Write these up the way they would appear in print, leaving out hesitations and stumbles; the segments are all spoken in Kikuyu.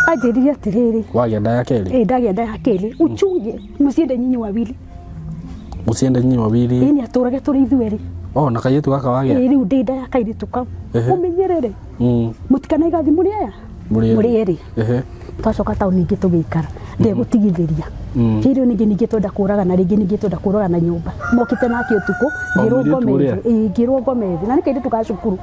Anjĩrire atĩrĩrĩ, Wagĩa nda ya kerĩ? Ĩ, ndagĩa nda ya kerĩ, uchunge mũciende nyinyi wawili. Mũciende nyinyi wawili. Ĩ, nĩ atũrage tũrĩ ithuerĩ. Oh, na kairĩtu gaka wagĩa? Ĩ, rĩu ndĩ nda ya kairĩtu kau. Ũmenyerere. Mũtikanaiga thimũ mũrĩ aya. Mũrĩ erĩ. Mũrĩ erĩ. Twacoka taũni ingĩ tũgĩikara ndegũtigithĩria. Hĩndĩ ĩyo ningĩ twenda kũragana rĩngĩ, ningĩ twenda kũragana nyũmba mokĩte nake ũtukũ. O ngĩrwo mũirĩtu ngome ũrĩa? thĩ. Ĩ, ngĩrwo ngome thĩ, na nĩ kairĩtu ga cukuru.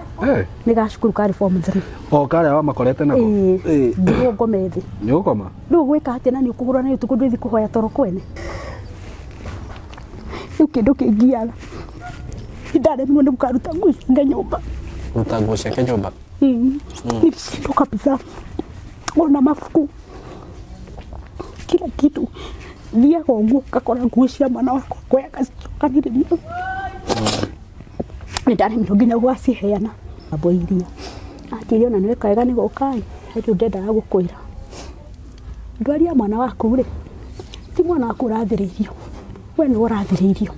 Nĩ ga cukuru, karĩ form 3. O karĩa wamakorete nako? Ĩ, ngĩrwo ngome thĩ. Nĩ ũgũkoma? Rĩu gwĩka atĩa na nĩ ũkũhũra na ũtukũ, ndũithi kũhoya toro kwene. Rĩu kĩndũ kĩngiaga nĩndaremirwo nĩ gũkaruta nguo ciake nyũmba. Ruta nguo ciake nyũmba? Nilishindwa kabisa, ona mabuku, kila kitu. Thiaga ũguo ngakora nguo cia mwana wakwa ngoya ngacicokanĩrĩria. Nĩ ndaremirwo nginya gwaciheana mambo iria anjĩire. Ona nĩ weka wega nĩ gũka ĩ, rĩu ndendaga gũkwĩra ndwari ya mwana waku rĩ, ti mwana waku ũrathĩrĩirio, we nĩwe ũrathĩrĩirio.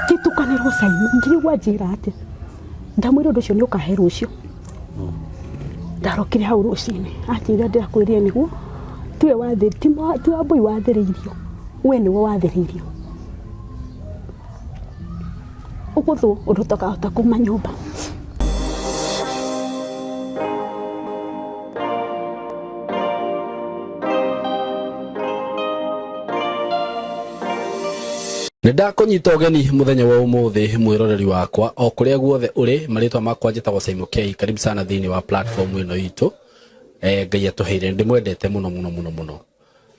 Ngĩtukanĩrwo caini, ngĩrigwo anjĩra atĩa. Ndamwĩra ũndũ ũcio nĩ ũkahe rũciũ. Ndarokire hau rũcinĩ, anjĩra ndĩrakwĩrire nĩguo tiwe wathĩ, ti Wambũi wathĩrĩirio, we nĩwe wathĩrĩirio. Ũgũthwo ũndũ ũtakahota kuma nyũmba. Nĩ ndakũnyita ũgeni mũthenya wa ũmũthĩ, mwĩroreri wakwa o kũrĩa guothe ũrĩ. Marĩtwa makwa njĩtagwo Simon K. Karibu sana thĩinĩ wa platform ĩno itũ. Ngai atũheire, ndĩmwendete mũno mũno mũno mũno.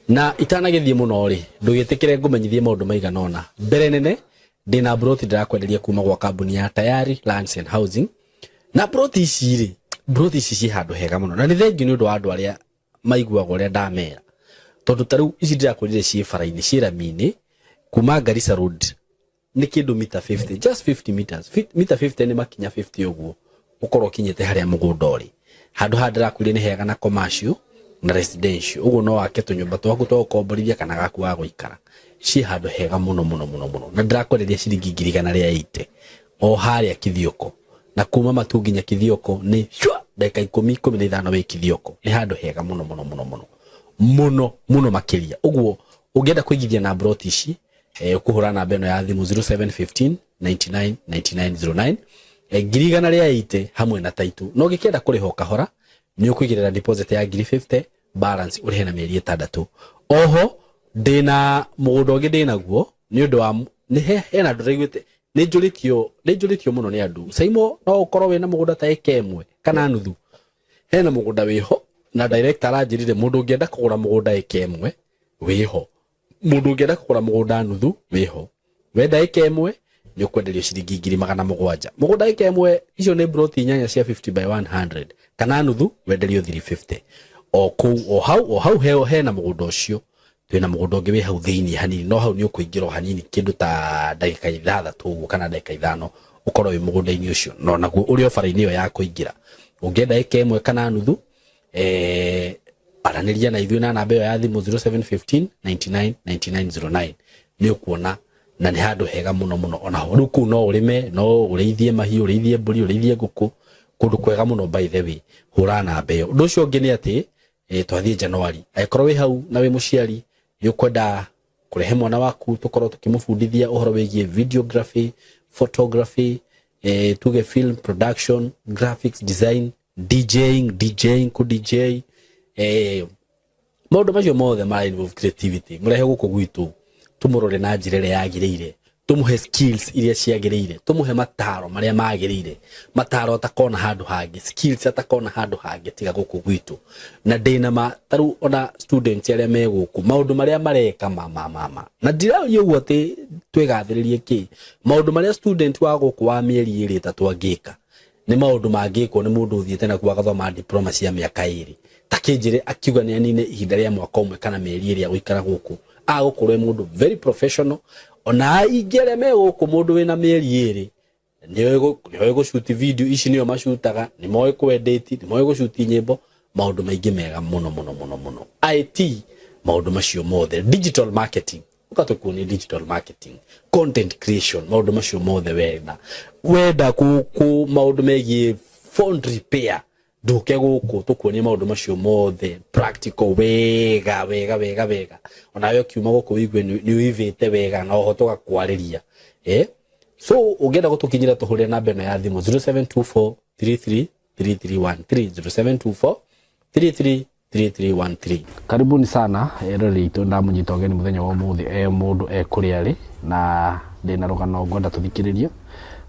Na itanagĩthiĩ mũno rĩ, ndũgĩtĩkĩre ngũmenyithie maũndũ maigana ũna. Mbere nene, ndĩna mburoti ndĩrakwenderia kuma gwa kambuni ya Tayari Lands and Housing. Na mburoti ici rĩ, mburoti ici ciĩ handũ hega mũno, na nĩ thengiũ nĩ ũndũ wa andũ arĩa maiguaga ũrĩa ndamera, tondũ ta rĩu ici ndĩrakwĩrire ciĩ bara-inĩ, ciĩ rami-inĩ kuma Garissa Road, nĩ kĩndũ mita 50, just 50 meters. Mita 50 nĩ makinya 50 ũguo ũkorwo ũkinyĩte harĩa mũgũnda ũrĩ. Handũ haha ndĩrakwĩrire nĩ hega na commercial na residential, ũguo no wake tũnyũmba twaku twa gũkomborithia kana gaku ga gũikara. Ciĩ handũ hega mũno mũno mũno mũno, na ndĩrakwenderia ciringi 180,000 o harĩa Kithioko, na kuma Matu nginya Kithioko nĩ shwa, ndagĩka 10, 15 wĩ Kithioko. Nĩ handũ hega mũno mũno mũno mũno mũno mũno makĩria. Ũguo ũngĩenda kũigithia na mburoti ici, ũkũhũra namba ĩno ya thimũ 0715 99 99 09, 180,000 hamwe na taitũ. Na ũngĩkĩenda kũrĩha o kahora, nĩ ũkũigĩrĩra deposit ya 50,000, balance ũrĩhe na mĩeri 6. Oho ndĩna mũgũnda ũngĩ ndĩnaguo, nĩ ũndũ wa nĩ hena andũ ndaiguĩte nĩ njũrĩtio mũno nĩ andũ, Saimo, no ũkorwo wĩna mũgũnda ta ĩka 1 kana nuthu? Hena mũgũnda wĩho, na director aranjĩrire mũndũ ũngĩenda kũgũra mũgũnda ĩka 1 wĩho, mũndũ ũngĩenda kũgũra mũgũnda nuthu wĩho. Wenda ĩka 1 nĩ ũkwenderio ciringi 700,000. Mũgũnda ĩka 1, icio nĩ mburoti 8 cia 50 by 100, kana nuthu wenderio 350 o kũu o hau o hau hena mũgũnda ũcio. Twĩna mũgũnda ũngĩ wĩ hau thĩinĩ hanini, no hau nĩ ũkũingĩra o hanini, kĩndũ ta ndagĩka 6 ũguo kana ndagĩka 5 ũkorwo wĩ mũgũnda-inĩ ũcio, no naguo ũrĩ o bara-inĩ ĩyo ya kũingĩra. Ũngĩenda ĩka 1 kana nuthu, aranĩria na ithuĩ na namba ĩyo ya thimũ 0715 99 99 09, nĩ ũkuona. Na nĩ handũ hega mũno mũno onaho. Rĩu kũu no ũrĩme, no ũrĩithie mahiũ, ũrĩithie mbũri, ũrĩithie ngũkũ, kũndũ kwega mũno. By the way, hũra namba ĩyo. Ũndũ ũcio ũngĩ nĩ atĩ, twathiĩ January, angĩkorwo wĩ hau na wĩ mũciari nĩ ũkwenda kũrehe mwana waku tũkorwo tũkĩmũbundithia ũhoro wĩgiĩ videography, photography, tuge film production, graphics design, DJing, ku DJ, maũndũ macio mothe ma involve creativity, mũrehe gũkũ gwitũ tũmũrore na njĩra ĩrĩa yagĩrĩire, tũmũhe skills iria ciagĩrĩire, tũmũhe mataro marĩa magĩrĩire, mataro atakona handũ hangĩ, skills atakona handũ hangĩ tiga gũkũ gwitũ. Na ndĩna ma tarĩu ona students arĩa me gũkũ, maũndũ marĩa mareka ma ma ma ma na ndiraria ũguo atĩ twĩgathĩrĩrie kĩ, maũndũ marĩa student wa gũkũ wa mĩeri 2, 3 angĩka nĩ maũndũ mangĩkwo nĩ mũndũ ũthiĩte na kuo agathoma diploma cia mĩaka 2. Ta kĩnjĩre akiuga nĩ anine ihinda rĩa mwaka 1 kana mĩeri 2 agũikara gũkũ, agũkorwo e mũndũ very professional. Ona aingĩ arĩa me gũkũ, mũndũ wĩna mĩeri 2 nĩoĩ gũcuti video ici, nĩo macutaga, nĩ moĩ kũedit, nĩ moĩ gũcuti nyĩmbo, maũndũ maingĩ mega mũno mũno mũno mũno, IT, maũndũ macio mothe, digital marketing, ũgatũkuonia digital marketing, content creation, maũndũ macio mothe. Wenda ku maũndũ megiĩ phone repair. Ndũke gũkũ tũkuonie maũndũ macio mothe practical wega wega wega wega, onawe ũkiuma gũkũ wĩigue nĩ ũivĩte wega na oho tũgakwarĩria. So ũngĩenda gũtũkinyĩra, tũhũrĩre namba ĩno ya thimũ, 0724 33 3313, 0724 33 3313. Karibuni sana eroreri itũ, ndamũnyita ũgeni mũthenya wa ũmũthĩ e mũndũ e kũrĩa arĩ, na ndĩna rũgano ngwenda tũthikĩrĩrie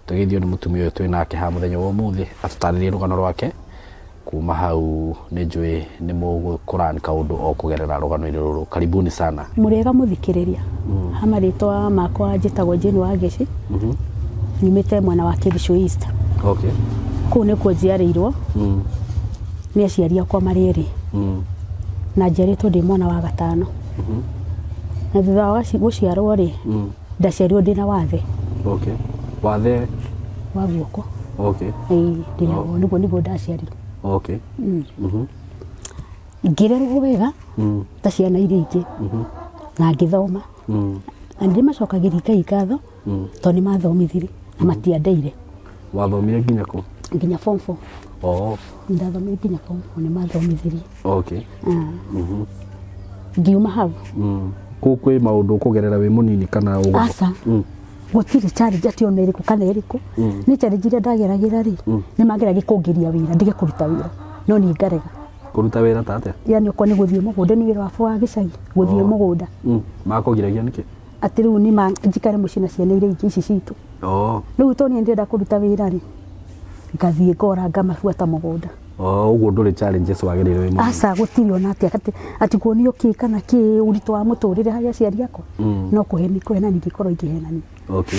tũgeithio nĩ mũtumia ũyũ twĩ nake haha mũthenya wa ũmũthĩ, atũtarĩrie rũgano rwake. Kuma hau nĩ njũĩ nĩ mũgũkũran kaũndũ o kũgerera rũgano-inĩ rũrũ. Karibuni sana. Mũrĩega mũthikĩrĩria. Ha marĩtwa makwa njĩtagwo Jane Wangeci, nyumĩte mwena wa Kericho East. Kũu nĩkuo njiarĩirwo nĩ aciari akwa marĩ erĩ, na njiarĩtwo ndĩ mwana wa gatano, na thutha wa gũciarwo rĩ, ndaciarirwo ndĩna wathe. Okay, wathe? Wa guoko. Ĩĩ, ndĩnaguo, nĩguo ndaciarirwo. Ngĩrerwo wega ta ciana iria ingĩ na ngĩthoma, na nĩndĩmacokagĩria Ngai ngatho tondũ nĩ mathomithirie na matiandeire. Wathomire nginya kũ? Nginya form 4. Ndathomire nginya form 4, nĩ mathomithirie. Ngiuma hau. Kũu kwĩ maũndũ ũkũgerera wĩ mũnini kana ũguo? Aca, gũtirĩ challenge atĩ ona ĩrĩkũ kana ĩrĩkũ. Nĩ challenge iria ndageragĩra rĩ, nĩ mageragia kũngiria wĩra ndige kũruta wĩra, no niĩ ngarega. Kũruta wĩra ta atĩa? Yani okorwo nĩ gũthiĩ mũgũnda, nĩ wĩra wakwa wa gĩcagi, gũthiĩ mũgũnda. Makũgiragia nĩkĩ? Atĩ rĩu nĩ ma njikare mũciĩ na ciana iria ingĩ ici citũ. Rĩu tondũ niĩ ndĩrenda kũruta wĩra rĩ, ngathiĩ ngora ngamabuata mũgũnda. Oh, ũguo ndũrĩ challenges wagereire wĩ mũnini? Aca, gũtirĩ ona atĩa, atĩ kuonio kĩ kana kĩ ũritũ wa mũtũrĩre harĩ aciari akwa, no kũheni kũhenani ingĩkorwo ingĩhenania.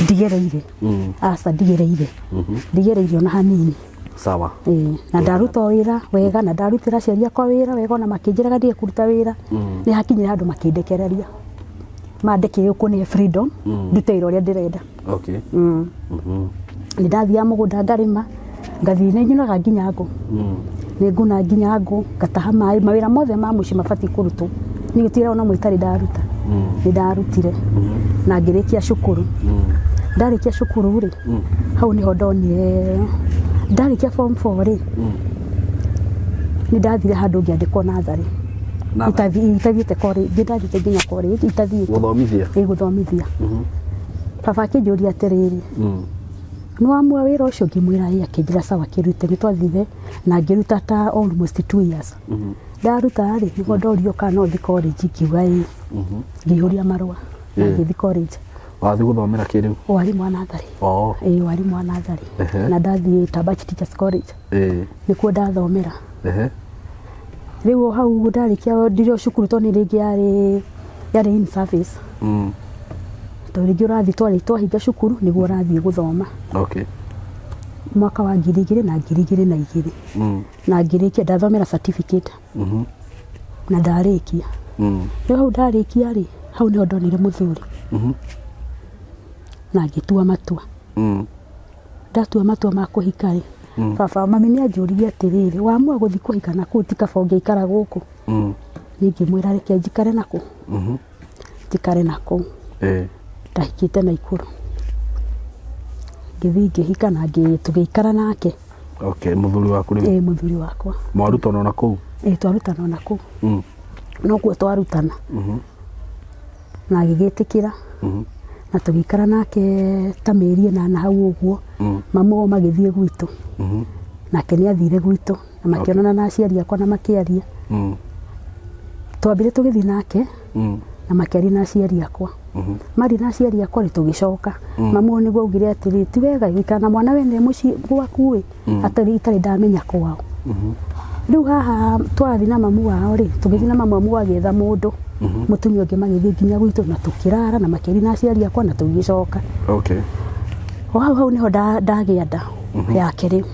Ndigereire. Aca, ndigereire, ndigereire ona hanini. Sawa. Ĩĩ, na ndaruta wĩra wega na ndarutĩra aciari akwa wĩra wega, ona makĩnjĩraga ndige kũruta wĩra, nĩ hakinyire handũ makĩndekereria, mandekire kũne freedom ndute wĩra ũrĩa ndĩrenda. Nĩ ndathiaga mũgũnda ngarĩma, ngathiĩ nĩ nyonaga nginya ngũ, nĩ nguna nginya ngũ, ngataha maĩ, mawĩra mothe ma mũciĩ mabatiĩ kũrutwo, niĩ gũtirĩ ona ũmwe itarĩ ndaruta. Nĩ ndarutire na ngĩrĩkia cukuru. Ndarĩkia cukuru rĩ, hau nĩho ndonire, ndarĩkia form 4 rĩ, nĩ ndathire handũ ngĩandĩkwo natharĩ. Natharĩ? Itathiĩte college, ndathiĩte nginya college itathiĩte. Gũthomithia? Ĩ, gũthomithia. Baba akĩnjũria atĩrĩrĩ, nĩ wamua wĩra ũcio? Ngĩmwĩra ĩ. Akĩnjĩra sawa, kĩrute. Nĩ twathire na ngĩruta ta almost 2 years. Ndaruta rĩ, nĩguo ndorio kana no thi college, ngiuga ĩ, ngĩihũria marũa na ngĩthi college. Wathiĩ gũthomera kĩ rĩu? Warimũ wa natharĩ. Ĩ, warimũ wa natharĩ. Na ndathiĩ Tabach Teachers College, nĩkuo ndathomera. Rĩu o hau ndarĩkia ndĩrĩ o cukuru, tondũ nĩ rĩngĩ yarĩ in service, tondũ rĩngĩ ũrathiĩ twarĩ twahinga cukuru nĩguo ũrathiĩ gũthoma. Mwaka wa 2000 na 2002 na ngĩrĩkia, ndathomera certificate na ndarĩkia. Rĩu hau ndarĩkia rĩ, hau nĩho ndonire mũthuri na ngĩtua matua. Ndatua matua ma kũhika rĩ, baba mami nĩ anjũririe atĩrĩrĩ, wamua gũthiĩ kũhika na kũu, ti kaba ũngĩikara gũkũ? Niĩ ngĩmwĩra reke njikare na kũu, njikare na kũu. Ndahikĩte Naikuru, ngĩthiĩ ngĩhika na tũgĩikara nake. Okay, mũthuri waku rĩu? Ĩ, mũthuri wakwa. Mwarutana na kũu? Ĩ, twarutana ona kũu. Nokuo twarutana na agĩgĩtĩkĩra na tũgĩikara nake ta mĩeri 8 hau ũguo. Mamu wao magĩthiĩ gwitũ, nake nĩ athire gwitũ na makĩonana na aciari akwa na makĩaria. Twambire tũgĩthiĩ nake na makĩaria na aciari akwa. Mari na aciari akwa rĩ, tũgĩcoka. Mamu wao nĩguo augire atĩrĩ, ti wega gũikara na mwana wene mũciĩ gwaku ĩ, atarĩ itarĩ ndamenya kwao. Rĩu haha twarathiĩ na mamu wao rĩ, tũgĩthiĩ na mamu, mamu agĩetha mũndũ mũtumia ũngĩ, magĩthiĩ nginya gwitũ na tũkĩrara na makĩaria na aciari akwa na tũgĩcoka. O hau hau nĩho ndagĩa nda yake rĩu.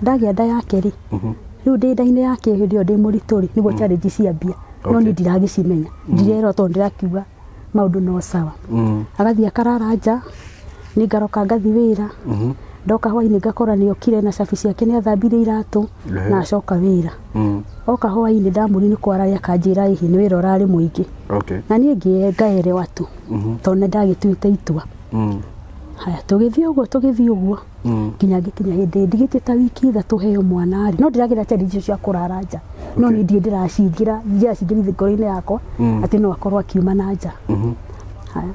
Ndagĩa nda yake rĩ, rĩu ndĩ nda-inĩ yake hĩndĩ ĩyo ndĩ mũritũ rĩ, nĩguo challenge ciambia, no niĩ ndiragĩcimenya, ndirerwo tondũ ndĩrakiuga maũndũ no sawa. Agathiĩ akarara nja, niĩ ngaroka ngathiĩ wĩra, ndoka hwainĩ ngakora nĩ okire na cabi ciake, nĩ athambirie iratũ na acoka wĩra. Oka hwainĩ ndamũria nĩ kwararĩ, akanjĩra ĩhĩ, nĩ wĩra ũrarĩ mũingĩ. Na niĩ ngaerewa tu tondũ nĩ ndagĩtuĩte itua. Haya, tũgĩthiĩ ũguo, tũgĩthiĩ ũguo nginya ngĩkinya hĩndĩ ndigĩtie ta wiki 3 heo mwana rĩ, no ndĩragĩra challenge icio cia kũrara nja, no niĩ ndirĩ ndĩracingĩra, ndĩracingĩra ngoro-inĩ yakwa atĩ no akorwo akiuma na nja. Haya,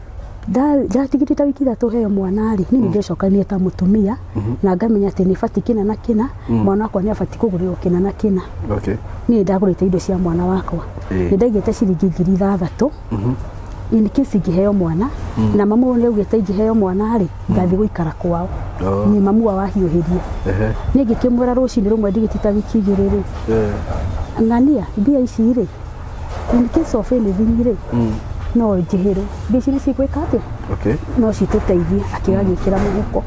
ndatigĩtie ta wiki 3 heo mwana rĩ, niĩ nĩ ndĩcokanire ta mũtumia na ngamenya atĩ nĩ batiĩ kĩna na kĩna, mwana wakwa nĩ abatiĩ kũgũrĩrwo kĩna na kĩna. Niĩ nĩ ndagũrĩte indo cia mwana wakwa, nĩ ndaigĩte ciringi 6,000 in case ingĩheo mwana, na mamu nĩ augĩte ingĩheo mwana rĩ, ngathiĩ gũikara kwao. Nĩ mamu wao ahiũhĩrie. Niĩ ngĩkĩmwĩra rũcinĩ rũmwe ndigĩtie ta wiki 2 rĩ, ng'ania mbia ici rĩ, in case of anything rĩ, no njĩhĩrwo mbia ici nĩ cigwĩka atĩa, no citũteithie. Akĩoya agĩkĩra mũhuko.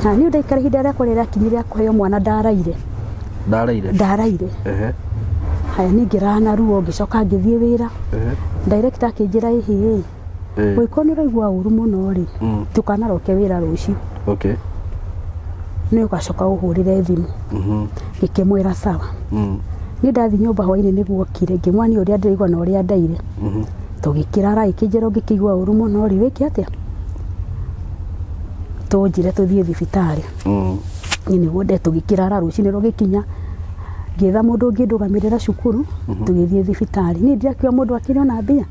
Na niĩ ndaikara ihinda rĩakwa rĩrĩa rĩakinyire rĩa kũheo mwana, ndaraire. Ndaraire. Ndaraire. Haya, niĩ ngĩrara na ruo, ngĩcoka ngĩthiĩ wĩra. Director akĩnjĩra, ĩhĩ, ũngĩkorwo nĩ ũraigua ũru mũno rĩ, ndũkanaroke wĩra rũciũ, nĩ ũgacoka ũhũrĩre thimũ. Ngĩkĩmwĩra sawa. Niĩ ndathiĩ nyũmba hwainĩ nĩguo okire, ngĩmwĩra niĩ ũrĩa ndĩraigua na ũrĩa ndaire. Tũgĩkĩrara, ĩkĩnjĩra ũngĩkĩigua ũru mũno rĩ, wĩke atĩa, tũnjĩre tũthiĩ thibitarĩ. Niĩ nĩguo nde tũgĩkĩrara, rũcinĩ rũgĩkinya, ngĩetha mũndũ ũngĩ ndũgamĩrĩra cukuru, tũgĩthiĩ thibitarĩ. Niĩ ndiakiuga mũndũ akĩrĩ ona mbia.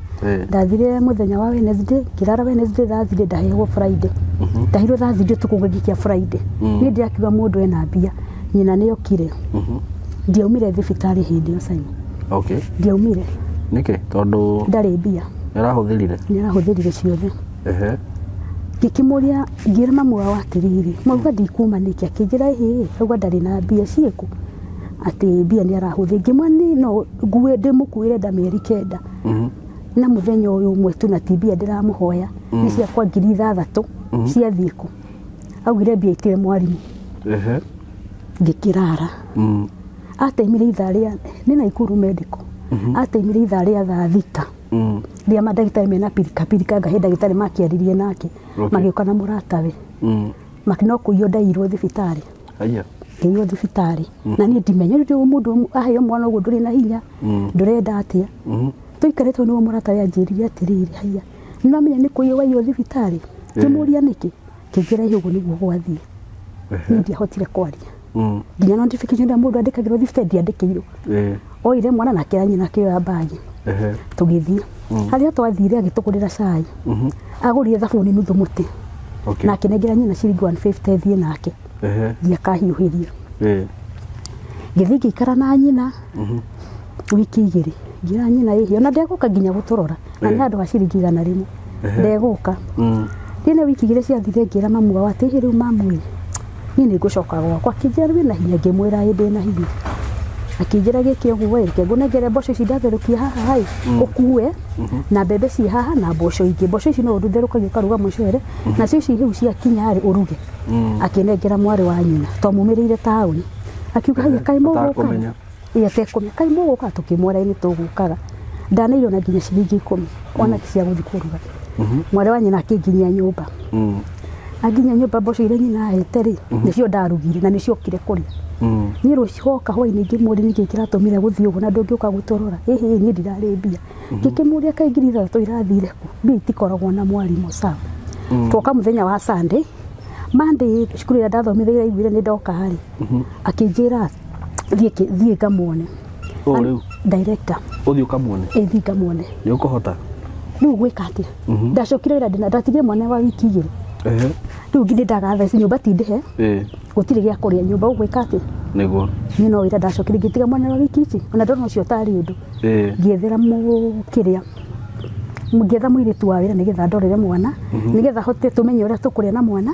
Ndathire mũthenya wa Wednesday, ngĩrara Wednesday, Thursday, ndaheagwo Friday. Ndaheirwo Thursday ũtukũ ngĩkia Friday. Niĩ ndirakiuga mũndũ ena mbia. Nyina nĩ okire. Ndiaumire thibitarĩ hĩndĩ ĩyo, Simon. Ndiaumire. Nĩkĩ? Tondũ ndarĩ mbia. Nĩarahũthĩrire. Nĩ arahũthĩrire ciothe. Ngĩkĩmũria, ngĩra mamu wao atĩrĩrĩ, mwauga ndikuma nĩkĩ? Akĩnjĩra ĩhĩ, auga ndarĩ na mbia ciĩkũ, atĩ mbia nĩ arahũthĩra. Ngĩmwĩra niĩ no ngue ndĩmũkuĩre nda mĩeri 9 na mũthenya ũyũ ũmwe tu, na ti mbia ndĩramũhoya, nĩ ciakwa 6,000 ciathiĩ kũ? Augire mbia itirĩ mwarimũ. Ngĩkĩrara. Ateimire ithaa rĩa nĩ Naikuru Medical, ateimire ithaa rĩa thaa 6 rĩa mandagĩtarĩ mena pirika pirika, ngahe ndagĩtarĩ makĩaririe nake. Magĩũka na mũratawe. No kũiywo ndaiyirwo thibitarĩ. Aya. Ngĩiywo thibitarĩ na niĩ ndimenya rĩu mũndũ aheo mwana ũguo, ndũrĩ na hinya, ndũrenda atĩa. Tũikarĩtwo nĩguo mũratawe anjĩrire atĩrĩrĩ, haiya, nĩwamenya nĩ kũiywo waiywo thibitarĩ? Ngĩmũria nĩkĩ, kĩnjĩra ĩ ũguo nĩguo gwathiĩ. Niĩ ndiahotire kwaria. Nginya notification ĩrĩa mũndũ andĩkagĩrwo thibitarĩ ndiandĩkĩirwo. Oire mwana na akĩra nyina, akĩoya mbagi, tũgĩthiĩ. Harĩa twathire agĩtũgũrĩra cai, agũrire thabuni nuthu mũtĩ na akĩnengera nyina ciringi 150 thiĩ nake, thiĩ akahiũhĩrie. Ngĩthiĩ ngĩikara na nyina wiki 2. Ngĩra nyina ĩhĩ ona ndegũka nginya gũtũrora na nĩ handũ ha ciringi 100, ndegũka. Niĩ nĩ wiki 2 ciathire, ngĩra mamu wao atĩ ĩhĩ, rĩu mamu ĩ, niĩ nĩ ngũcoka gwakwa. Akĩnjĩra wĩna hinya? Ngĩmwĩra ĩ, ndĩna hinya. Akĩnjĩra gĩkĩ ũguo ĩ, reke ngũnengere mboco ici ndatherũkia haha ĩ, ũkue na mbembe ciĩ haha na mboco ingĩ. Mboco ici no ũtherũkagia ũkaruga mũcere, nacio ici hĩu ciakinya rĩ, ũruge. Akĩnengera mwarĩ wa nyina twamumĩrĩire taũni, akiuga haiya, kaĩ mũgũkaga? Atakũmenya. Ĩ, atekũmenya. Kaĩ mũgũkaga? Tũkĩmwĩra ĩ, nĩ tũgũkaga. Ndaneire ona nginya ciringi 10 ona cia gũthiĩ kũruga. Mwarĩ wa nyina akĩnginyia nyũmba. Anginyia nyũmba, mboco iria nyina ahete rĩ, nĩcio ndarugire na nĩcio okire kũrĩa. Niĩ rũciũ hoka hwainĩ ngĩmũria nĩkĩ kĩratũmire gũthiĩ ũguo na ndũngĩũka gũtũrora. Ĩhĩ, niĩ ndirarĩ mbia. Ngĩkĩmũria kaĩ 6,000 irathire kũ? Mbia itikoragwo na mwarimũ, sawa. Twoka mũthenya wa Sunday, Monday cukuru ĩrĩa ndathomithagia iraiguire nĩ ndoka rĩ, akĩnjĩra thiĩ ngamuone. Ũũ rĩu? Director. Ũthiĩ ũkamuone? Ĩ, thiĩ ngamuone. Nĩ ũkũhota? Rĩu gwĩka atĩa? Ndacokire wĩra ndĩna ndatigire mwana wa wiki 2. Rĩu nginya ndaga thaa ici nyũmba ti ndĩhe, gũtirĩ gĩa kũrĩa nyũmba, ũgwĩka atĩa? Nĩguo. Niĩ no wĩra ndacokire, ngĩtiga mwana wa wiki ici, ona ndona ũcio tarĩ ũndũ. Ngĩethera kĩrĩa, ngĩetha mũirĩtu wa wĩra nĩgetha ndorere mwana, nĩgetha hote tũmenye ũrĩa tũkũrĩa na mwana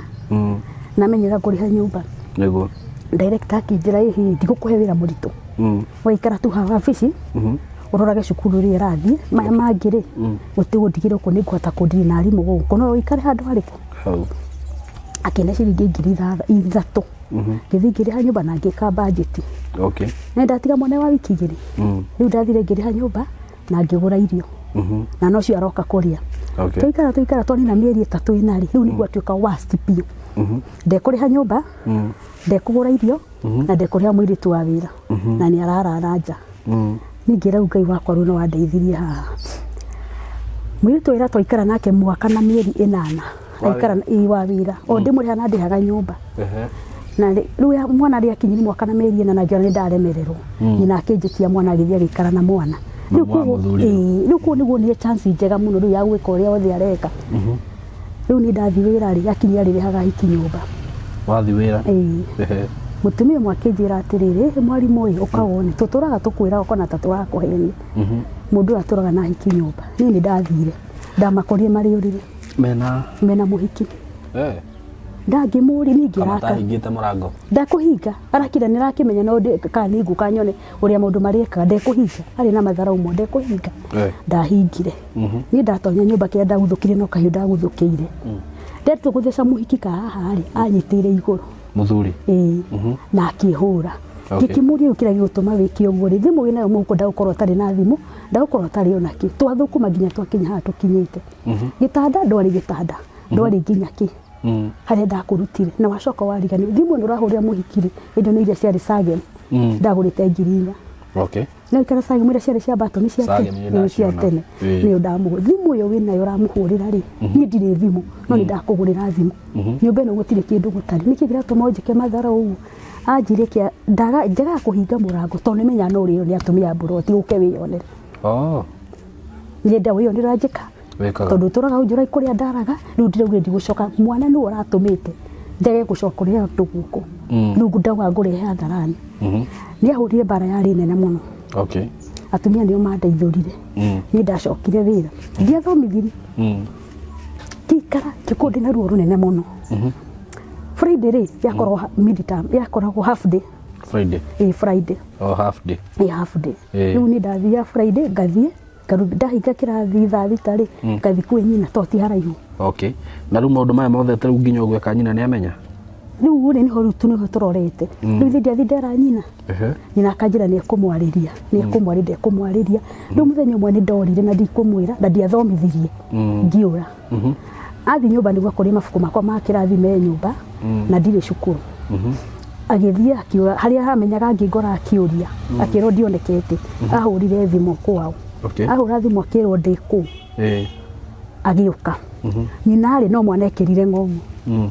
na menye ũrĩa ngũrĩha nyũmba. Nĩguo. Director akĩnjĩra ĩhĩ, ndigũkũhe wĩra mũritũ, waikara tu haha wabici ũrorage cukuru ũrĩa ĩrathiĩ, maya mangĩ rĩ, gũtigũndigĩra ũkũ, nĩ ngũhota kũndiri na arimũ gũkũ, no ũikare handũ harĩkũ? Hau. Akĩne ciringi 6,000, ngĩthiĩ ngĩrĩha nyũmba na ngĩka budget. Nĩ ndatiga mwana wa wiki 2. Rĩu ndathire ngĩrĩha nyũmba na ngĩgũra irio na nocio aroka kũrĩa. Twaikara twaikara, twanina mĩeri 3 ĩna rĩ, rĩu nĩguo atuĩka worst biũ. Ndekũrĩha nyũmba, ndekũgũra irio na ndekũrĩha mũirĩtu wa wĩra na nĩ ararara nja. Niĩ ngĩra rĩu Ngai wakwa, rĩu nĩ wandeithirie haha. Mũirĩtu wa wĩra twaikara nake mwaka na mĩeri 8. Aikara ĩ wa wĩra o ndĩmũrĩha na ndĩhaga nyũmba. Na rĩu mwana rĩakinyire mwaka na mĩeri 4 na ngĩona nĩ ndaremererwo, nyina akĩnjĩtia mwana agĩthiĩ agĩikara na mwana. Rĩu Mamu wa koguo mũthuri. Ĩĩ, rĩu koguo nĩguo nĩ chance njega mũno rĩu ya gwĩka ũrĩa othe areka. Rĩu niĩ ndathiĩ wĩra rĩ, akinyia rĩrĩhaga hiki nyũmba. Wathi wĩra. Ĩĩ. Mũtumia ũmwe akĩnjĩra atĩrĩrĩ, "Ĩ, mwarimũ ũyũ ũka wone tũtũraga tũkwĩraga ũkona ta tũrakũhenia, mũndũ ũyũ atũraga na hiki nyũmba." Niĩ nĩ ndathire ndamakorire marĩ ũrĩrĩ. Mena mena mũhiki. Ndangĩmũria niĩ ngĩraka. Matahingĩte mũrango. Ndakũhinga arakira nĩ arakĩmenya no kana nĩ ngũka nyone ũrĩa maũndũ marĩkaga, ndekũhinga, arĩ na matharau mo, ndekũhinga. Ndahingire. Niĩ ndatonya nyũmba kĩrĩa ndaguthũkire no kahiũ ndaguthũkĩire. Ndetua gũtheca mũhiki ka haha rĩ, anyitĩire igũrũ. Mũthuri. Ĩĩ. Na akĩhũra. Ngĩkĩmũria rĩu kĩrĩa gĩgũtũma wĩke ũguo rĩ, thimũ wĩnayo mũhuko, ndagũkorwo ũtarĩ na thimũ, ndagũkorwo ũtarĩ ona kĩ. Twathũkũma nginya twakinya haha tũkinyĩte. Gĩtanda ndwarĩ gĩtanda, ndwarĩ nginya kĩ. Harĩa ndakũrutire na wacoka wariganĩrwo. Thimũ ĩno ũrahũrĩra mũhiki rĩ, ĩndo nĩ iria ciarĩ Sagem. Ndagũrĩte 4,000. No ikara Sagem iria ciarĩ cia batoni cia Sagem tene. nĩ Ĩĩ, cia ndaciona. tene. Nĩyo ndamũhũrĩra. Thimũ ĩyo wĩnayo ũramũhũrĩra rĩ, niĩ ndirĩ thimũ, no nĩ ndakũgũrĩra thimũ. Nyũmba ĩno gũtirĩ kĩndũ gũtarĩ. Nĩkĩ kĩratũma ũnjĩke mathara ũguo? Anjĩre kĩa ndaga njagaga kũhinga mũrango tondũ nĩmenyaga no ũrĩo nĩ atumia a mburoti ũke wĩyonere. Nyenda wĩyonere ũranjĩka. Wĩkaga. Tondũ ũtũraga ũnjũra kũrĩa ndaraga, rĩu ndĩraugire ndigũcoka. Mwana nĩwe ũratũmĩte njage gũcoka kũrĩa andũ gũkũ. Rĩu ndauga ngũrehe hatharani. Nĩ ahũrire mbara yarĩ nene mũno. Atumia nĩo mandeithũrire. Niĩ ndacokire wĩra. Ndiathomithirie. Ngĩikara ngĩkorwo ndĩna ruo rũnene mũno. Friday rĩ, yakoragwo mid-term, yakoragwo half day. Friday. Ĩĩ, Friday. Oh, half day. Ĩĩ, half day. Rĩu niĩ ndathiaga Friday, ngathiĩ, ndahinga kĩrathi thaa 6 rĩ, ngathiĩ kwĩ nyina tondũ ti haraihu. Na rĩu maũndũ maya mothe ta rĩu nginya ũgwĩka nyina nĩ amenya? Rĩu rĩ, nĩho rĩu tu nĩho tũrorete. Rĩu ithe ndiathiĩ ndera nyina. Nyina akanjĩra nĩ ekũmwarĩria, nĩ ekũmwarĩria, ndekũmwarĩria. Rĩu mũthenya ũmwe nĩ ndorire na ndikũmwĩra na ndiathomithirie. Ngĩũra. Athiĩ nyũmba nĩguo akũrie mabuku makwa ma kĩrathi me nyũmba na ndirĩ cukuru. Agĩthiĩ akiũra harĩa amenyaga ngĩngora akĩũria, akĩrwo ndionekete. Ahũrire thimũ kwao. Ahũra thimũ akĩrwo ndĩ kũu. Agĩũka. Nyina rĩ no mwana ekĩrire ng'ong'o.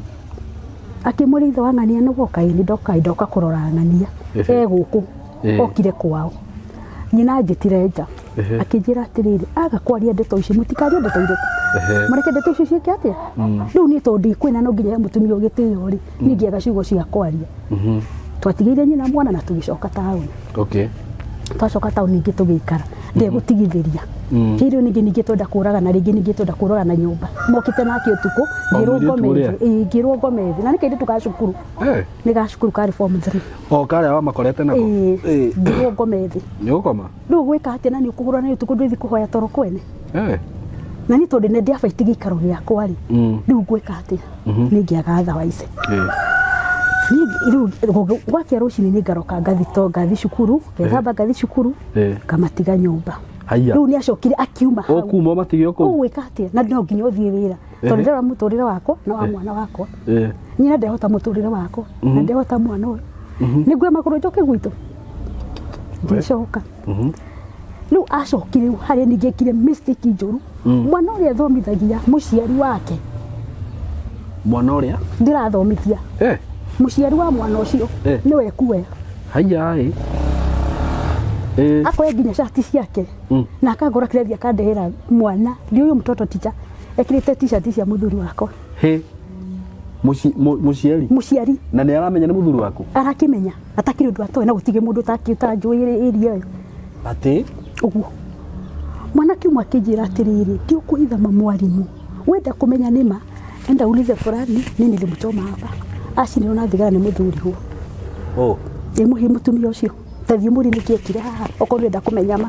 Akĩmũria ithe wa ng'ania nĩ woka? Ĩĩ nĩ ndoka, ndoka kũrora ng'ania. E gũkũ. Okire kwao. Nyina anjĩtire nja. Akĩnjĩra atĩrĩrĩ, aga kwaria ndeto ici, mũtikarie ndeto irĩkũ. Mũreke ndeto icio ciĩke atĩa? Rĩu niĩ tondũ ndikwĩna no nginya he mũtumia ũgĩtĩo rĩ, niĩ ngĩaga ciugo cia kwaria. Twatigĩire nyina mwana na tũgĩcoka taũni. Twacoka taũni ningĩ tũgĩikara. Ndegũtigithĩria. Hĩndĩ ĩyo ningĩ ningĩ twenda kũragana rĩngĩ, ningĩ twenda kũragana nyũmba. Mokĩte nake ũtukũ, ngĩrwo mũirĩtu ngome ũrĩa? thĩ. Ĩĩ, ngĩrwo ngome thĩ. Na nĩ kairĩtu ga cukuru. Nĩ ga cukuru karĩ form 3. O karĩa wamakorete nako? Ĩĩ. Ngĩrwo ngome thĩ. Nĩ ũgũkoma? Rĩu ũgwĩka atĩa na nĩ ũkũhũrwo nĩ ũtukũ ndũgĩthiĩ kũhoya toro kwene? Na niĩ tondũ nĩ ndiabaiti gĩikaro gĩakwa rĩ, rĩu ngwĩka atĩa? Nĩ ngĩaga otherwise. Niĩ rĩu gwakĩa rũcinĩ nĩ ngaroka ngathi to ngathi cukuru, ngethamba ngathi cukuru, ngamatiga nyũmba. Haiya. Rĩu nĩ acokire akiuma hau. Ũkuma ũmatige o kũu? Ũgwĩka atĩa? Na no nginya ũthiĩ wĩra. Tondũ ndĩrora mũtũrĩre wakwa na wa mwana wakwa. Nyina ndehota mũtũrĩre wakwa na ndehota mwana ũyũ. Nĩngue magũrũ njoke gwitũ? Ngĩcoka. Rĩu acokire rĩu harĩa ningĩ ekire mistake njũru. Mwana ũrĩa athomithagia mũciari wake. Mwana ũrĩa? Ndĩrathomithia. Mũciari wa mwana ũcio nĩwe ekuoya. Haiya ĩ. Akoya nginya cati ciake. Na akangora kĩrathi akandehera mwana. Ndi ũyũ mtoto teacher. Ekĩrĩte t-shirt cia mũthuri wakwa. Hĩ. Mũciari? Mũciari. Na nĩ aramenya nĩ mũthuri waku? Arakĩmenya. Atakĩrĩ ũndũ atoĩ na gũtirĩ mũndũ ũtanjũĩ area ĩyo. Atĩ? Ũguo. Mwanake ũmwe akĩnjĩra atĩrĩrĩ, ndiũkũhitha ma mwarimũ. Wenda kũmenya nĩ ma, enda ulize fulani, niĩ nilimchoma hapa. Acinirwo na thigara nĩ mũthuriguo. Ĩ mũhiũ mũtumia ũcio. Ta thiĩ ũmũrie nĩkĩ ekire haha, okorwo ũrenda kũmenya ma.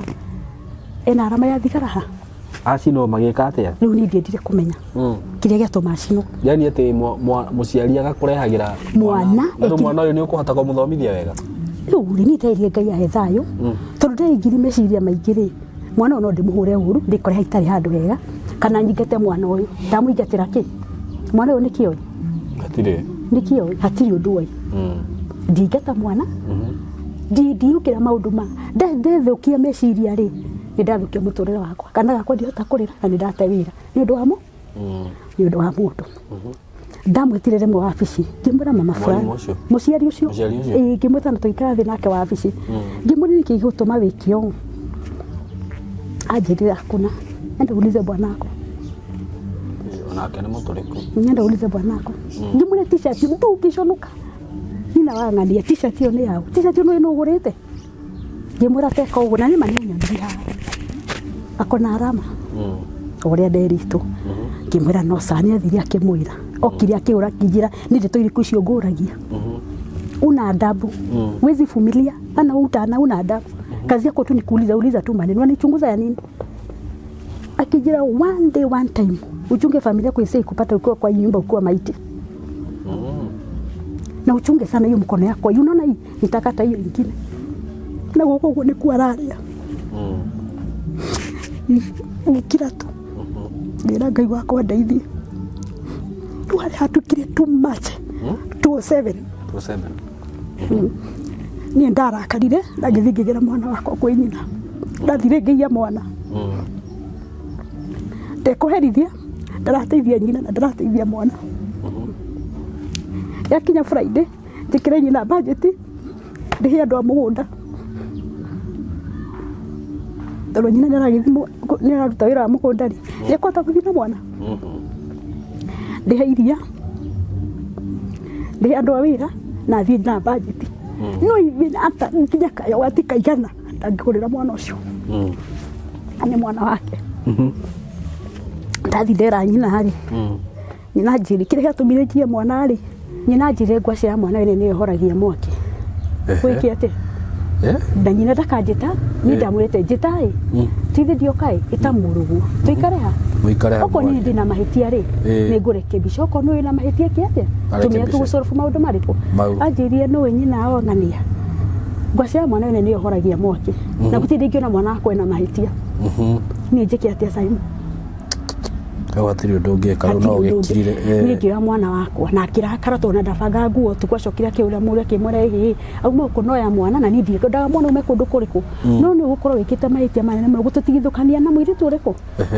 Ena arama ya thigara ha? Acinwo magĩka atĩa? Rĩu niĩ ndiendire kũmenya. Kĩrĩa gĩatũma acinwo. Yaani atĩ mũciari agakũrehagĩra mwana. Na rĩu mwana ũyũ nĩ ũkũhota kũmũthomithia wega? Rĩu rĩ, niĩ nderirie Ngai ahe thayũ. Tondũ ndeingĩrie meciria maingĩ rĩ, mwana ũyũ no ndĩmũhũre ũru, ndĩkore itarĩ handũ hega, kana nyingate mwana ũyũ. Ndamũingatĩra kĩ? Mwana ũyũ nĩkĩ oĩ? Hatirĩ. Nĩkĩ oĩ? Hatirĩ ũndũ oĩ. Ndingata mwana, ndiyũkĩra maũndũ ma, ndethũkia meciria rĩ, nĩ ndathũkia mũtũrĩre wakwa. Kana gakwa ndihota kũrĩra na nĩ ndate wĩra. Nĩ ũndũ wa mo? Nĩ ũndũ wa mũndũ ndamwĩtire rĩmwe wabici, ngĩmwĩra mama fulani. Mwarimũ ũcio? Mũciari ũcio. Mũciari ũcio? Ĩĩ, ngĩmwĩta na tũgĩikara thĩ nake wabici, ngĩmwĩra nĩkĩ gĩgũtũma wĩke ũũ. Anjĩrire hakuna, enda ulize bwanako. Onake nĩ mũtũrĩku. Nenda ulize bwanako. Ngĩmwĩra t-shirt ndũngĩconoka, nyina wa ng'ania, t-shirt ĩyo nĩ yaũ? T-shirt ĩyo nĩ ũgũrĩte? Ngĩmwĩra teka ũguo na nĩma nĩanyonire haha akona arama o ũrĩa nderitwo. Ngĩmwĩra no saa nĩ athire akĩmwĩra, okire akĩũra akĩnjĩra nĩ ndeto irĩkũ icio ngũragia, una adabu, huwezi vumilia ana utana, una adabu, kazi yako tu ni kuuliza uliza tu maneno, wanichunguza ya nini? Akijira one day, one time, uchunge familia yako isije kupata ukiwa kwa hii nyumba ukiwa maiti, na uchunge sana hiyo mkono yako, unaona hii, nitakata hiyo ingine na guoko ũguo nĩkuo araria. Ngĩkira tu, ngĩra Ngai wakwa ndeithie. Rĩu harĩa hatukire too much, 207. 27. Niĩ ndarakarire na ngĩthiĩ ngĩgĩra mwana wakwa kwĩ nyina. Ndathire ngĩiya mwana, ndekũherithia, ndarateithia nyina na ndarateithia mwana. Yakinya Friday, njĩkĩre nyina bajeti, ndĩhe andũ a mũgũnda, tondũ nyina nĩaragĩthiĩ, nĩararuta wĩra wa mũgũnda rĩ, nĩekũhota gũthiĩ na mwana. Ndĩhe iria, ndĩhe andũ a wĩra na thiĩ na bajeti, no even ata nginya kayo gatikaigana ndangĩgũrĩra mwana ũcio nĩ mwana wake. Ndathi ndera nyina rĩ, nyina njĩri kĩrĩa gĩatũmire njiye mwana rĩ, nyina njĩre ngwacĩ ya mwana wene nĩyo ĩhoragia mwaki. Gwĩke atĩ na nyina ndakanjĩta niĩ, ndamwĩrĩte njĩta ĩ tithi ndioka ĩ ĩta mũrũguo tũikare ha. Mũikare Okorwo niĩ hamwe. ndĩna mahĩtia rĩ, nĩ ngũrekebisha. Okorwo nĩ wĩna mahĩtia ĩke atĩa? Tũmenya Arekebishe. tũgũsolve maũndũ marĩkũ. Mau. Anjĩrire nũĩ nyina o ng'ania ngwacĩ ya mwana wene nĩyo ĩhoragia mwaki na gũtirĩ ndingĩona mwana wakwa ena mahĩtia. Niĩ njĩke atĩa, Simon? Hau hatirĩ ũndũ ũngĩka rĩu, no Hatirĩ ũndũ ũngĩ. ũgĩkirire. Niĩ ngĩoya mwana wakwa na akĩrakara tondũ na ndabangaga nguo ũtukũ. Acokire akĩũra mũrũ akĩmwĩra ĩhĩ auma ũkũnoya mwana na niĩ ndiendaga mwana ume kũndũ kũrĩkũ, no nĩ ũgũkorwo wĩkĩte mahĩtia manene mũno gũtũtigithũkania na mũirĩtu ũrĩkũ,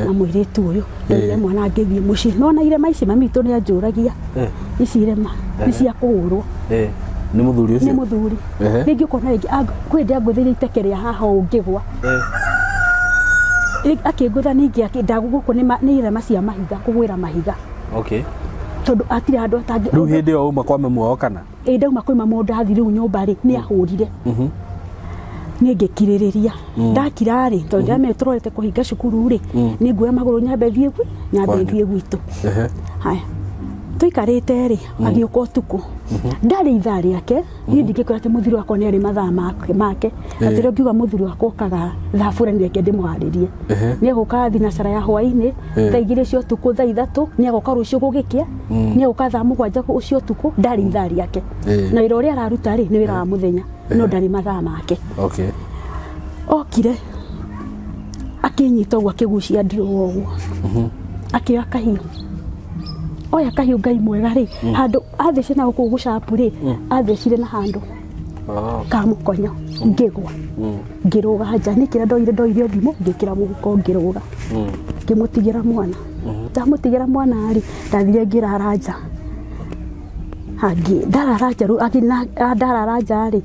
na mũirĩtu ũyũ. Ndoire mwana ngĩthiĩ mũciĩ, nona irema ici mami witũ nĩ anjũragia, ici irema nĩ cia kũhũrwo. Nĩ mũthuri Nĩ ũcio? mũthuri. Rĩngĩ ũkona rĩngĩ kwĩ hĩndĩ angũthĩire iteke rĩa haha ũũ ngĩgwa. Akĩngũtha ningĩ gũkũ nĩ irema cia mahiga, kũgwĩra mahiga. Tondũ atirĩ handũ atangĩ. Rĩu hĩndĩ ĩyo uma kwa mamu wao kana? Ĩ, ndauma kwĩ mamu, ndathi rĩu nyũmba rĩ, nĩ ahũrire. Niĩ ngĩkirĩrĩria. Ndakira rĩ, tondũ ndĩramenya tũrorete kũhinga cukuru rĩ, nĩ nguoya magũrũ nyambe thiĩ nyambe Kwanyu. thiĩ gwitũ. Haya, tũikarĩte rĩ, agĩũka ũtukũ, ndarĩ ithaa rĩake. Niĩ ndingĩkwĩra atĩ mũthuri wakwa nĩ arĩ mathaa make atĩ rĩo ngiuga mũthuri wakwa okaga thaa fulani, reke ndĩmũharĩrie. Nĩ egũka thinacara ya hwainĩ, thaa 2 cia ũtukũ, thaa 3, nĩ agoka rũciũ gũgĩkĩa, nĩ egũka thaa 7 cia ũtukũ. Ndarĩ ithaa rĩake. Na wĩra ũrĩa araruta rĩ, nĩ wĩra wa mũthenya, no ndarĩ mathaa make. Okire akĩnyita ũguo, akĩgucia ndiro ũguo, akĩoya kahiũ, oya kahiũ. Ngai mwega rĩ, handũ athecire na gũkũ gũcapu rĩ, athecire na handũ ka mũkonyo, ngĩgwa, ngĩrũga nja. Nĩ kĩrĩa ndoire, ndoire o thimũ, ngĩkĩra mũhuko, ngĩrũga, ngĩmũtigĩra mwana. Ndamũtigĩra mwana rĩ, ndathire ngĩrara nja. Hangĩ ndarara nja rĩu ndarara nja rĩ,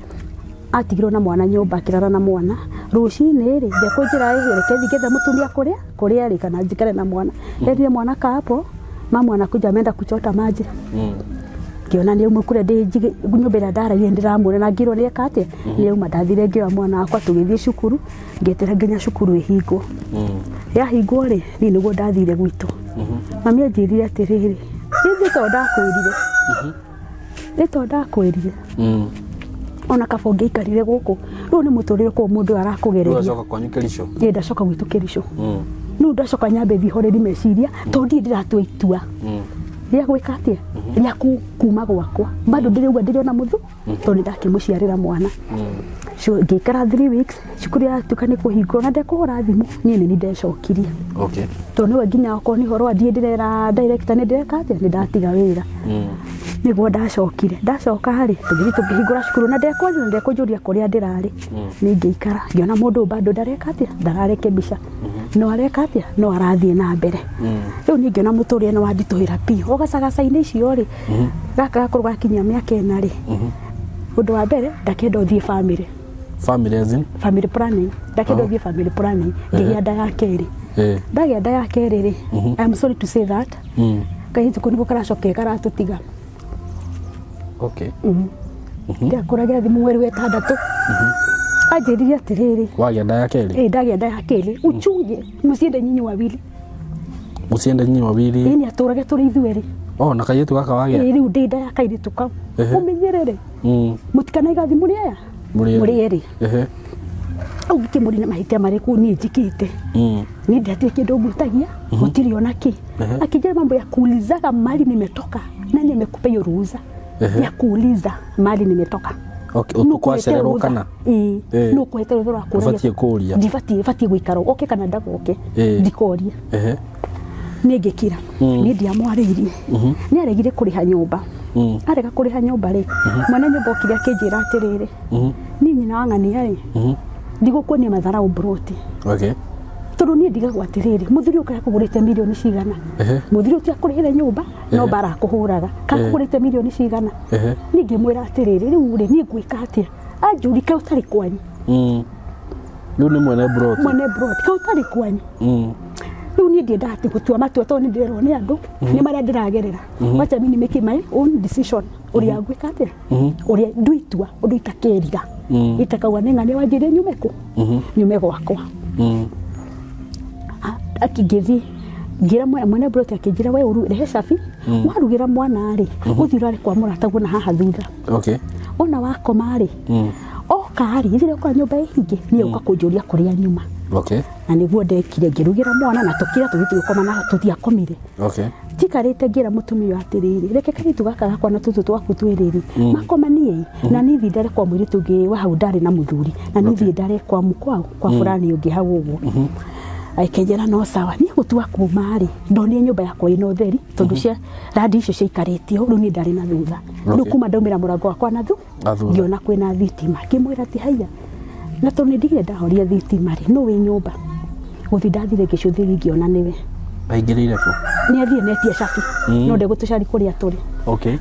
atigirwo na mwana nyũmba, akĩrara na mwana. Rũcinĩ rĩ, ndekũnjĩra ĩhĩ, reke thiĩ ngethe mũtumia kũrĩa kũrĩa rĩ, kana njikare na mwana. Erire mwana kapo mama anakuja, ameenda kuchota maji. Ngĩona nĩ auma kũrĩa ndĩ nyũmba ĩrĩa ndaraire, ndĩramwĩra na ngĩrwo nĩ eka atĩa, nĩ auma. Ndathire ngĩoya mwana wakwa, tũgĩthiĩ cukuru, ngĩeterera nginya cukuru ĩhingwo. Yahingwo rĩ, niĩ nĩguo ndathire gwitũ. Mami anjĩrire atĩrĩrĩ, githĩ to ndakwĩrire, nĩ to ndakwĩrire, ona kaba ũngĩaikarire gũkũ, rĩu nĩ mũtũrĩre kũu mũndũ ũyũ arakũgereria. Ũgacoka kwanyu Kericho? Ĩ, ndacoka gwitũ Kericho. Rĩu ndacoka nyambe thiĩ horeri meciria, tondũ ndirĩ ndĩratua itua rĩa gwĩka atĩa, rĩa kuma gwakwa. Bado ndĩrauga ndĩrĩ ona mũthu, tondũ nĩ ndakĩmũciarĩra mwana. So ngĩikara 3 weeks, cukuru yatuĩka nĩ kũhingũrwo na ndekũhũra thimũ, niĩ nĩ ndecokirie. Tondũ nĩwe nginya okorwo nĩ ũhoro wa ndiĩ ndĩrera director nĩ ndĩreka atĩa, nĩ ndatiga wĩra. Nĩguo ndacokire, ndacoka rĩ, tũgĩthiĩ tũkĩhingũra cukuru na ndekwaria na ndekũnjũria kũrĩa ndĩrarĩ. Niĩ ngĩikara ngĩona mũndũ ũyũ bado ndareka atĩa, ndararekebisha, no areka atĩa, no arathiĩ na mbere. Rĩu niĩ ngĩona mũtũrĩre nĩ wanditũhĩra biũ. O gacagaca-inĩ icio rĩ, gaka gakorwo gakinyia mĩaka 4 rĩ, ũndũ wa mbere ndakenda ũthiĩ family. Family as in? Family planning. Ndakenda ũthiĩ family planning, ngĩgĩa nda ya kerĩ. Ndagĩa nda ya kerĩ rĩ, I'm sorry to say that, kairĩtu kau nĩko karacokire karatũtiga. Ndakũragĩra thimũ mweri wa 6, anjĩrire atĩrĩrĩ, Wagĩa nda ya kerĩ? Ĩ, ndagĩa nda ya kerĩ, uchunge msiende nyinyi wawili. Mũciende nyinyi wawili. Ĩ, nĩ atũrage tũrĩ ithuerĩ. Oh, na kairĩtu gaka wagĩa? Ĩ, rĩu ndĩ nda ya kairĩtu kau. Ũmenyerere, mũtikanaiga thimũ mũrĩ aya. Mũrĩ erĩ. Mũrĩ erĩ. Au ngĩkĩmũria nĩ mahĩtia marĩkũ niĩ njĩkĩte. Niĩ ndiatirĩ kĩndũ ngwĩtagia, gũtirĩ ona kĩ. Akĩnjĩra mambo ya kuulizaga mali nimetoka, nani amekupa hiyo ruhusa ya kuuliza mali nimetoka? Okay, Nũ ũtukũ wacererwo ũkũhete kana? rũtha? Ĩĩ, nũ ũkũhete rũtha rwa kũũragia? Ũbatiĩ kũũria. Ndibatiĩ, batiĩ gũikara oke kana ndagoke. Ndikoria. Niĩ ngĩkira, niĩ ndiamwarĩirie. Nĩ aregire kũrĩha nyũmba. Arega kũrĩha nyũmba rĩ, mwene nyũmba okire akĩnjĩra atĩrĩrĩ, niĩ nyina wa ng'ania rĩ, ndigũkuonia matharau mburoti. Tondũ niĩ ndigagwo atĩrĩrĩ, mũthuri ũyũ akũgũrĩte mirioni cigana? Mũthuri ũyũ ti akũrĩhĩre nyũmba, no mbara akũhũraga. Kakũgũrĩte mirioni cigana? Niĩ ngĩmwĩra atĩrĩrĩ, rĩu rĩ, niĩ ngwĩka atĩa? Anjũri, kaĩ ũtarĩ kwanyu? Rĩu nĩ mwene mburoti. Mwene mburoti, kaĩ ũtarĩ kwanyu? Rĩu niĩ ndiendaga atĩ gũtua matua tondũ nĩ ndĩrerwo nĩ andũ nĩ marĩa ndĩragerera. Wacha mimi make my own decision, ũrĩa ngwĩka atĩa, ũrĩa ndua itua, ũndũ itakerira, itakauga nĩ ng'ania wanjĩrire nyume kũ, nyume gwakwa. Akĩngĩthiĩ ngĩra mwene mburoti, akĩnjĩra we ũru rehe cabi, warugĩra mwana rĩ, ũthiĩ ũrare kwa mũrataguo na haha thutha. Ona wakoma rĩ, oka rĩ, rĩrĩa ũkora nyũmba ĩhinge, nĩ ũka kũnjũria kũrĩa nyuma. Na nĩguo ndekire, ngĩrugĩra mwana na tũkira tũthiĩ tũgĩkoma na tũtiakomire. Njikarĩte ngĩra mũtumia ũyũ atĩrĩrĩ, reke kairĩtu gaka gakwa na tũtũ twaku twĩrĩ rĩ, makomanie, na niĩ thiĩ ndare kwa mũirĩtu ũngĩ wa hau ndarĩ na mũthuri, na niĩ thiĩ ndare kwa mũkwao kwa fulani ũngĩ hau ũguo. Akĩnjĩra no sawa. Niĩ gũtua kuma rĩ, ndonire nyũmba yakwa ĩna ũtheri tondũ cia randi icio ciaikarĩtio, rĩu niĩ ndarĩ na thutha. Rĩu kuma ndaumĩra mũrango wakwa na Na thutha. ngĩona kwĩna thitima, ngĩmwĩra atĩ haiya, na tondũ nĩ ndigire ndahoria thitima rĩ, nũ wĩ nyũmba? Gũthiĩ ndathire ngĩcũthĩrĩria ngĩona nĩwe. Aingĩrĩire kũ? Nĩ athiĩ netie cabi, no ndegũtũcari kũrĩa tũrĩ.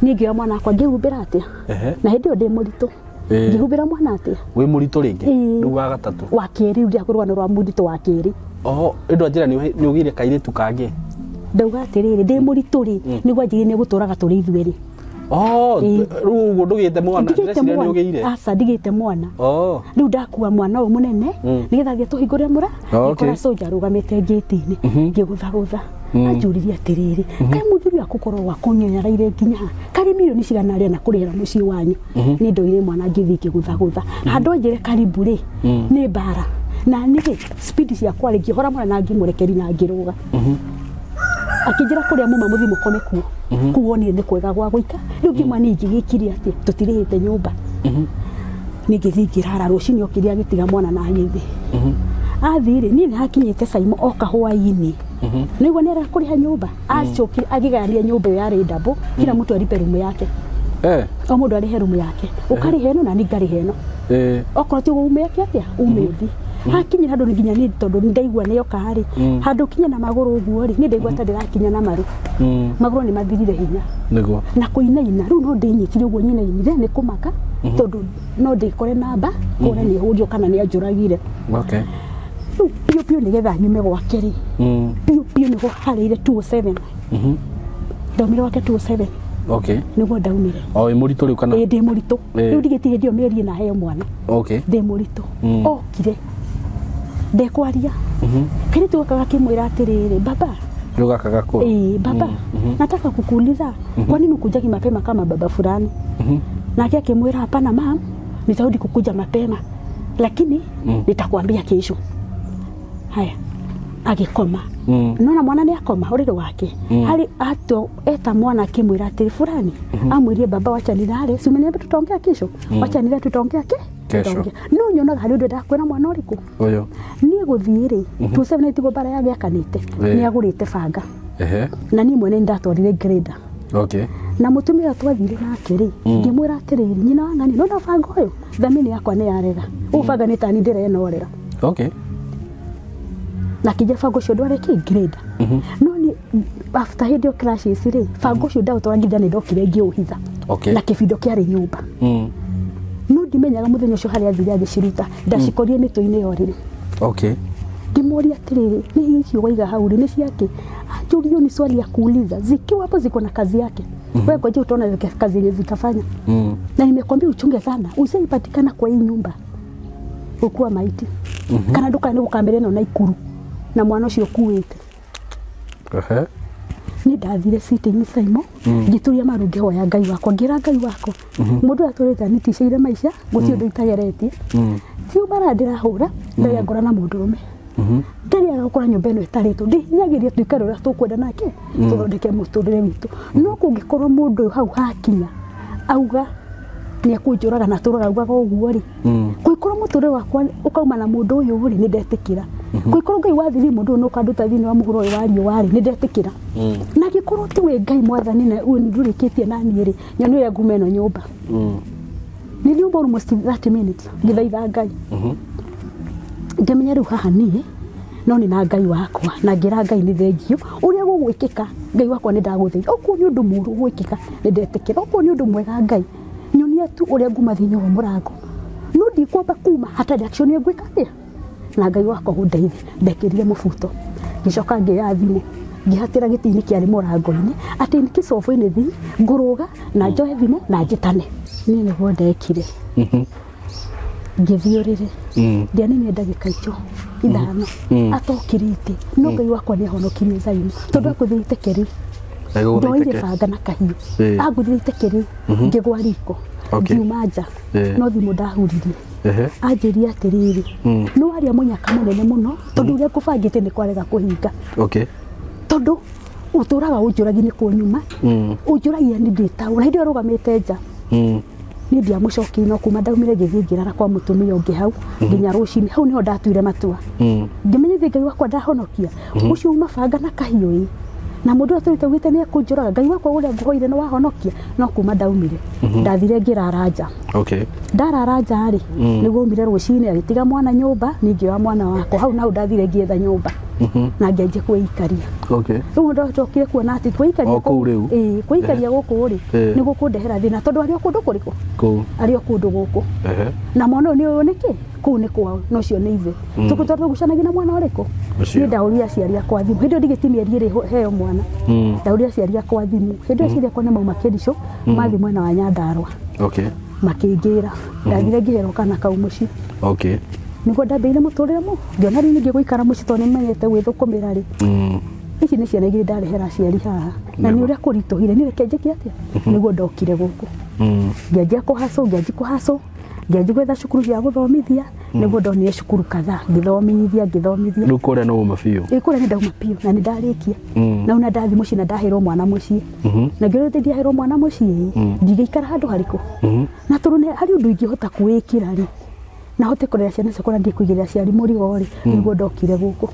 Niĩ ngĩoya mwana wakwa ngĩhumbĩra atĩa? Na hĩndĩ ĩyo ndĩ mũritũ. Ngĩhumbĩra mwana atĩa? Wĩ mũritũ rĩngĩ? Ĩĩ. Rĩu wa gatatũ? Wa kerĩ, rĩu ndĩrakũrũgano rwa mũritũ wa kerĩ. Oho, ĩndũ anjĩra nĩ ũgĩire kairĩtu kangĩ? Ndauga atĩrĩrĩ, ndĩ mũritũ rĩ, nĩguo anjĩrire nĩ gũtũraga tũrĩ ithuerĩ. Oh, Ĩĩ. rĩu ũguo ndũgĩte mwana? Ndigĩte Ndĩreciria nĩ mwana. ũgĩire. Aca, ndigĩte mwana. Rĩu ndakua mwana ũyũ mũnene, nĩgetha thiĩ tũhingũre mũra, ngĩkora soja arũgamĩte ngĩti-inĩ, ngĩgũthagũtha. Anjũririe atĩrĩrĩ, kaĩ mũthuri waku korwo wakũnyonyaraire nginya ha? Karĩ mirioni cigana arĩa na kũrĩhĩra mũciĩ wanyu? Niĩ ndoire mwana ngĩthiĩ ngĩgũthagũtha. Handũ anjĩre karibu rĩ, nĩ mbara. Na niĩ speed ciakwa rĩ, ngĩhora mwana na ngĩmũrekeri na ngĩrũga. Akĩnjĩra kũrĩa muma mũthiĩ mũkome kuo. Kũu wonire nĩ kwega gwa gũika. Rĩu ngĩmwa niĩ ingĩgĩkire atĩa? Tũtirĩhĩte nyũmba. Niĩ ngĩthiĩ ngĩrara, rũcinĩ okire agĩtiga mwana na agĩthiĩ. Athiĩ rĩ, niĩ nĩ hakinyĩte Saimo oka hwainĩ. Nĩguo nĩ arega kũrĩha nyũmba. Acokire agĩgayania nyũmba ĩyo yarĩ double, kila mtu alipe rumu yake. O mũndũ arĩhe rumu yake. Ũkarĩha ĩno na niĩ ngarĩha ĩno. Okorwo ti ũguo ume atĩa? Ume ũthiĩ. Hakinyire handũ nginya niĩ tondũ nĩ ndaigua nĩ oka rĩ, handũ kinya na magũrũ ũguo rĩ, niĩ ndaigua ta ndĩrakinya na maru. Magũrũ nĩ mathirire hinya. Na kũinaina, rĩu no ndĩnyitire ũguo nyinainire nĩ kũmaka, tondũ no ndĩkore namba, kũre nĩ hũrio kana nĩ anjũragire. Rĩu biũ biũ nĩgetha nyume gwake rĩ, biũ biũ nĩho harĩire 207. Ndaumire gwake 207. Nĩguo ndaumire. O wĩ mũritũ rĩu kana? Ĩĩ, ndĩ mũritũ. Rĩu ndigĩtie hĩndĩ ĩyo mĩeri ĩna heo mwana. Ndĩ mũritũ. Okire. Ndekwaria. Kairĩtu gaka gakĩmwĩra atĩrĩrĩ, baba. Rĩu gaka gakũrũ. Ĩĩ, baba, nataka kukuuliza, kwa nini ukujagi mapema kama baba fulani? Nake akĩmwĩra hapana mam, nitarudi kukuja mapema. Lakini nitakwambia kesho. Haya, agĩkoma. Nona mwana nĩ akoma ũrĩrĩ wake. Harĩ ato eta mwana akĩmwĩra atĩrĩ fulani, amwĩrie baba wacha nilale, si umeniambia tutaongea kesho? Wacha nilale tutaongea ke? Kesho. Tutaongea. No nyonaga harĩ ũndũ ndakwĩra mwana ũrĩkũ? Ũyũ. Niĩ gũthiĩ rĩ, 279 tiguo mbara yagĩakanĩte, nĩ agũrĩte banga. Na niĩ mwene nĩndatwarire grader. Na mũtumia ũyũ twathire nake rĩ, ngĩmwĩra atĩrĩrĩ, nyina wa ng'ani, nona banga ũyũ thamini yakwa nĩ yarega, ũyũ banga nĩ tani ndĩrenorera. Na kĩnja banga ũcio ndware kĩ grade. No ni after hĩndĩ ĩyo clashes rĩ, banga ũcio ndaũtwara nginya nĩ ndokire ngĩũhitha. Na kĩbindo kĩarĩ nyũmba. No ndimenyaga mũthenya ũcio harĩa athire agĩciruta, ndacikorire mĩtwe-inĩ ya ũrĩrĩ. Ngĩmũria atĩrĩrĩ, nĩ icio waiga hau rĩ, nĩ ciakĩ? Anjũria hiyo ni swali ya kuuliza, zikiwa hapo ziko na kazi yake. Wewe ngoja utaona kazi yenye zitafanya. Na nimekwambia uchunge sana, usaipatikana kwa hii nyumba ukuwa maiti. Kana ndukane gũkambĩra ĩno na ikuru na mwana ũcio ũkuĩte. Nĩ ndathire sitting Saimo, ngĩturia maru ngĩhoya Ngai wakwa, ngĩra Ngai wakwa, mũndũ ũrĩa atũrĩte aniticĩire maica, gũtirĩ ũndũ itageretie. Ti ũmara ndĩrahũra, ndarĩ angora na mũndũrũme. Ndarĩ agakora nyũmba ĩno ĩtarĩtwo, ndĩhinyagĩria tũikare ũrĩa tũkwenda nake, tũthondeke mũtũrĩre witũ. No kũngĩkorwo mũndũ ũyũ hau hakinya auga nĩ ekũnjũraga na atũraga augaga ũguo rĩ, kũngĩkorwo mũtũrĩre wakwa ũkauma na mũndũ ũyũ rĩ, nĩ ndetĩkĩra. Kũngĩkorwo Ngai wathiri mũndũ ũyũ nĩ ũkanduta thĩinĩ wa mũhuro ũyũ wa riũa rĩ, nĩ ndetĩkĩra. Na angĩkorwo ti we Ngai mwathani na ndũrĩkĩtie na niĩ rĩ, nyoni ũrĩa nguma ĩno nyũmba. Nĩ nyũmba almost 30 minutes ngĩthaitha Ngai. Ngĩmenya rĩu haha niĩ no nĩ na Ngai wakwa, na ngĩra Ngai nĩ thengiũ ũrĩa gũgwĩkĩka, Ngai wakwa nĩ ndagũthaitha, okorwo nĩ ũndũ mũũru ũgwĩkĩka nĩ ndetĩkĩra, okorwo nĩ ũndũ mwega Ngai nyonia tu ũrĩa nguma thĩinĩ wa mũrango, no ndikwamba kuma hatarĩ action ĩngwĩka atĩa, na Ngai wakwa gũndeithia. Ndekĩrire mũbuto, ngĩcoka ngĩoya thimũ ngĩhatĩra gĩtĩ-inĩ kĩarĩ mũrango-inĩ atĩ in case of anything ngũrũga na njoe thimũ na njĩtane. Niĩ nĩguo ndekire, ngĩthiĩ ũrĩrĩ, ndianinire ndagĩka icio 5 atokĩrĩte, no Ngai wakwa nĩ ahonokirie Zaimu tondũ angũthire iteke rĩu. Ndoire banga na kahiũ, angũthire iteke rĩu, ngĩgwa riko, ngiuma nja, no thimũ ndahuririe. Anjĩrie atĩrĩrĩ, nĩ waria mũnyaka mũnene mũno tondũ ũrĩa ngũbangĩte nĩ kwarega kũhinga. Tondũ ũtũraga ũnjũragia nĩ kũnyuma, ũnjũragia nĩ ndĩtaũra, hĩndĩ ĩyo arũgamĩte nja. Niĩ ndiamũcokirie, no kuma ndaumire ngĩthiĩ ngĩrara kwa mũtumia ũngĩ hau nginya rũcinĩ. Hau nĩho ndatuire matua, ngĩmenyithia Ngai wakwa ndahonokia ũcio uma banga na kahiũ ĩ, na mũndũ ũrĩa tũrĩte ugĩte nĩ ekũnjũraga, Ngai wakwa ũrĩa ngũhoire nĩ wahonokia. No kuma ndaumire ndathire ngĩrara nja. Ndarara nja rĩ, nĩguo umire rũcinĩ agĩtiga mwana nyũmba, niĩ ngĩoya mwana wakwa hau na hau ndathire ngĩetha nyũmba na ngĩanjia kwĩikaria. Rĩu ndocokire kuona atĩ kwĩikaria O kũu rĩu? Ĩĩ, kwĩikaria gũkũ rĩ, nĩ gũkũndehera thĩna tondũ arĩ o kũndũ kũrĩkũ? Kũu. Arĩ o kũndũ gũkũ. Na mwana ũyũ nĩ ũyũ nĩkĩ? Kũu nĩ kwao, na ũcio nĩ ithe. Tũkũtwara tũgucanagia na mwana ũrĩkũ? Ũcio. Niĩ ndahũrire aciari akwa thimũ. Hĩndĩ ĩyo ndigĩti mĩeri ĩrĩ heo mwana. Ndahũrire aciari akwa thimũ. Hĩndĩ ĩyo aciari akwa nĩ mauma Kericho, mathiĩ mwena wa Nyandarũa. Makĩngĩra. Ndathire ngĩherwo kana kau mũciĩ. Nĩguo ndambĩrĩirie mũtũrĩre mũ. Ngĩona rĩu ningĩ gũikara mũciĩ tondũ nĩmenyete gwĩthũkũmĩra rĩ. Ici nĩ ciana igĩrĩ ndarehera aciari haha. Na nĩ ũrĩa kũritũhire, niĩ reke njĩke atĩa? Nĩguo ndokire gũkũ. Ngĩanjia kũhacũ, ngĩanjia kũhacũ, ngĩanjia gwetha cukuru cia gũthomithia, nĩguo ndonire cukuru kadhaa, ngĩthomithia, ngĩthomithia. Rĩu kũrĩa nĩ wauma biũ? Ĩĩ, kũrĩa nĩ ndauma biũ na nĩ ndarĩkia. Na rĩu na ndathiĩ mũciĩ na ndaheirwo mwana mũciĩ. Na ngĩrwo atĩ ndiaheirwo mwana mũciĩ, ndingĩikara handũ harĩkũ. Na tondũ nĩ harĩ ũndũ ingĩhota kwĩĩkĩra rĩ, na hote kũrera ciana ciakwa na ndige kũigĩrĩra aciari mũrigo rĩ, nĩguo ndokire gũkũ.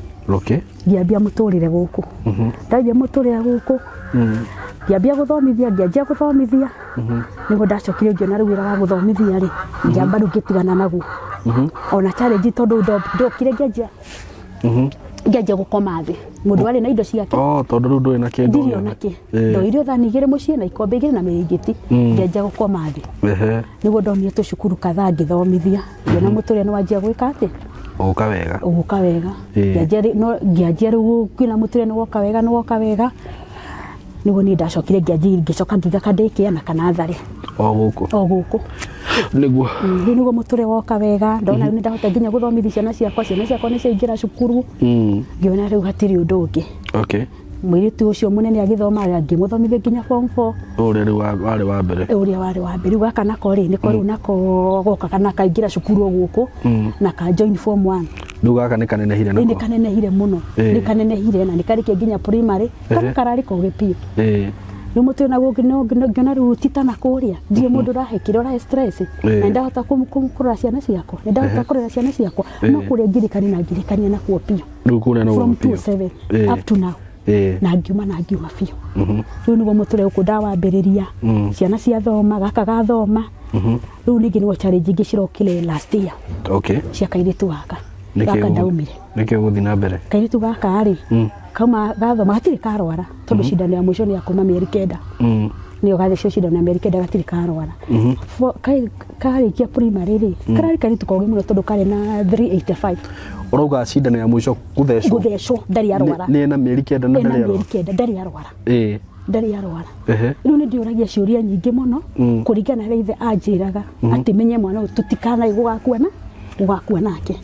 Ngĩambia mũtũrĩre gũkũ. Ndambia mũtũrĩre gũkũ, ngĩambia gũthomithia, ngĩanjia gũthomithia, nĩguo ndacokire ngĩona rĩu wĩra wa gũthomithia rĩ, ngĩamba rĩu ngĩtigana naguo. Ona challenge tondũ ndokire ngĩanjia ngĩanjia gũkoma thĩ. Mũndũ arĩ na indo ciake. Oh, tondũ rĩu ndũrĩ na kĩndũ Ndirĩ ona kĩ. Ndoire thani 2 mũciĩ na ikombe 2 na mĩrĩngĩti. Ngĩanjia gũkoma thĩ. Nĩguo ndonire tũcukuru kadhaa ngĩthomithia. Ngĩona mũtũrĩre nĩ wanjia gwĩka atĩ? Ũgũka wega. Ũgũka wega. Ngĩanjia rĩ, no ngĩanjia rĩu kwĩna mũtũrĩre nĩ woka wega, nĩ woka wega. Nĩguo niĩ ndacokire ngĩanjia ngĩcoka ngiuga ka ndĩkĩe na kana tharĩ. O gũkũ. O gũkũ. Nĩguo. Rĩu nĩguo mũtũrĩre woka wega, ndona rĩu nĩ ndahota nginya gũthomithia ciana ciakwa, ciana ciakwa nĩ ciaingĩra cukuru. Ngĩona rĩu hatirĩ ũndũ ũngĩ. Mũirĩtu ũcio mũnene agĩthoma, ngĩmũthomithia nginya form 4. Ũrĩa rĩu warĩ wa mbere. Ũrĩa warĩ wa mbere. Rĩu gaka nako rĩ, nĩko rĩu nako gokaga na kaingĩra cukuru o gũkũ, na ka join form 1. Rĩu gaka nĩ kanenehire nako? Nĩ kanenehire mũno. Nĩ kanenehire na nĩ karĩkia nginya primary. Kana kararĩ kogĩ biũ. Rĩu mũtwe naguo ngĩona rĩu ti ta na kũrĩa. Ndirĩ mũndũ ũrahe kĩrĩa ũrahe stress. Na nĩ ndahota kũrora ciana ciakwa. Nĩ ndahota kũrera ciana ciakwa. No kũrĩa ngirikani na ngirikania nakuo biũ. Rĩu kũrĩa no From biũ. 207 up to now. Na ngiuma na ngiuma biũ. Rĩu nĩguo mũtũre gũkũ ndawambĩrĩria, ciana ciathoma, gaka gathoma. Rĩu ningĩ nĩguo challenge ingĩ cirokire last year cia kairĩtu gaka. Gaka ndaumire. Nĩkĩ ũgũthiĩ na mbere? Kairĩtu gaka rĩ, kauma gathoma gatirĩ karwara, tondũ cindano ya mũico nĩ ya kuma mĩeri 9. Nĩyo gathecwo cindano ya mĩeri 9, gatirĩ karwara. Karĩkia primary rĩ, kararĩ kairĩtu kogĩ mũno tondũ karĩ na 385. Ũrauga cindano ya mũico gũthecwo? Gũthecwo ndarĩ arwara. Nĩ ena mĩeri 9 na ena ndarĩ mĩeri arwara? 9 ndarĩ arwara. Ndarĩ arwara. Rĩu nĩ ndĩũragia ciũria nyingĩ mũno kũringana na ithe anjĩraga atĩ menye mwana ũyũ tũtikanae gũgakua na gũgakua nake.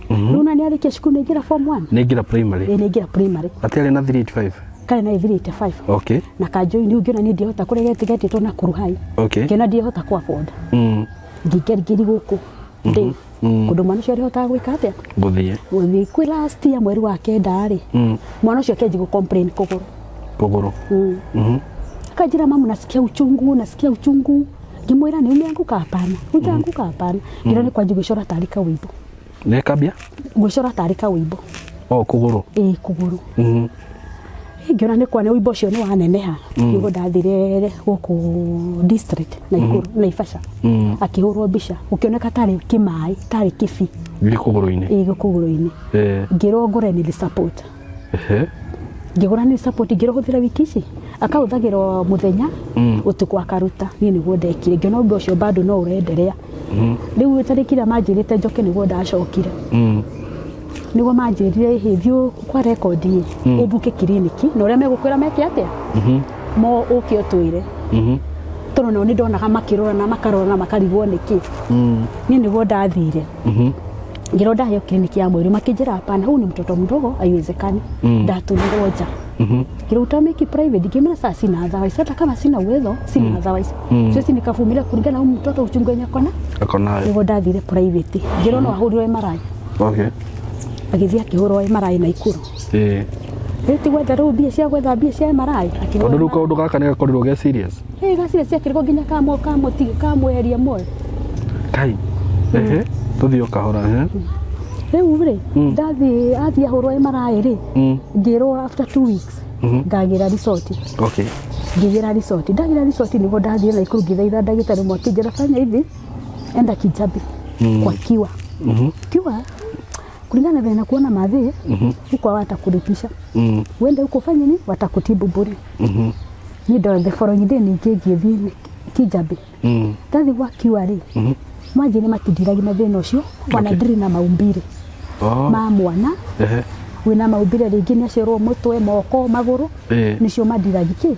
Rĩu na nĩ arĩkia cukuru, nĩ aingĩra form 1. Nĩ aingĩra primary? Ĩ, nĩ aingĩra primary. Atiarĩ na 385? Karĩ na 385. Na kanjũi nĩ ũngĩona niĩ ndihota kũrĩa getĩtwo na kuruhai. Ngĩona ndihota kũ afford. Ngĩingĩra gũkũ ndĩ kũndũ mwana ũcio arĩhotaga gwĩka atĩa? Gũthiĩ. Gũthiĩ. Kwĩ last year mweri wa kenda rĩ, mwana ũcio akĩanjia gũ complain kũgũrũ. Kũgũrũ. Akanjĩra, "Mamu, nasikia uchungu, nasikia uchungu." Ngĩmwĩra, "Nĩ umeanguka?" "Hapana." "Hujaanguka?" "Hapana." Ngĩra nĩ kwanjia gwĩcora tarĩ kawĩimbo. Nĩ kambia? Gwĩcora tarĩ kawĩimbo. O kũgũrũ? Ĩ, kũgũrũ. Ngĩona nĩ kwa nĩ ũimbo ũcio nĩ waneneha, nĩguo ndathire gũkũ district Naikuru, Naivasha. Akĩhũrwo mbica, gũkĩoneka tarĩ kĩmaĩ, tarĩ kĩbi. Gĩ kũgũrũ-inĩ? Ĩ, kũgũrũ-inĩ. Ngĩrwo ngũre nail support. Ngĩgũra nail support, ngĩrwo hũthĩra wiki ici, akahũthagĩra mũthenya, ũtukũ akaruta. Niĩ nĩguo ndekire, ngĩona ũndũ ũcio bado no ũrenderea. Rĩu tarĩki ĩrĩa manjĩrĩte njoke nĩguo ndacokire. Nĩguo manjĩrire, ĩhĩ, thiĩ kwa rekondi ũmbuke kiriniki na ũrĩa megũkwĩra meke atĩa mo, ũke ũtwĩre. Tondũ nao nĩ ndonaga makĩrorana, makarorana, makarigwo nĩkĩ. Niĩ nĩguo ndathire, ngĩrwo ndaheo kiriniki ya mweri, makĩnjĩra hapana, huyu ni mtoto mdogo, haiwezekani. Ndatũmirwo nja, ngĩrwo utameki private. Ngĩmwĩra sasa sina otherwise, hata kama sina uwezo, sina otherwise, siwezi nikavumilia kulingana na huyu mtoto, uchungu wenye akona. Akonayo. Nĩguo ndathire private, ngĩrwo no ahũrirwo MRI. Agĩthiĩ akĩhũrwo MRI Naikuru. Rĩu ti gwetha rĩu mbia cia gwetha mbia cia MRI. Akĩhũrwo. Tondũ rĩu kaũndũ gaka nĩ gakorirwo ge serious. Ĩ, gacira ciakĩrĩkwo nginya kamwe kamweheria muoyo. Kai. Ehe. Tũthiĩ o kahora. Ehe. Rĩu rĩ, ndathiĩ, athiĩ ahũrwo MRI rĩ, ngĩrwo after 2 weeks ngagĩra result. Ngĩgĩra result, ndagĩra result nĩguo ndathiĩ Naikuru ngĩthaitha ndagĩtarĩ ũmwe, akĩnjĩra, "Fanya hivi, enda Kijabi kwa Kiwa." Kiwa kulingana na vile nakuona madhe huko hawatakulipisha. Uende huko ufanye nini, watakutibu bure. Ni ndo the following day ningĩ ngĩthiĩ Kijabi. Ndathiĩ gwa Kiwa rĩ, manjĩre matindiragia na thĩna ũcio, wanadiri na maumbire ma mwana. Wĩna maumbire, rĩngĩ nĩ acerwo mũtwe, moko, magũrũ. Nĩcio mandiragi kĩ.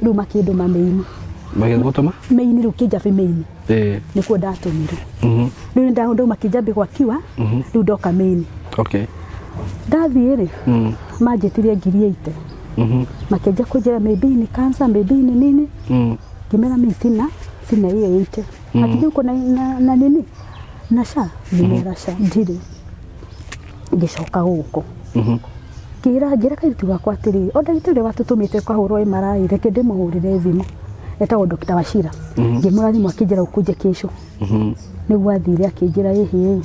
Rĩu makĩndũma main. Magĩgũtũma? Main rĩu, Kijabi main. Nĩkuo ndatũmirwo. Rĩu nĩ ndauma Kijabi gwa Kiwa, rĩu ndoka main. Ndathiĩ rĩ, manjĩtirie 80,000. Makĩanjia kũnjĩra maybe ni cancer, maybe ni nini. Ngĩmera mi sina hiyo 80. Akijua uko na nini na SHA, ngĩmera SHA ndirĩ. Ngĩcoka gũkũ, ngĩra kairĩtu gakwa atĩrĩrĩ, o ndagĩtarĩ ũrĩa watũtũmĩte kũhũrwo MRI, reke ndĩmũhũrĩre thimũ, etagwo Dr. Wachira. Ngĩmũra thimũ, akĩnjĩra ukuje kesho. Nĩguo athire, akĩnjĩra, "Ĩhĩ,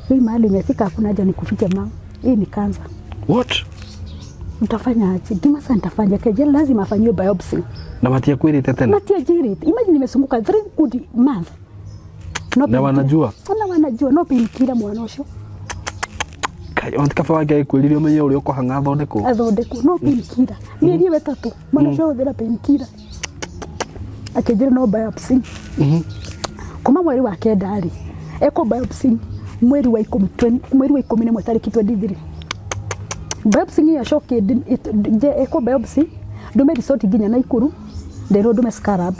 hii mahali imefika hakuna haja nikufiche mama, hii ni cancer." What? "Mtafanya aje?" Ngima sasa nitafanya keje, lazima afanyiwe biopsy. Na matiakwĩrĩte tene? Matianjĩrĩte. Imagine nimezunguka 3 good month. No Na painkiller. Wanajua? Na wanajua no painkiller mwana ũcio. Kai, ona ti kaba wake kwĩrire ũmenye ũrĩa ũkũhang'a athondekwo. Athondekwo no painkiller mĩeri ĩyo 3, mwana ũcio ahũthĩra painkiller. Akĩnjĩra no biopsy. Kuma mweri wa kenda rĩ, eko biopsy mweri wa 10, mweri wa 11 tarĩki 23. Biopsy ĩyo acoke eko biopsy, ndume result nginya Naikuru, nderwo ndume scarab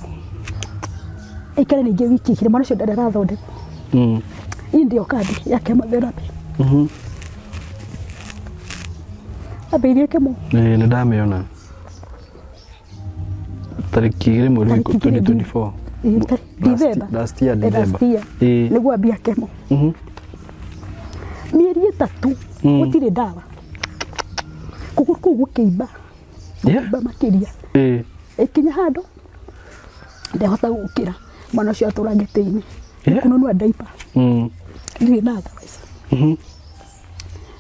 ikare ningĩ wiki 2, mwana ũcio ndarĩ arathondekwo. Hii ndio kadi ya chemotherapy. Ambĩirie chemo. Ĩĩ, nĩ ndamĩona. Tarĩki 2 mweri wa Tarĩki 2 2024. Ĩĩ, December. Last year Eh, December. last year. Nĩguo ambia chemo. Mĩeri 3 gũtirĩ ndawa, kũgũrũ kũu gũkĩimba, gũkĩimba makĩria. Ĩkinya handũ ndehota gũkĩra, mwana ũcio atũra gĩtĩ-inĩ. Kũnunua diaper. Ndirĩ na otherwise.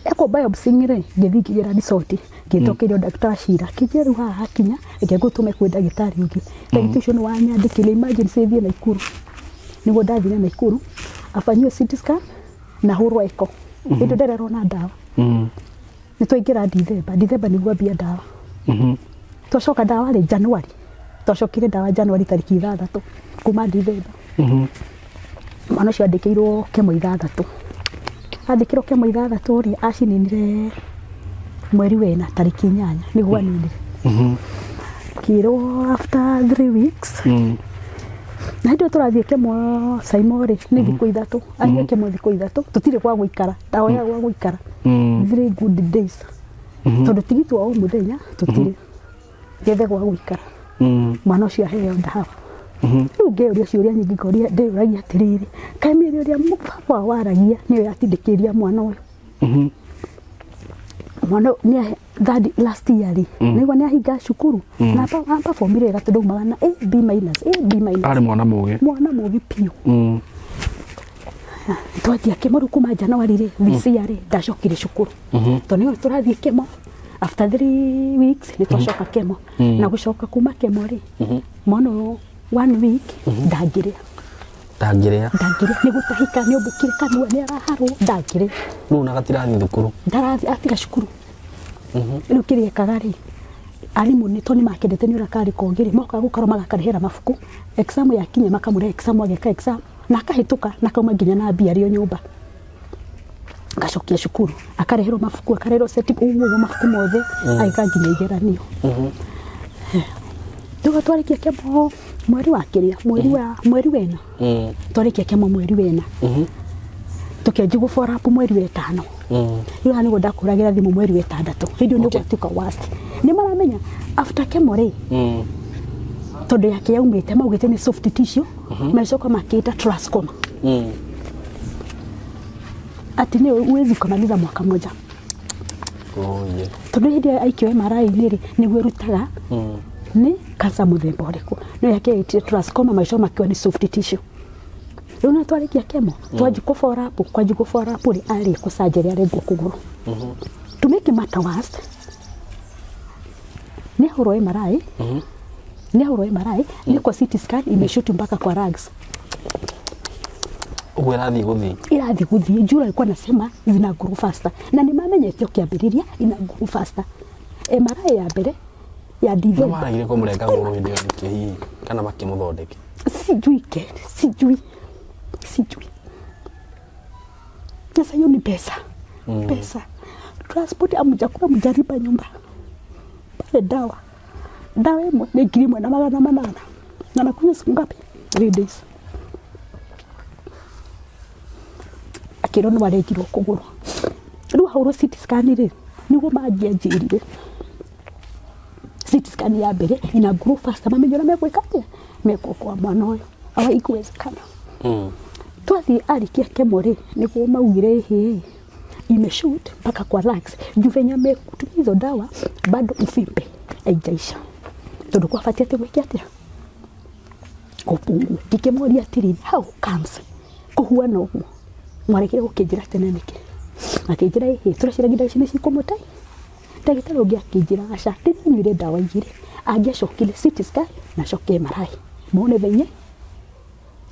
Ekwo biopsy rĩ, ngĩthiĩ ngĩgĩra result, ngĩtũkĩrio ndagĩtarĩ Cira, akĩnjĩra rĩu haha hakinya, reke ngũtũme kwĩ ndagĩtarĩ ũngĩ. Ndagĩtarĩ ũcio nĩ wanyandĩkĩire emergency thiĩ Naikuru. Nĩguo ndathire Naikuru, afanyiwe CT scan na hũrwo echo. Hĩndĩ ĩyo ndarerwo na ndawa. Nĩ twaingĩra Dithemba, Dithemba nĩguo ambia ndawa. Twacoka ndawa rĩ January, twacokire ndawa January tarĩki 6 kuma Dithemba. Mwana ũcio andĩkĩirwo kemo 6. Andĩkĩrwo kemo 6 rĩ, acininire mweri wena tarĩki 8 nĩguo aninire. Kĩrwo after 3 weeks. Na hĩndĩ ĩyo tũrathiĩ chemo Saimo rĩ, nĩ thikũ 3. Athiĩ chemo thikũ 3, tũtirĩ gwa gũikara, ndawa ya gwa gũikara. 3 good days. Tondũ tigiti wa o mũthenya tũtirĩ. Gethe gwa gũikara. Mwana ũcio aheo ndawa. Rĩu ngĩũria ciũria nyingĩ, ngoria ndĩyũragia atĩrĩrĩ, kaĩ mĩario ĩrĩa baba wao waragia nĩyo yatindĩkĩrĩria mwana ũyũ? Mwana ũyũ nĩ third last year rĩ, naigua nĩ ahinga cukuru na aperformire wega tondũ aumaga na A B minus, A B minus. Arĩ mwana mũgĩ. Mwana mũgĩ biũ. Twanjia chemo rĩu kuma January rĩ, this year rĩ, ndacokire cukuru tondũ nĩyo tũrathiĩ chemo after 3 weeks nĩ twacoka chemo. Na gũcoka kuma chemo rĩ, mwana ũyũ one week ndangĩrĩa. Ndangĩrĩa. Ndangĩrĩa, nĩ gũtahĩka, nĩ ũmbũkire kanua, nĩ araharwo, ndangĩrĩa. Rĩu na gatirathiĩ thukuru? Ndarathiĩ, atiga cukuru. Rĩu kĩrĩa ekaga rĩ, arimũ nĩ to nĩ makendete nĩ ũrĩa karĩ kogĩ rĩ, mokaga gũkorwo magakarehera mabuku. Exam yakinya makamũrehe exam, ageka exam na akahĩtũka na akauma nginya na mbia arĩ o nyũmba. Agacokia cukuru, akareherwo mabuku, akareherwo set ũguo ũguo, mabuku mothe, agĩka nginya igeranio. Rĩu twarĩkia chemo mweri wa kĩrĩa, mweri wena. Twarĩkia chemo mweri wena, tũkĩanjia gũ follow up mweri wa ĩtano. Rĩu haha nĩguo ndakũragĩra thimũ mweri wa 6, hĩndĩ ĩyo nĩguo atuĩka worst. Nĩ maramenya after chemo rĩ, tondũ yake yaumĩte maugĩte nĩ soft tissue, macoka makĩta trascoma, ati nĩ huwezi ukamaliza mwaka moja. Oh, yeah. Tondũ hĩndĩ ĩyo aikio MRI-inĩ rĩ, nĩguo ĩrutaga nĩ cancer mũthemba ũrĩkũ, no yake yaitire trascoma, maico makiwa nĩ soft tissue. Rĩu na twarĩkia chemo, twanji kũ follow up, kwanji kũ follow up rĩ, arĩ kũ surgery, arengwo kũgũrũ. To make matter worse, nĩ ahũrwo MRI, nĩ ahũrwo MRI, nĩ kwa CT scan imeshoot mpaka kwa lungs. Ũguo ĩrathiĩ gũthiĩ. Irathi gũthiĩ. Jura alikuwa anasema zina grow faster, na nĩ mamenyete o kĩambĩrĩria ina grow faster. MRI ya mbere ya No December. Maragire kũmũrenga gũrũ hĩndĩ ĩyo nĩkĩ hihi, kana makĩmũthondeke? Sijui ke, sijui, sijui. Sasa hiyo ni pesa, pesa, transport, amjakula, mjariba nyumba pale, dawa, dawa ĩmwe nĩ 1800, na nakunywa siku ngapi? 3 days. Akĩrwo nĩ warengirwo kũgũrũ. Rĩu ahũrwo CT scan rĩ, nĩguo mangĩanjĩrire CT scan ya mbere ina grow faster, mamenye ũrĩa megwĩka atĩa, mekuokoa mwana ũyũ. Haikuwezekana. Twathiĩ arĩkia chemo rĩ, nĩguo maugire hĩ imeshoot mpaka kwa lungs, juu venye amekutumia hizo dawa bado uvimbe haijaisha, tondũ kwabatie atĩ gwĩke atĩa, gũpungue. Ngĩkĩmoria atĩrĩrĩ, how comes kũhuana ũguo? Mwaregire gũkĩnjĩra tene nĩkĩ? Akĩnjĩra ĩhĩ, tũreciragia ndawa ici nĩ cikũmũte. Ndagĩtarĩ ũngĩ akĩnjĩra aca, rĩrĩa anyuire ndawa 2 angĩacokire CT scan na acoke MRI mone venye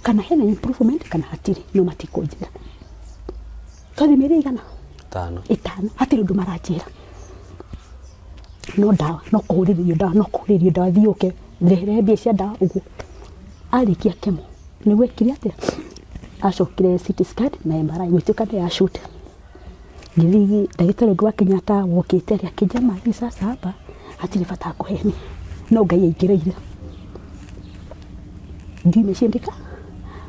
kana hena improvement kana hatirĩ, no matikũnjĩra. Twathi mĩeri igana? 5. 5, hatirĩ ũndũ maranjĩra, no ndawa, no kũhũrĩrĩrio ndawa, no kũhũrĩrĩrio ndawa, thiĩ ũke rehere mbia cia ndawa ũguo. Arĩkia chemo nĩguo ekire atĩa, acokire CT scan na MRI, gwĩtuĩka nĩ ya shoot. Ngĩthiĩ ndagĩtarĩ ũngĩ wa Kenyatta wokĩte rĩ, akĩnjĩra mami, sasa hapa hatirĩ bata wa kũhenia, no Ngai aingĩrĩire, ndio imeshindika,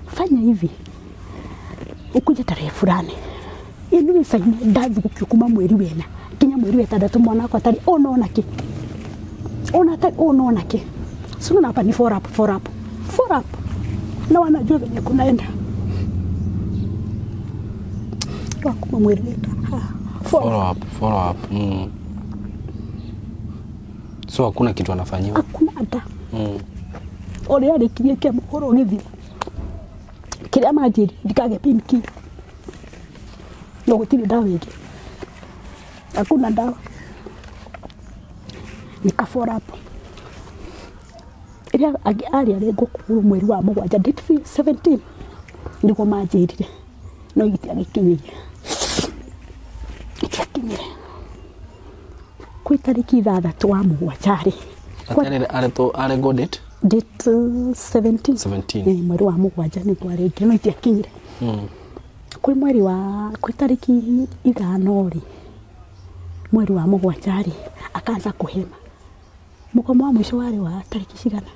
fanya hivi, ukuje tarehe fulani. Ĩnĩ saini ndathũkio kuma mweri wena nginya mweri wa 6, mwana wakwa atarĩ ona ona kĩ, ona atarĩ ona ona kĩ. So unaona hapa ni follow up, follow up, follow up, na wanajua venye kunaenda wa kuma mweri wa 5, follow Follow up, follow up. So hakuna kitu anafanyiwa. Hakuna hata ũrĩa arĩkirie chemo ũhoro ũgĩthira, kĩrĩa manjĩrire ndikage painkiller, no gũtirĩ ndawa ĩngĩ. Hakuna dawa. Nikafora hapo. Ĩrĩa arĩ arengwo kũgũrũ mweri wa 7 date 17 nĩguo manjĩrire, no itiagĩkinyire, itiakinyire kwĩ tarĩki 6 wa 7 rĩ. Arengwo date? Date 17. 17. Eh, mweri wa 7 nĩguo arengire, no itiakinyire. Kwĩ mweri wa kwĩ tarĩki 5 rĩ, mweri wa 7 rĩ, akaanza kũhema. Mũgomo wa mũico warĩ wa tarĩki cigana?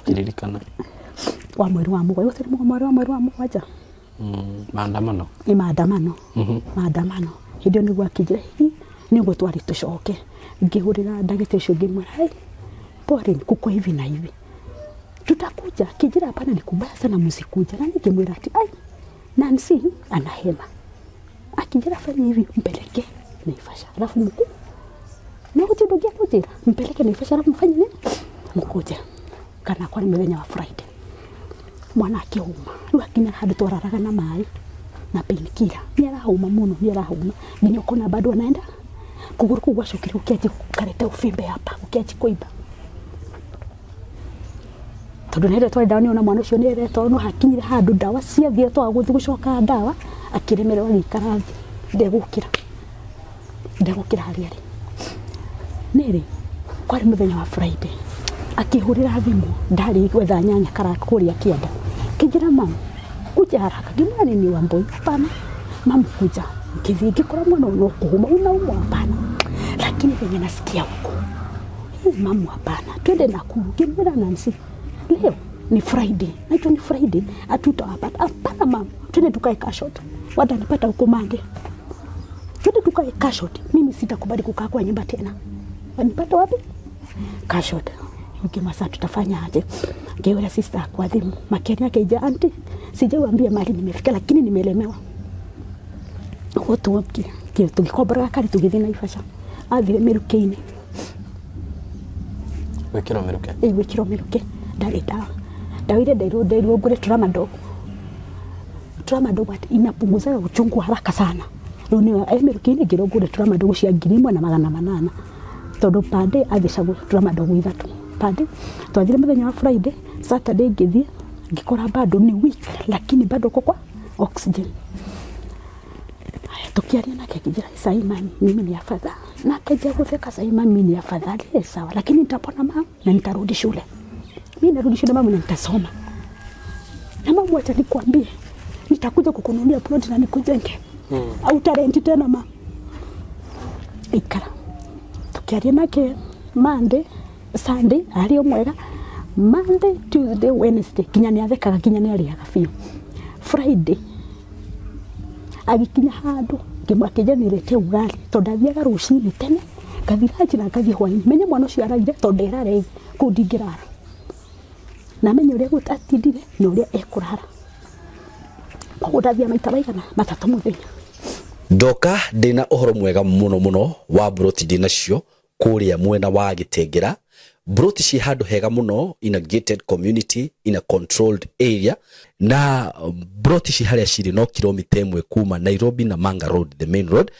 Kiririkana. Wa mweri wa 7, gũtirĩ mũgomo warĩ wa mweri wa 7. Maandamano. Nĩ maandamano. Maandamano hĩndĩ ĩyo nĩguo akĩnjĩra hihi nĩguo twarĩ tũcoke. Ngĩhũrĩra ndagĩtarĩ ũcio ngĩmwĩra, "Hey, pole, kuko hivi na hivi, tutakuja." Akĩnjĩra, "Hapana, ni kubaya sana, msikuja." Na nikimwĩra ati, "Ai, Nancy anahema." Akĩnjĩra, "Fanya hivi, mpeleke Naivasha alafu mkuu na gũtirĩ ũndũ ũngĩ akũnjĩra, mpeleke Naivasha alafu mfanye nini, mkuje." Kana kwarĩ mũthenya wa Friday, mwana akĩhũma. Rĩu akinya handũ twararaga na maĩ na painkiller, nĩ arahũma mũno, nĩ arahũma nginya ũkona bado anaenda kũgũrũ kũu gwacokire gũkĩanjia gũkareta ũbimbe hapa, gũkĩanjia kũimba, tondũ nĩ twarĩ ndawa, nĩona mwana ũcio nĩ eretwo, no hakinyire handũ ndawa ciathira, twaga gũthiĩ gũcoka ndawa, akĩremererwo, agĩikara thĩ, ndegũkĩra, ndegũkĩra harĩa arĩ. Nĩrĩ kwarĩ mũthenya wa Friday, akĩhũrĩra thimũ, ndarĩ gwetha nyanya kara kũrĩa kĩanda, kĩnjĩra, "Mam, kuja haraka." Ngĩmwĩra, "Nini Wambui?" "Hapana mam, kuja." Ngĩthiĩ ngĩkora mwana ũyũ no kũhũma. "Unaumwa?" "Hapana, lakini venye nasikia huko." "Eh, mamu, hapana, twende Nakuru." Ngĩmwĩra, "Nancy, leo ni Friday, najua ni Friday, hatutawapata." "Hapana mam, twende tukae Kashot, watanipata huko Monday. Twende tukae Kashot, mimi sitakubali kukaa kwa nyumba tena. Wanipata wapi? Kashot." Ngĩmasa, tutafanya aje? Ngĩwĩra sister kwa thimu makĩaria, akĩnjĩra, "Auntie, sijauambia mahali nimefika, lakini nimelemewa." Ũguo tũgĩkombora gakari, tũgĩthiĩ Naivasha. Athire mĩrukĩ-inĩ. Gwĩkĩrwo mĩrukĩ. Ĩ, gwĩkĩrwo mĩrukĩ. Ndarĩ ndawa, ndawa iria ndeirwo ngũre tramadol. Tramadol ati inapunguza uchungu haraka sana. Rĩu nĩyo e mĩrukĩ-inĩ, ngĩrwo ngũre tramadol cia 1800, tondũ per day athecagwo tramadol 3 per day. Twathire mũthenya wa Friday, Saturday ngĩthiĩ ngĩkora bado ni weak, lakini bado uko kwa oxygen. Haya, tukiaria nake akijira, "Sahi mami, mimi ni afadhali." Na akaja gutheka, "Sahi mami, ni afadhali." "Eh, sawa, lakini nitapona mama na nitarudi shule. Mimi narudi shule mama na nitasoma. Na mama, wacha nikwambie, nitakuja kukununulia plot na nikujenge. Au tarenti tena mama." Ikara. Tukiaria nake Monday, Sunday arĩ o mwega. Monday, Tuesday, Wednesday nginya nĩ athekaga, nginya nĩ arĩaga biũ. Friday agĩkinya handũ ngĩmwakĩnja nĩrete ugali, tondũ ndathiaga rũcinĩ tene, ngathiĩ ranji na ngathiĩ hwainĩ, menye mwana ũcio araire, tondũ nderare kũu ndingĩrara na menye ũrĩa atindire na ũrĩa ekũrara. Koguo ndathiaga maita maigana 3 mũthenya. Ndoka ndĩna ũhoro mwega mũno mũno wa mburoti ndĩnacio kũrĩa mwena wa Gĩtengera. Mburoti ciĩ handũ hega mũno, in a gated community, in a controlled area, na mburoti ci harĩa cirĩ no kilomita 1 kuma Nairobi na Manga Road, the main road,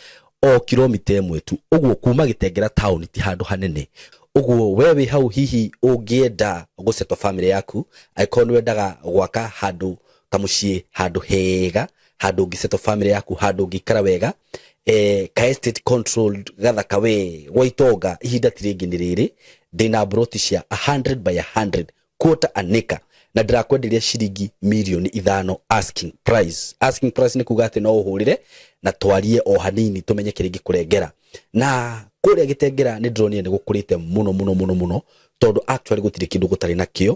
o kilomita 1 tu. Ũguo kuma Gĩtengera town ti handũ hanene. Ũguo we wĩ hau, hihi ũngĩenda gũsettle family yaku, angĩkorwo nĩ wendaga gwaka handũ kamũciĩ, handũ hega, handũ ũngĩsettle family yaku, handũ ũngĩikara wega, ka estate controlled gathaka we gwa itonga, ihinda ti rĩngĩ nĩ rĩrĩ. Ndĩna mburoti cia 100 by 100, quarter an acre, na ndĩrakwenderia ciringi mirioni 5 asking price. Asking price nĩ kuga atĩ no ũhũrĩre na twarie o hanini tũmenye kĩrĩa ingĩkũrengera. Na kũrĩa Gĩtengera nĩ ndĩronire nĩ gũkũrĩte mũno mũno mũno mũno, tondũ actually gũtirĩ kĩndũ gũtarĩ nakĩo.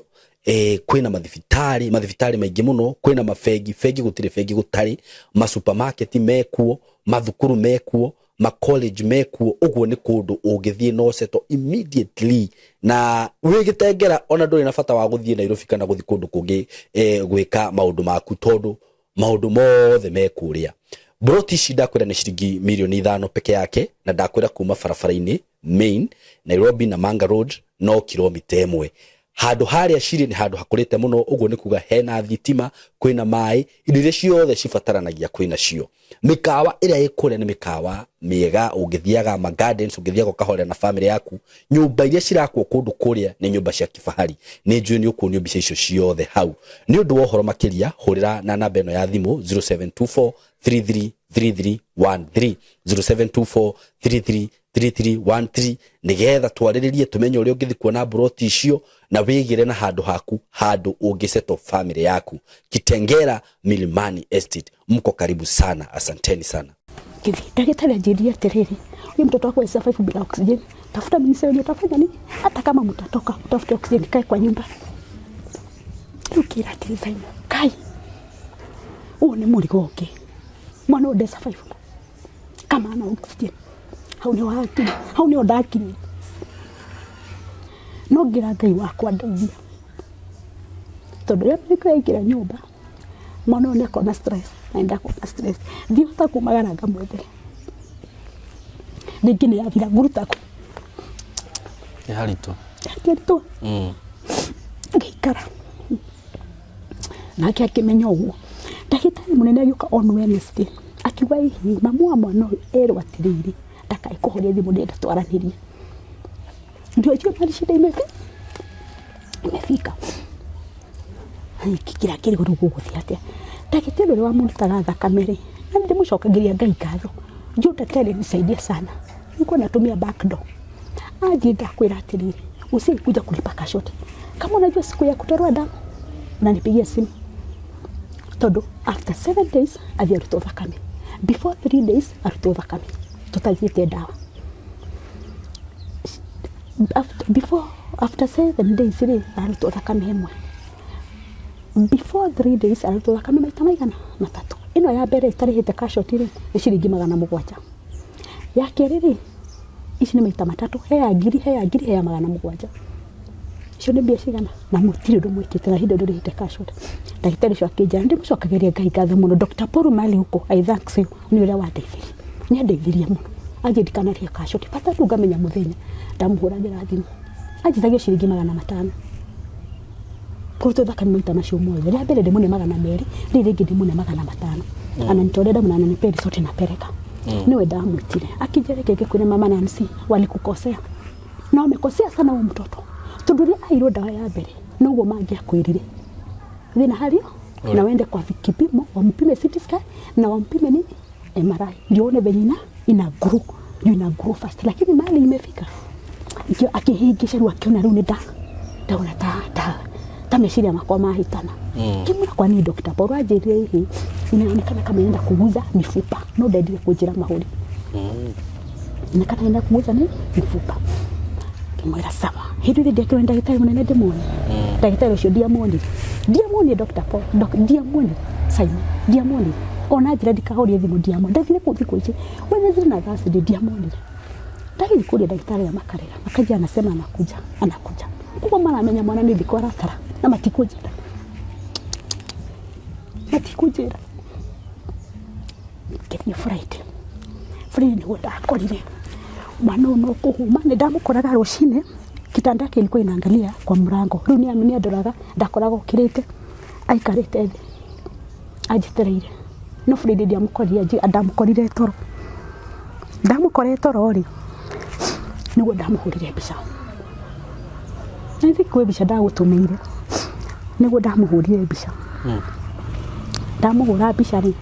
Kwĩna mathibitarĩ, mathibitarĩ maingĩ mũno, kwĩna mabengi, bengi gũtirĩ bengi gũtarĩ, masupermarket mekuo, mathukuru mekuo, ma college mekuo. Ũguo nĩ kũndũ ũngĩthiĩ no settle immediately na wĩ Gĩtengera, ona ndũrĩ na bata wa gũthiĩ Nairobi kana gũthiĩ kũndũ kũngĩ gwĩka maũndũ maku, tondũ maũndũ mothe me kũrĩa. Mburoti ici ndakwĩra nĩ ciringi mirioni 5 peke yake, na ndakwĩra kuma barabara-inĩ main Nairobi na Manga Road no kilomita 1. Handũ harĩa cirĩ nĩ handũ hakũrĩte mũno, ũguo nĩ kuga hena thitima, kwĩna maĩ, indo iria ciothe cibataranagia kwĩna cio. Mĩkawa ĩrĩa ĩ kũrĩa nĩ mĩkawa mĩega, ũngĩthiaga ma gardens, ũngĩthiaga ũkahorera na family yaku. Nyũmba iria cirakwo kũndũ kũrĩa nĩ nyũmba cia kifahari. Nĩ njũĩ nĩ ũkuonio mbica icio ciothe hau. Nĩ ũndũ wa ũhoro makĩria, hũrĩra na namba ĩno ya thimũ 0724 333313, 0724 333313, nĩgetha twarĩrĩrie tũmenye ũrĩa ũngĩthiĩ kuona mburoti icio na wĩgĩre na handũ haku, handũ ũngĩsettle family yaku. Kitengela Milimani Estate, mko karibu sana, asanteni sana. Ngĩthiĩ ndagĩtarĩ anjĩrire atĩrĩrĩ, huyu mtoto wako survive bila oxygen, tafuta ministry wenye utafanya nini, hata kama mtatoka utafute oxygen kae kwa nyumba. Rĩu ngĩra atĩrĩ, Simon, kai ũyũ nĩ mũrigo ũngĩ, mwana ũyũ nde survive kama ana oxygen. Hau nĩho hakinya, hau nĩho ndakinyire. No ngĩra Ngai wakwa ndeithia, tondũ rĩrĩa mĩrĩko yaingĩra nyũmba, mwana ũyũ nĩakorwo na stress na nĩndakorwo na stress, ndihota kumagara ngamwethere rĩngĩ nĩ yathira nguruta kũ. Nĩ haritũ. Haritũ. Ngĩikara nake akĩmenya ũguo. Ndagĩtarĩ mũnene agĩũka on Wednesday akiuga, hihi mamu wa mwana ũyũ erwo atĩrĩrĩ, ndakae kũhoria thimũ, ndĩrenda twaranĩrie. Ndio hiyo mali shida imefika. Kĩra kĩrĩ rĩu gũgũthiĩ atĩa? Ndagĩtarĩ ũrĩa wamũrutaga thakame rĩ, na ndĩmũcokagĩria Ngai ngatho, juu daktari alinisaidia sana, nilikuwa natumia back door. Aje ndakwĩra atĩrĩrĩ, usikuja kulipa cash out, kama unajua siku ya kutolewa damu unanipigia simu, tondũ after 7 days athiĩ arutwo thakame, before 3 days arutwo thakame tũtathiĩte ndawa. After, before after 7 days rĩ, ararutwo thakame ĩmwe, before 3 days ararutwo thakame maita maigana matatũ. Ĩno ya mbere ĩtarĩhĩte cash out rĩ, nĩ ciringi 700. Ya kerĩ rĩ, ici nĩ maita matatũ, he ya ngiri, he ya ngiri, he ya 700. Icio nĩ mbia cigana? Na mũtirĩ ũndũ mwĩkĩte na hinda ndũrĩhĩte cash out. Ndagĩtarĩ ũcio akĩnjĩra, ndĩmũcokagĩria Ngai ngatho mũno. Dr. Paul Mali huko, I thanks you nĩ ũrĩa wandeithirie, nĩ andeithirie mũno. Anjĩ ndikanarĩhe cash out, bata tu ngamenya mũthenya. Ndamũhũragĩra thimũ, anjĩtagia ciringi 500 kũrutwo thakame maita macio mothe. Rĩa mbere ndĩmũne 200, rĩrĩ rĩngĩ ndĩmũne 500. Ananitolea damu na ananipea risoti napeleka. Niwe ndamwĩtire akĩnjĩra, reke ngĩkwĩre mama Nancy, walikukosea na wamekosea sana huyu mtoto, tondũ rĩrĩa aheirwo ndawa ya mbere noguo mangĩakwĩrire thĩna hario na wende kwa kipimo, wampime CT scan na wampime nini MRI, ndio uone venye ina grow, ndio ina grow fast, lakini mali imefika ndio akĩhĩngĩca rĩu akĩona rĩu nĩ ndaona ta meciria makwa mahĩtana. Ngĩmwĩra, kwani Dr. Paul anjĩrire hihi inaonekana kama inaenda kuguza mifupa, no ndendire kũnjĩra mahũri, inaonekana inaenda kuguza nini mifupa. Ngĩmwĩra sawa. Hĩndĩ ĩrĩa ndiakĩrwo nĩ ndagĩtarĩ mũnene ndĩmuone, ndagĩtarĩ ũcio ndiamuonire, ndiamuonire Dr. Paul, ndiamuonire Simon, ndiamuonire ona njĩra ndikahorie thimũ, ndiamuonire. Ndathire kũu thikũ ici Wednesday na Thursday, ndiamuonire. Ndagĩthiĩ kũria ndagĩtarĩ aya makarega, makaja anasema anakuja, anakuja. Koguo maramenya mwana nĩ thikũ aratara na matikũnjĩra, matikũnjĩra. Ngĩthiĩ Friday, Friday nĩguo ndakorire mwana ũyũ no kũhuma. Nĩ ndamũkoraga rũcinĩ, kitanda yake ilikuwa inaangalia kwa mlango. Rĩu nĩ andoraga, ndakoraga okĩrĩte aikarĩte thĩ anjetereire. No Friday ndiamũkorire, ndamũkorire toro. Ndamũkorire toro rĩ, nĩguo ndamũhũrire mbica. I think kwĩ mbica ndagũtũmĩire, nĩguo ndamũhũrire mbica. Ndamũhũra mbica rĩ,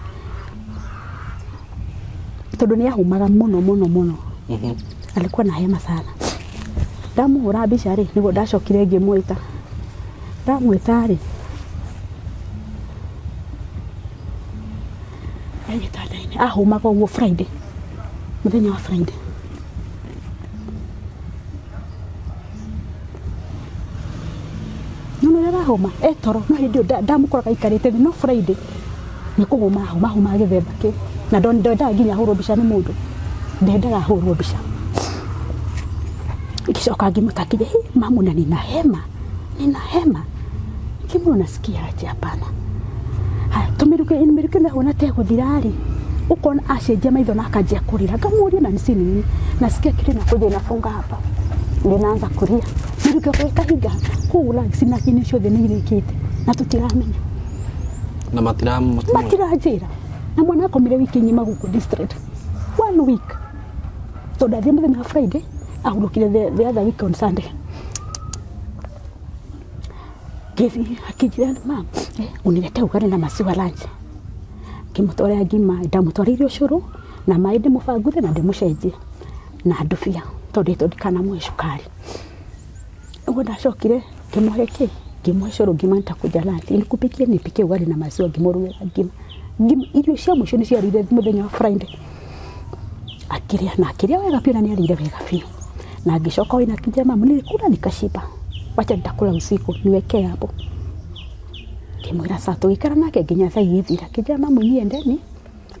tondũ nĩ ahumaga mũno mũno mũno, alikuwa na hema sana. Ndamũhũra mbica rĩ, nĩguo ndacokire ngĩmwĩta. Ndamwĩta rĩ, e gĩtanda-inĩ ahumaga ũguo Friday, mũthenya wa Friday. Nĩwona ũrĩa arahũma e toro? No hĩndĩ ĩyo ndamũkoraga aikarĩte thĩ, no Friday nĩ kũhũma ahũma, ahũmaga gĩthemba kĩu, na ndendaga nginya ahũrwo mbica nĩ mũndũ, ndendaga ahũrwo mbica. Ngĩcoka ngĩmũtakithia, "Hĩ, mamu, na nina hema, nina hema." Ngĩmwĩra, "Unasikia aje?" Hapana. Haya, tũmĩruke mĩruke ĩno ĩhuana ta ĩgũthira rĩ, ũkona acenjia maitho na akanjia kũrĩra. Ngamũria, "Na nisi nini?" "Nasikia kitu inakuja inafunga hapa, ndio naanza kulia." Kĩndũ kĩoka gĩkahinga kũu lungs na kĩni ciothe nĩ irĩkĩte na tũtiramenya. Na matira Matiranjĩra. Na mwana akomire wiki ng'ima gũkũ district. One week. Tondũ athiĩ mũthenya wa Friday, ahurũkire the other week on Sunday. Ngĩthiĩ akĩnjĩra mam, uniletee ugali na maziwa lunch. Ngĩmũtwarĩra ngima, ndamũtwarĩire ũcũrũ na maĩ ndĩmũbanguthe na ndĩmũcenjie na ndubia tondũ ndetwo ndikanamũhe cukari. Ũguo ndacokire ngĩmũhe kĩ, ngĩmũhe cũrũ ngĩmwĩra nitakuja lunch, nikupikie nipikie ugali na maziwa, ngĩmũrugĩra ngima. Ngima, irio cia mũico nĩcio arĩire mũthenya wa Friday. Akĩrĩa na akĩrĩa wega biũ na nĩ arĩire wega biũ. Na ngĩcoka hwaĩ-inĩ akĩnjĩra mama nilikula nikashiba, wacha nitakula usiku niwekee hapo. Ngĩmwĩra sawa, tũgĩikara nake nginya thaa igĩthira. Akĩnjĩra mamu nyie endeni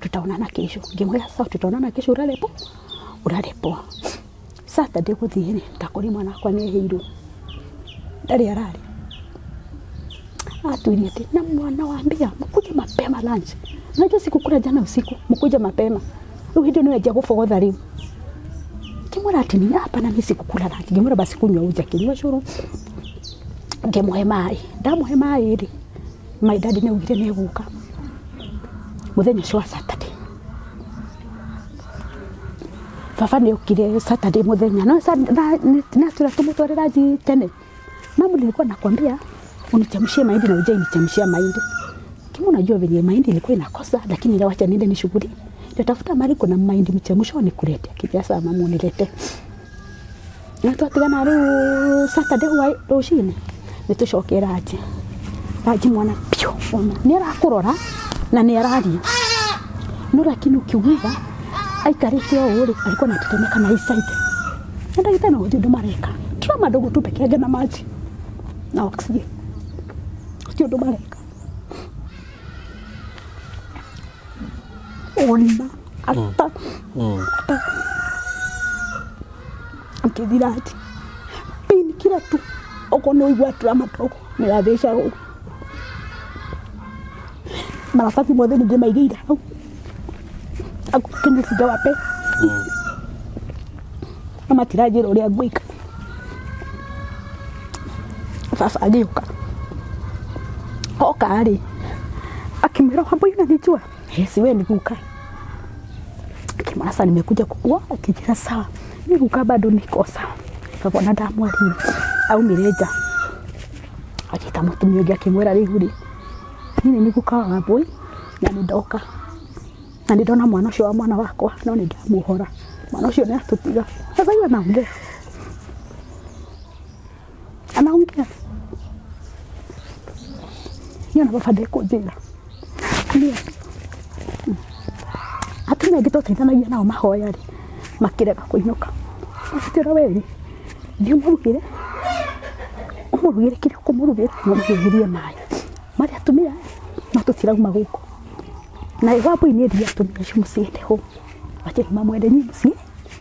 tutaonana kesho. Ngĩmwĩra sawa, tutaonana kesho ulale poa, ulale poa. Saturday gũthiĩ rĩ, ndakori mwana wakwa nĩ ehĩirwo, ndarĩ ararĩa. Atwĩrire atĩ na mwana wambia mkuje mapema lunch. Unajua sikukula jana usiku, mkuje mapema. Rĩu hĩndĩ ĩyo nĩwe gũbogotha rĩu. Ngĩmwĩra atĩ ni hapana, mimi sikukula lunch. Ngĩmwĩra basi kunywa uji, akĩnyua cũrũ. Ngĩmũhe maĩ, ndamũhe maĩ rĩ, my dad nĩ augire nĩ egũka mũthenya ũcio wa Saturday. Baba nĩ okire Saturday mũthenya no natwĩra tũmũtware ranji tene. Mamu nilikuwa nakwambia unichemshie mahindi na ujai nichemshia mahindi. Kama unajua venye mahindi ilikuwa inakosa, lakini ile wacha niende nishughuli. Nitatafuta mahali kuna mahindi mchemsho nikulete. Akija mamu nilete. Na twatigana rĩu Saturday hwaĩ rũcinĩ nĩ tũcoke ranji. Ranji mwana piũ ona nĩ arakũrora na nĩ araria. No lakini ukiuliza aikarĩte o ũũ rĩ alikuwa anatetemeka na hii side. Na ndagĩtarĩ no gũtirĩ ũndũ mareka. Trauma ndogo tu peke yake na maji na oxygen. Gũtirĩ ũndũ mareka. Ona ata ata ngĩthira atĩ pain kila tu okorwo nĩ ũigua trauma ndogo nĩ ĩrathecagwo. Maratathi mothe nĩ ndĩmaigĩire hau Kenya sijawape na matiranjĩra ũrĩa ngwĩka. Baba agĩũka oka rĩ akĩmwĩra Wambui unanijua? Yes, wewe ni guka. Akimwona sasa nimekuja kukua, akijira sawa. Mimi guka bado niko sawa. Baba ona ndamwarire aumire nja agĩta mũtumia ũngĩ akĩmwĩra rĩu rĩ niĩ nĩ guka wa Wambui na nĩ ndoka na nĩ ndona mwana ũcio wa mwana wakwa no nĩ ndamuohora mwana ũcio nĩ atũtiga. Sasa hiyo anaongea anaongea niĩ ona baba ndekũnjĩra atumia angĩ twateithanagia nao mahoya rĩ makĩrega kũinũka akĩra we rĩ thiĩ ũmũrugĩre ũmũrugĩre kĩrĩa ũkũmũrugĩra na ũmũhiũhĩrie maĩ marĩ atumia no tũtirauma gũkũ na Wambui nĩ endia atumia acio mũciende home wacheni mamwende nyinyi mũciĩ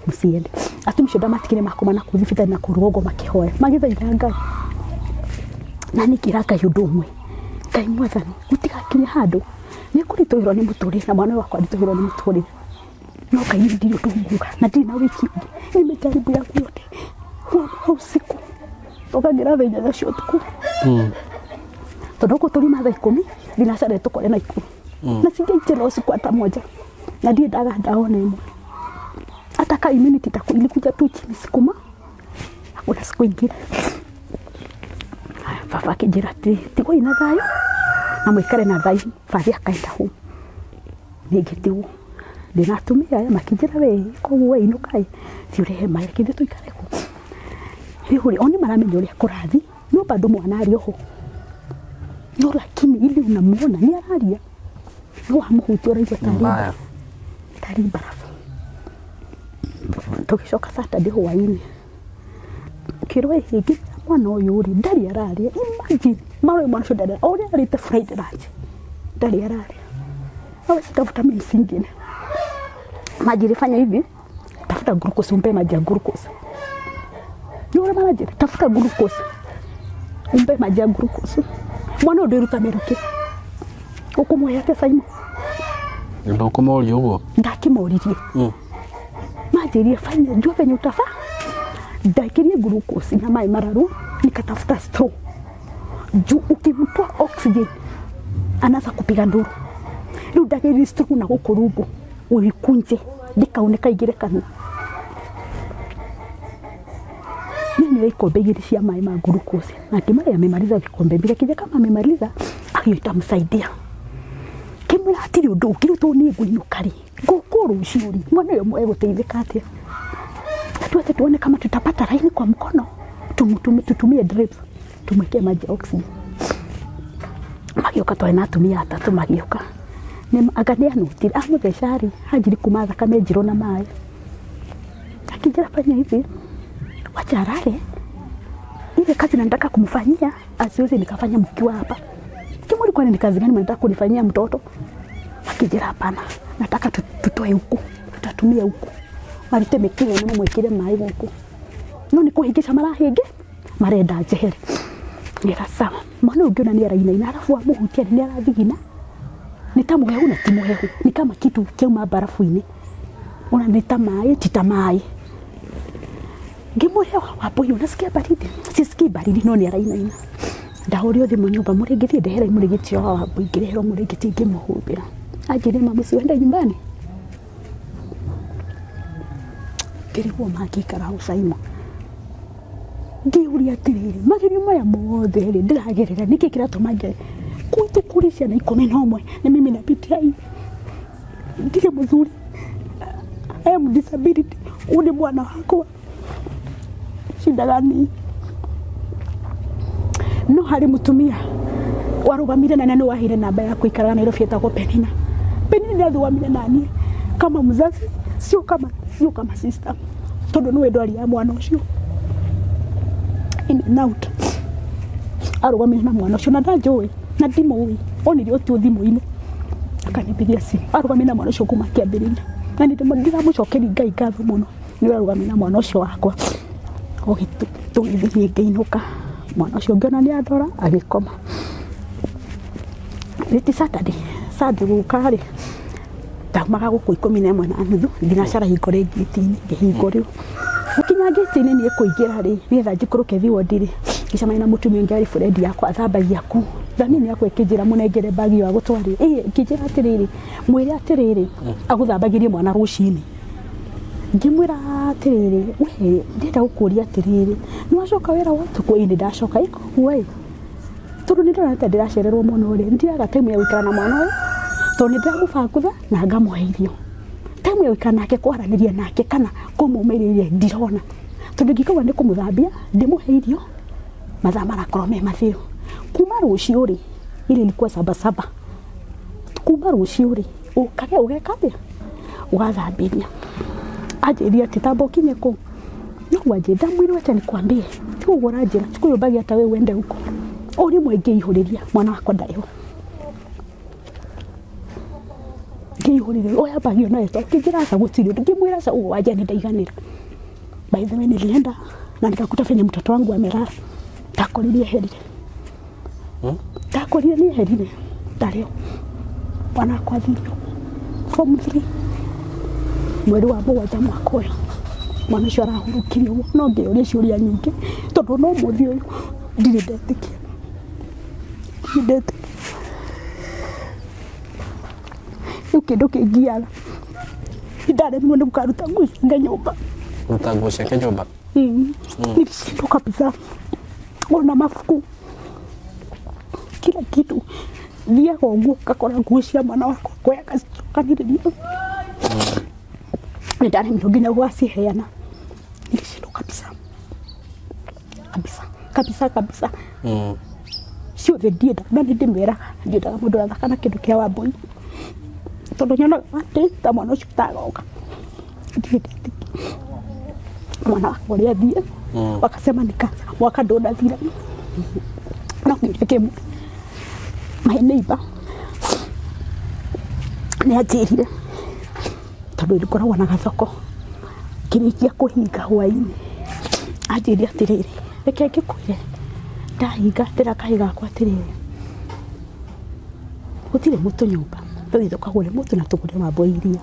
mũciende atumia acio ndamatigire makoma na kũu thibitarĩ na kũu rũgongo makĩhoya magĩthaitha Ngai na niĩ ngĩra Ngai ũndũ ũmwe Ngai mwathani gũtigakinye handũ nĩ kũritũhĩrwo nĩ mũtũrĩre na mwana ũyũ wakwa aritũhĩrwo nĩ mũtũrĩre no Ngai niĩ ndirĩ ũndũ nguga na ndirĩ na wĩki ũngĩ nimejaribu yangu yote kuamka usiku tũkagĩra thaa 8 cia ũtukũ tondũ gũkũ tũrima thaa 10 thinacara tũkore na 10 na singaichelewa usiku hata moja na ndirĩ ndaga ndawa ona ĩmwe hata ka immunity taku ilikuja tu chini sikuma hakuna siku ingine. Baba akĩnjĩra atĩrĩ tigwoi na thayũ na mũikare na thayũ bathi akaenda home niĩ ngĩtigwo ndĩna atumia aya makĩnjĩra we koguo we inũka ĩ thiĩ ũrehe maĩ reke ithuĩ tũikare kũ rĩu rĩ o nĩ maramenya ũrĩa kũrathiĩ no bado mwana arĩ oho no lakini ili unamuona nĩ araria no wamũhutia ũraigua tarĩ Mbaya. tarĩ mbarabu tũgĩcoka Saturday hwainĩ ngĩrwo ĩ mwana ũyũ rĩ ndarĩ ararĩa imagine mara mwana ũcio ndarĩ o ũrĩa arĩte Friday lunch ndarĩ ararĩa hawezi tafuta means ingine maji ilifanya hivi tafuta glucose umpe maji ya glucose nĩ ũrĩa maranjĩra tafuta glucose umpe maji ya glucose mwana ũyũ ndĩruta mĩrukĩ ũkũmũhe atĩa Simon Ndũkũmoria ũguo ndakĩmoririe manjĩrire fanya jua venye utafaa Ndakirie glucose na maĩ mararu, nikatafuta straw juu ukimtoa oxygen anaanza kupiga nduru. Rĩu ndagĩrire straw na gũkũ rungu ũikunje ndĩkaune kaingĩre kanua. Ninywe ikombe igĩrĩ cia maĩ ma glucose na ngĩmwĩra amemaliza vikombe mbili, akija kama amemaliza hiyo itamsaidia. Ngĩmwĩra hatirĩ ũndũ ũngĩ rĩu tondũ niĩ ngũinũka rĩ ngũkũ rũciũ rĩ mwana ũyũ egũteithĩka atĩa? Tuache tuone kama tutapata laini kwa mkono tutumie drips tumwekee maji ya oxygen. Magĩũka twarĩ na atumia atatũ magĩũka anga nĩ anutire amũtheca rĩ anjiri kuma thakame njirũ na maĩ akĩnjĩra fanya hivi wacha alale ile kazi nataka kumfanyia asiwezi nikafanya mkiwa hapa. Kimwili, kwani ni kazi gani mnataka kunifanyia mtoto? Akijira hapana, nataka tutoe huku, tutatumia huku marute mĩkiha ĩno mamwĩkĩre maĩ gũkũ no nĩ kũhĩngĩca marahĩngĩ marenda njehere. Ngĩra sawa. Mwana ũyũ ngĩona nĩ arainaina arabu amũhutia nĩ arathigina nĩ ta mũhehu na ti mũhehu, ni kama kitu kĩauma barafu-inĩ, ona nĩ ta maĩ ti ta maĩ. Ngĩmwĩra Wambui, unasikia baridi? Sisikii baridi no nĩ arainaina. Ndahũrĩrwo thimũ nyũmba mũrĩngĩti ndeherai mũrĩngĩti wa Wambui, ngĩreherwo mũrĩngĩti ngĩmũhumbĩra. Anjĩrire mama si uende nyumbani. Ngĩrigwo mangĩikara hau Simon. Ngĩũria atĩrĩrĩ, magerio maya mothe rĩ ndĩragerera nĩkĩ kĩratũma ngere gwitũ kũrĩ ciana 11 na mimi napitia hii. Ndirĩ mũthuri, I am disability, ũyũ nĩ mwana wakwa shida gani? No harĩ mũtumia warũgamire na nĩ waheire namba ya kuikaraga Nairobi etagwo Penina. Penina nĩ arũgamire naniĩ kama mzazi, sio kama sister, tondũ nĩwe ndwari ya mwana ũcio in and out. Arũgamire na mwana ũcio na ndanjũĩ na ndimũĩ, onire ũthiũ thimũ-inĩ akanipigia simu. Arũgamire na mwana ũcio kuma kĩambĩrĩria na nĩ ndĩramũcokeria Ngai ngatho mũno nĩ ũrarũgamire na mwana ũcio wakwa. Tũgĩthiĩ ngĩinũka, mwana ũcio ngĩona nĩ andora agĩkoma. Nĩ Saturday, Sunday gũka rĩ ndaumaga gũkũ 11:30 thinacara hingũre ngĩti-inĩ, ngĩhingũrĩrwo. Gũkinya ngĩti-inĩ niĩ kũingĩra rĩ nĩgetha njikũrũke thiĩ wondi rĩ ngĩcemania na mũtumia ũngĩ arĩ friend yakwa athambagia kũu. Thamini yakwa ĩkĩnjĩra mũnengere bag ĩyo agũtwarĩre. Ĩ ĩkĩnjĩra atĩrĩrĩ mwĩre atĩrĩrĩ agũthambagĩrie mwana rũcinĩ. Ngĩmwĩra atĩrĩrĩ we ndĩrenda gũkũria atĩrĩrĩ nĩ wacoka wĩra wa ũtukũ? Ĩĩ nĩ ndacoka. Ĩ koguo ĩ tondũ nĩ ndĩrona ta ndĩracererwo mũno rĩ ndiraga time ya gũikara na mwana ũyũ tondũ nĩ ndĩramũbangutha na ngamũhe irio. Time ya gũikara nake kwaranĩria nake kana kũmũmĩrĩria ndirona tondũ ingĩkauga nĩ kũmũthambia ndĩmũhe irio mathaa marakorwo me mathiru. Kuma rũciũ rĩ ile ilikuwa sabasaba, kuma rũciũ rĩ ũkage ũgeka atĩa ũgathambĩria. Anjĩrire atĩ tamba ũkinye kũu noguo anjĩrire, ndamwĩra wacha nikwambie ti ũguo ũranjĩra, chukua hiyo bagi hata wewe uende huko. O rĩmwe ngĩihũrĩria mwana wakwa ndarĩ ho, ngĩihũrĩria oya bagi ĩyo nayo akĩnjĩra aca gũtirĩ ũndũ, ngĩmwĩra aca ũguo wanjĩra nĩ ndaiganĩra. By the way nilienda na nikakuta venye mtoto wangu amelala, ndakorire eherire, ndakorire nĩ eherire ndarĩ ho. Mwana wakwa athire ũguo form 3 mweri wa 7 mwaka ũyũ, mwana ũcio arahurũkire ũguo. No ngĩyũria ciũria nyingĩ tondũ no ũmũthĩ ũyũ ndirĩ ndetĩkia, ndirĩ ndetĩkia. Rĩu kĩndũ kĩngiaga nĩ ndaremirwo nĩ gũkaruta nguo ciake nyũmba. Kũruta nguo ciake nyũmba? Nilishindwa kabisa, ona mabuku kila kitu thiaga ũguo ngakora nguo cia mwana wakwa ngoya ngacicokanĩrĩria. Nĩ ndaremirwo nginya gũgaciheana, nilishindwa kabisa kabisa kabisa kabisa. Ciothe ndiendaga na nĩ ndĩmeraga ndiendaga mũndũ ũrathaka na kĩndũ kĩa Wambui tondũ nyonaga atĩ ta mwana ũcio tagoka. Ndirĩ ndetĩkia mwana wakwa ũrĩa athiĩ, wakasema ni cancer, mwaka ndũnathira. No kĩũria kĩmwe my neighbor nĩ anjĩrire tondũ ngoragwo na gathoko ngĩrĩkia kũhinga hwainĩ anjĩrire atĩrĩrĩ reke ngĩkwĩre ndahinga ndĩra kahĩĩ gakwa atĩrĩrĩ gũtirĩ mũtu nyũmba tũthiĩ tũkagũre mũtu na tũgũre Wambui iria.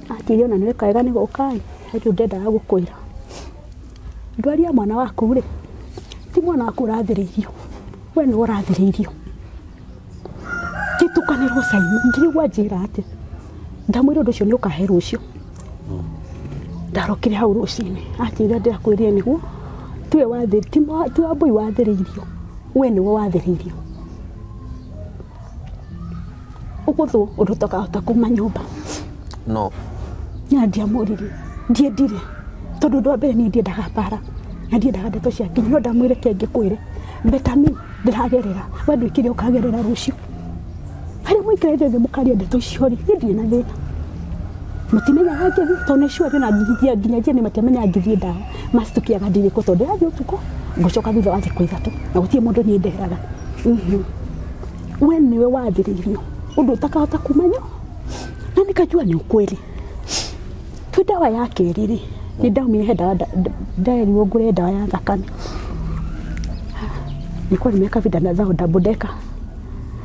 Anjĩrire ona nĩ weka wega nĩ gũka ĩ, he ũndũ ndendaga gũkwĩra. Ndwari ya mwana waku rĩ, ti mwana waku ũrathĩrĩirio, we nĩwe ũrathĩrĩirio. Ngĩtukanĩrwo Simon, ngĩrigwo anjĩra atĩa. Ndamwĩra ũndũ ũcio nĩ ũkahe rũciũ. Ndarokire hau rũcinĩ, anjĩra ndĩrakwĩrire nĩguo, tiwe wathĩ, ti Wambũi wathĩrĩirio, we nĩwe wathĩrĩirio. Ũgũthwo ũndũ ũtakahota kuma nyũmba. No. Na ndiamũririe, ndiendire tondũ ũndũ wa mbere niĩ ndiendaga mbara na ndiendaga ndeto cia nginya no ndamwĩre ke ngĩkwĩre better me ndĩragerera we ndwĩkire ũkagerera rũciũ. Harĩa mũikarĩte thĩ mũkaria ndeto icio rĩ, niĩ ndirĩ na thĩna. Mũtimenyaga ngĩthiĩ tondũ nĩ sure na nginya nginya matiamenyaga ngĩthiĩ ndawa macitukiaga ndirĩ kuo tondũ ndĩrathiĩ ũtukũ ngũcoka thutha wa thikũ 3 na gũtirĩ mũndũ niĩ nderaga. We nĩwe wathĩrĩirio ũndũ ũtakahota kuma nyo na nikajua ni ukweli. Twĩ ndawa ya kerĩ rĩ, nĩ ndaumire he ndawa nderirwo ngũre ndawa ya thakame. Nilikuwa nimeweka vitanda zao double decker.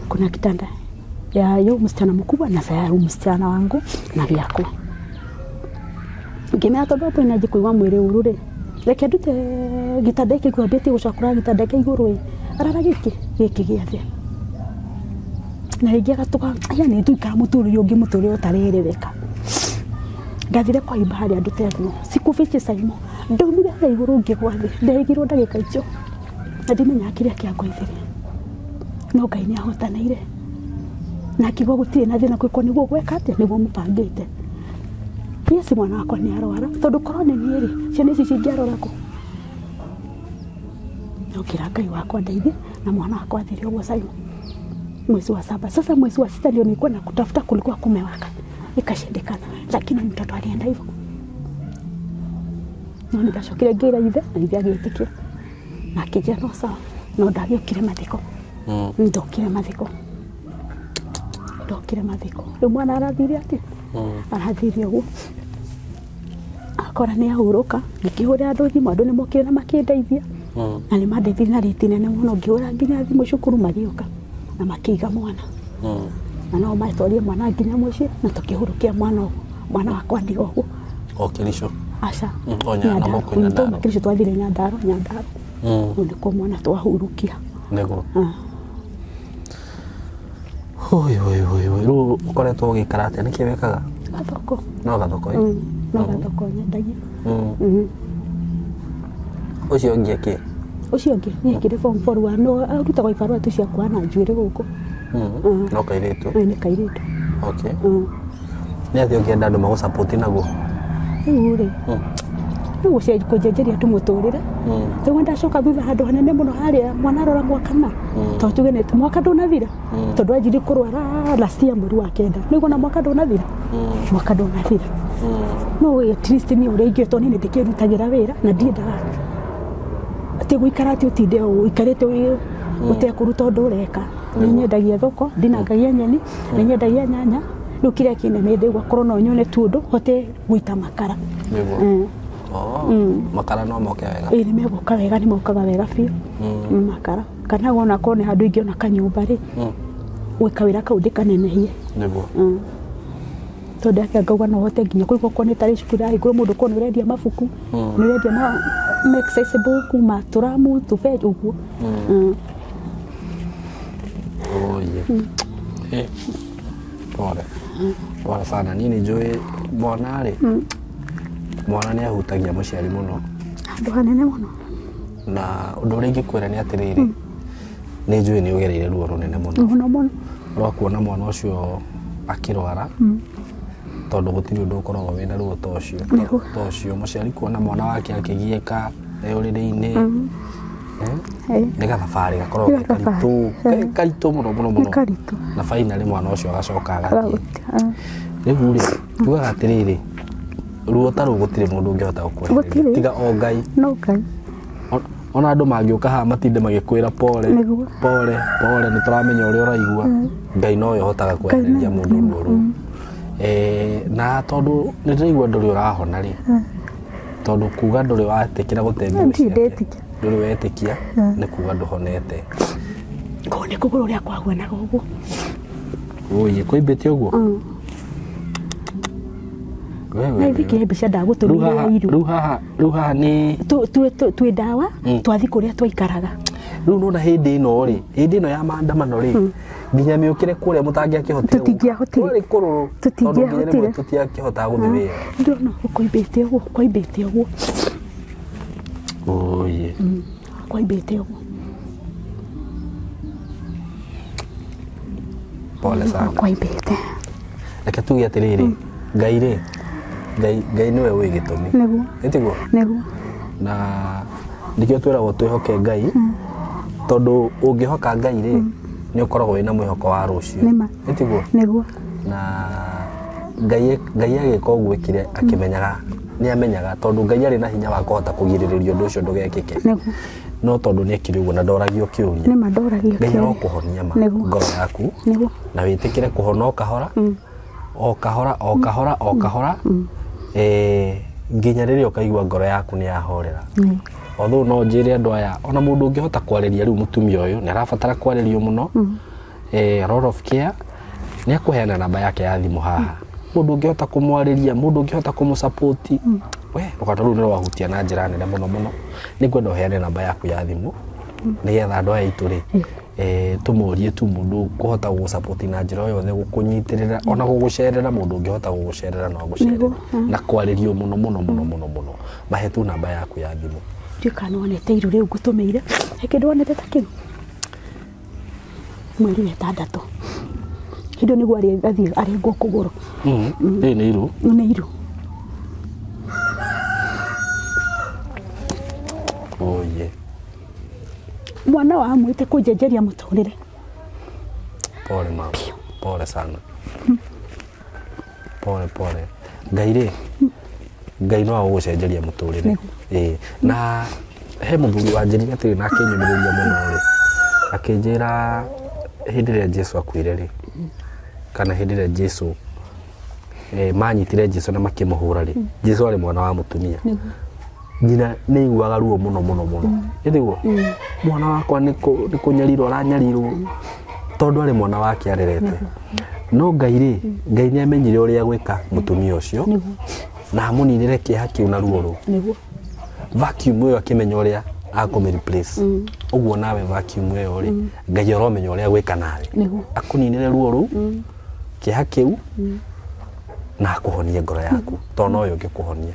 Kuna kitanda ya huyu msichana mkubwa na ya huyu msichana wangu na gĩakwa. Ngĩmera tondũ hapo inanjia kũigua mwĩrĩ ũru rĩ, reke ndute gĩtanda gĩkĩ ngwambĩtie gũcakũra gĩtanda kĩa igũrũ ĩ, arara gĩkĩ gĩkĩ gĩa thĩ. Na rĩngĩ agatũka yani tũikara mũtũrĩre ũngĩ mũtũrĩre ũtarereweka. Ndathire kũhaimba harĩa ndute nguo, sikufichi Simon, ndaumire harĩa igũrũ ngĩgwa thĩ, nderigirwo ndagĩka icio na ndimenyaga kĩrĩa kĩangũithirie. No Ngai nĩ ahotanĩire na akiuga gũtirĩ na thĩna kũngĩkorwo nĩguo gweka atĩa, nĩguo mũbangĩte. Yes mwana wakwa nĩ arwara tondũ korwo nĩ niĩ rĩ, ciana ici cingĩarora kũ? No ngĩra Ngai wakwa ndeithie na mwana wakwa athire ũguo Simon mwezi wa 7. Sasa mwezi wa 6 ndio nilikuwa na kutafuta, kulikuwa kumewaka ikashindikana, lakini mtoto alienda hivyo. No nindacokire ngĩra ithe na ithe agĩtĩkĩra na akĩnjĩra no sawa, no ndagĩũkire mathiko. Ndokire mathiko, ndokire mathiko. Rĩu mwana arathire atĩa? Arathire ũguo akora nĩ ahurũka. Ngĩkĩhũrĩra andũ thimũ, andũ nĩ mokire na makĩndeithia na nĩ mandeithirie na rĩti nene mũno. Ngĩhũra nginya thimũ cukuru magĩũka na makĩiga mwana na no matwarire mwana nginya mũciĩ na tũkĩhurũkia mwana ũguo. Mwana wakwa ndiga ũguo. O Kericho? Aca. O Nyandarua, Nyandarua. kũu Nyandarua. Kericho twathire Nyandarua, Nyandarua. Kũu nĩkuo mwana twahurũkia. Nĩguo. Oi, oi, oi, oi. Rĩu ũkoretwo ũgĩikara atĩa? Nĩkĩ wĩkaga? Gathoko. No gathoko, ĩ? No gathoko nyendagia. Ũcio ũngĩ akĩ? Ũcio ũngĩ nĩ ekire form 4 wa no arutagwo ibarũa tu cia kuhana njuĩrĩ gũkũ. No kairĩtu? Ĩĩ nĩ kairĩtu. Okay. Nĩ atĩa ũngĩenda andũ magũ support naguo? Rĩu rĩ, rĩu kũnjenjeria tu mũtũrĩre. Rĩu ndacoka thutha handũ hanene mũno harĩa mwana arora mwaka na tondũ tuge nĩ mwaka ndũnathira tondũ anjirie kũrwara last year mweri wa 9 nĩguo na mwaka ndũnathira, mwaka ndũnathira. No at least niĩ ũrĩa ingĩtwo niĩ nĩ ndĩkĩrutagĩra wĩra na ndiendaga atĩ gũikara atĩ ũtinde ũikarĩte ũtekũruta ũndũ ũreka. Nĩ nyendagia thoko, ndinangagia nyeni, nĩ nyendagia nyanya. Rĩu kĩrĩa kĩnene ndĩgua korwo no nyone tu ũndũ hote gũita makara. Nĩguo. Oh, makara no moke wega. Ĩĩ nĩ megũka wega, nĩ mokaga wega biũ. Makara. Kana wona korwo nĩ handũ ingĩona kanyũmba rĩ, gwĩka wĩra kau ndĩkanenehie. Nĩguo. Tondũ ndake ngauga no hote nginya kũigua korwo nĩ tarĩ cukuru ĩrahingũrwo mũndũ korwo nĩ ũrendia mabuku, nĩ ũrendia ma exercise book, matũramu, tũbe ũguo. Oye. Pole. Pole sana. Niĩ nĩ njũĩ mwana rĩ, mwana nĩ ahutagia mũciari mũno. Handũ hanene mũno. Na ũndũ ũrĩa ingĩkwĩra nĩ atĩrĩrĩ, nĩ njũĩ nĩ ũgereire ruo rũnene mũno. Mũno mũno. Rwa kuona mwana ũcio akĩrwara, tondũ gũtirĩ ũndũ ũkoragwo wĩna ruo ta ũcio. Ta ũcio mũciari kuona mwana wake akĩgiĩka e ũrĩrĩ-inĩ. Nĩ gathabarĩ gakoragwo Nĩ ke karitũ, gathabarĩ. ke karitũ mũno mũno mũno. Nĩ karitũ. Na finally mwana ũcio agacoka agathiĩ. Agathiĩ. Rĩu rĩ, tugaga atĩrĩrĩ, ruo ta rũu gũtirĩ mũndũ ũngĩhota gũkwehereria. Gũtirĩ. Tiga o Ngai. No Ngai. Ona andũ mangĩũka haha matinde magĩkwĩra pole, Nĩguo. pole, pole, nĩ tũramenya ũrĩa ũraigua. Ngai nowe ũhotaga kwehereria nowe, mũndũ ruo rũu. Na tondũ nĩ ndĩraigua ndũrĩ ũrahona rĩ, tondũ kuga ndũrĩ watĩkĩra gũte nguo Ndirĩ ciake, ndetĩkia. ndũrĩ wetĩkia, nĩ kuga ndũhonete. Kũu nĩ kũgũrũ ũrĩa kwahuanaga ũguo. Ũyĩ, kũimbĩte ũguo? Na ithiĩ mbica ndagũtũmire ya iru. Rĩu haha nĩ Twĩ ndawa twathi kũrĩa twaikaraga. Rĩu nona hĩndĩ ĩno rĩ, hĩndĩ ĩno ya maandamano rĩ, nginya mĩũkĩre kũrĩa mũtangĩakĩhotire. Tũtingĩahotire. Kwarĩ kũrũrũ tondũ nginya rĩmwe Tũtingĩahotire. tũtiakĩhotaga gũthiĩ wĩra. Ndĩrona kwaimbĩte ũguo, kwaimbĩte ũguo. Oye. Kwaimbĩte ũguo. Pole sana. Kwaimbĩte. Reke tuge atĩrĩrĩ, Ngai rĩ, Ngai nĩwe wĩ gĩtũmi. Nĩguo. Ĩtiguo? Nĩguo. Na nĩkĩo twĩragwo twĩhoke Ngai, tondũ ũngĩhoka Ngai rĩ, nĩ ũkoragwo wĩna mwĩhoko wa rũciũ. Nĩma. Ĩtiguo? Nĩguo. Na Ngai agĩka ũguo ekire akĩmenyaga, nĩ amenyaga, tondũ Ngai arĩ na hinya wa kũhota kũgirĩrĩria ũndũ ũcio ndũgekĩke. No tondũ nĩ ekire ũguo na ndoragio kĩũria. Nĩma, ndoragio Ngai kĩũria. arokũhonia ma ngoro yaku na wĩtĩkĩre kũhona o kahora o kahora o kahora o kahora, nginya rĩrĩa ũkaigua ngoro yaku nĩ yahorera. Although no njĩre andũ aya, ona mũndũ ũngĩhota kwarĩria rĩu mũtumia ũyũ nĩ arabatara kwarĩrio mũno, a lot of care, nĩ akũheana namba yake ya thimũ haha. Mũndũ ũngĩhota kũmwarĩria, mũndũ ũngĩhota kũmũsupport, we rũgano rũu nĩ rwahutia na njĩra nene mũno mũno. Nĩ ngwenda ũheane namba yaku ya thimũ nĩgetha andũ aya aitũ rĩ, tũmorie tu mũndũ kũhota gũgũsupport na njĩra o yothe, gũkũnyitĩrĩra, ona gũgũcerera, mũndũ ũngĩhota gũgũcerera no agũcerere, na kwarĩrio mũno mũno mũno mũno mũno. Mahe tu namba yaku ya thimũ. Ndiũĩ kana nĩwonete iru rĩu ngũtũmĩire. He kĩndũ wonete ta kĩu mweri wa ĩtandatũ, hĩndĩ ĩyo nĩguo athiĩ arengwo kũgũrũ. Rĩrĩ nĩ iru. Nĩ iru. Oye. Mwana wa amwĩte kũnjenjeria mũtũrĩre. Pole mama, pole sana, pole pole. Ngai rĩ, Ngai no agũgũcenjeria mũtũrĩre. Ĩĩ, na he mũthuri wanjĩrire atĩrĩ na akĩnyũmĩrĩria mũno rĩ, akĩnjĩra hĩndĩ ĩrĩa Jesu akuire rĩ, kana hĩndĩ ĩrĩa Jesu manyitire Jesu na makĩmũhũra rĩ, Jesu arĩ mwana wa mũtumia, nyina nĩ aiguaga ruo mũno mũno mũno. Ĩtiguo mwana wakwa nĩ kũnyarirwo aranyarirwo, tondũ arĩ mwana wake arerete. No Ngai rĩ, Ngai nĩ amenyire ũrĩa gwĩka mũtumia ũcio na amũninĩre kĩeha kĩu na ruo rũu. Vacuum ĩyo akĩmenya ũrĩa akũmĩ replace. Ũguo nawe vacuum ĩyo rĩ, Ngai aromenya ũrĩa gwĩka nawe, akũninĩre ruo rũu, kĩeha kĩu, na akũhonie ngoro yaku, tondũ nowe ũngĩkũhonia.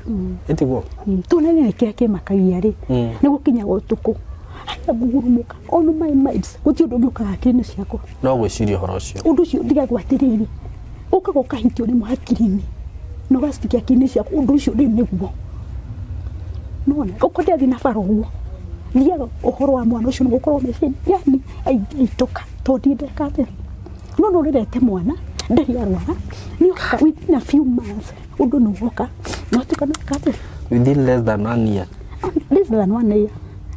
Ĩtiguo? Tuonanie nĩ kĩrĩa kĩmakagia rĩ, nĩ gũkinyaga ũtukũ haya ngugurumuka on my minds, gũtirĩ ũndũ ũngĩ ũkaga hakiri-inĩ ciakwa. No gwĩciria ũhoro ũcio. Ũndũ ũcio ndigagwo atĩrĩrĩ, ũkaga ũkahitio rĩmwe hakiri-inĩ na ũgacikia hakiri-inĩ ciaku ũndũ ũcio rĩu nĩguo nona ũkorwo ndĩrathiĩ na bara ũguo, thiaga ũhoro wa mwana ũcio nĩgũkorwo meciria yani aingĩitũka, tondũ ndirĩ ndeka atĩa. No no ũrerete mwana ndarĩ arwara, nĩ okaga within a few months, ũndũ nĩ woka na ũtuĩka nĩ weka atĩa. Within less than one year. Less than one year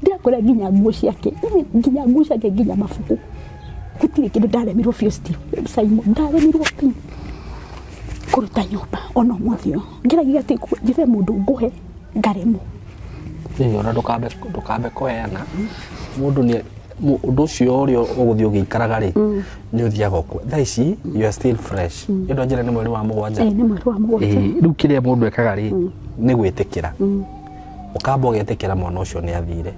ndĩrakũrĩa nginya nguo ciake, even nginya nguo ciake, nginya mabuku, gũtirĩ kĩndũ. Ndaremirwo biũ, Steve Simon, ndaremirwo biũ kũruta nyũmba. Ona ũmũthĩ ũyũ ngeragia atĩ njĩre mũndũ ngũhe, ngaremwo. Ĩĩ, ona ndũkambe kũheana mũndũ nĩ ũndũ ũcio ũrĩa ũgũthiĩ ũgĩikaraga rĩ, nĩ ũthiaga ũkũ. Thaa ici you are still fresh, nĩ ũndũ njĩra nĩ mweri wa 7. Ĩĩ, nĩ mweri wa 7. Ĩĩ, rĩu kĩrĩa mũndũ ekaga rĩ, nĩ gwĩtĩkĩra, ũkamba ũgetĩkĩra mwana ũcio nĩ athire.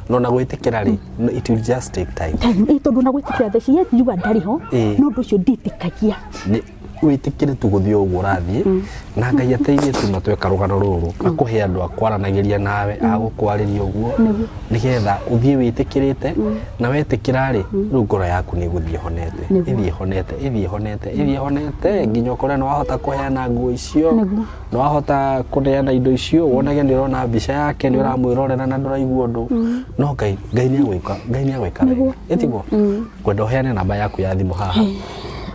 No na gwĩtĩkĩra rĩ, it will just take time. Time, ĩĩ, tondũ na gwĩtĩkĩra thaa ici njuga ndarĩ ho. No ũndũ ũcio ndiĩtĩkagia. Nĩ wĩtĩkĩre tu gũthiĩ ũguo ũrathiĩ, na Ngai ateithie tu matweka rũgano rũrũ, akũhe andũ a kwaranagĩria nawe, agũkwarĩria ũguo, nĩgetha ũthiĩ wĩtĩkĩrĩte. Na wetĩkĩra rĩ, rĩu ngoro yaku nĩ ĩgũthiĩ ĩhonete. Ĩthiĩ ĩhonete, ĩthiĩ ĩhonete, ĩthiĩ ĩhonete, nginya ũkore nĩ wahota kũheana nguo icio, nĩ wahota kũneana indo icio, wonage nĩ ũrona mbica yake, nĩ ũramwĩrorera na ndũraigua ũndũ. No Ngai nĩ agwĩka, Ngai nĩ agwĩka wega. Ĩtiguo? Ngwenda ũheane namba yaku ya thimũ haha.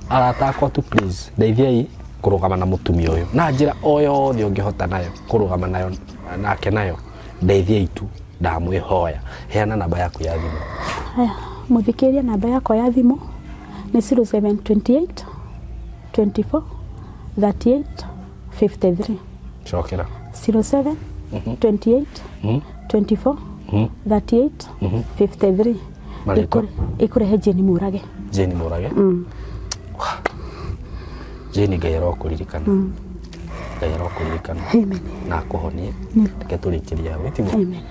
Arata akwa tu, please ndeithiai kũrũgama na mũtumia ũyũ na njĩra o yothe ũngĩhota nayo kũrũgama nayo nake nayo, ndeithiai tu, ndamwĩhoya. Heana namba yaku ya thimũ. Haya, mũthikĩrĩria, namba yakwa ya thimũ nĩ 0728 24 38 53. Cokera. 07 28 24 38 53. Marĩtwa? Ĩkũrehe Jane Mũrage. Jane Mũrage. Jane, Ngai arokũririkana. Ngai arokũririkana Amen. Na akũhonie. Nĩguo. Reke tũrĩkĩrie hau, ĩtiguo? Amen.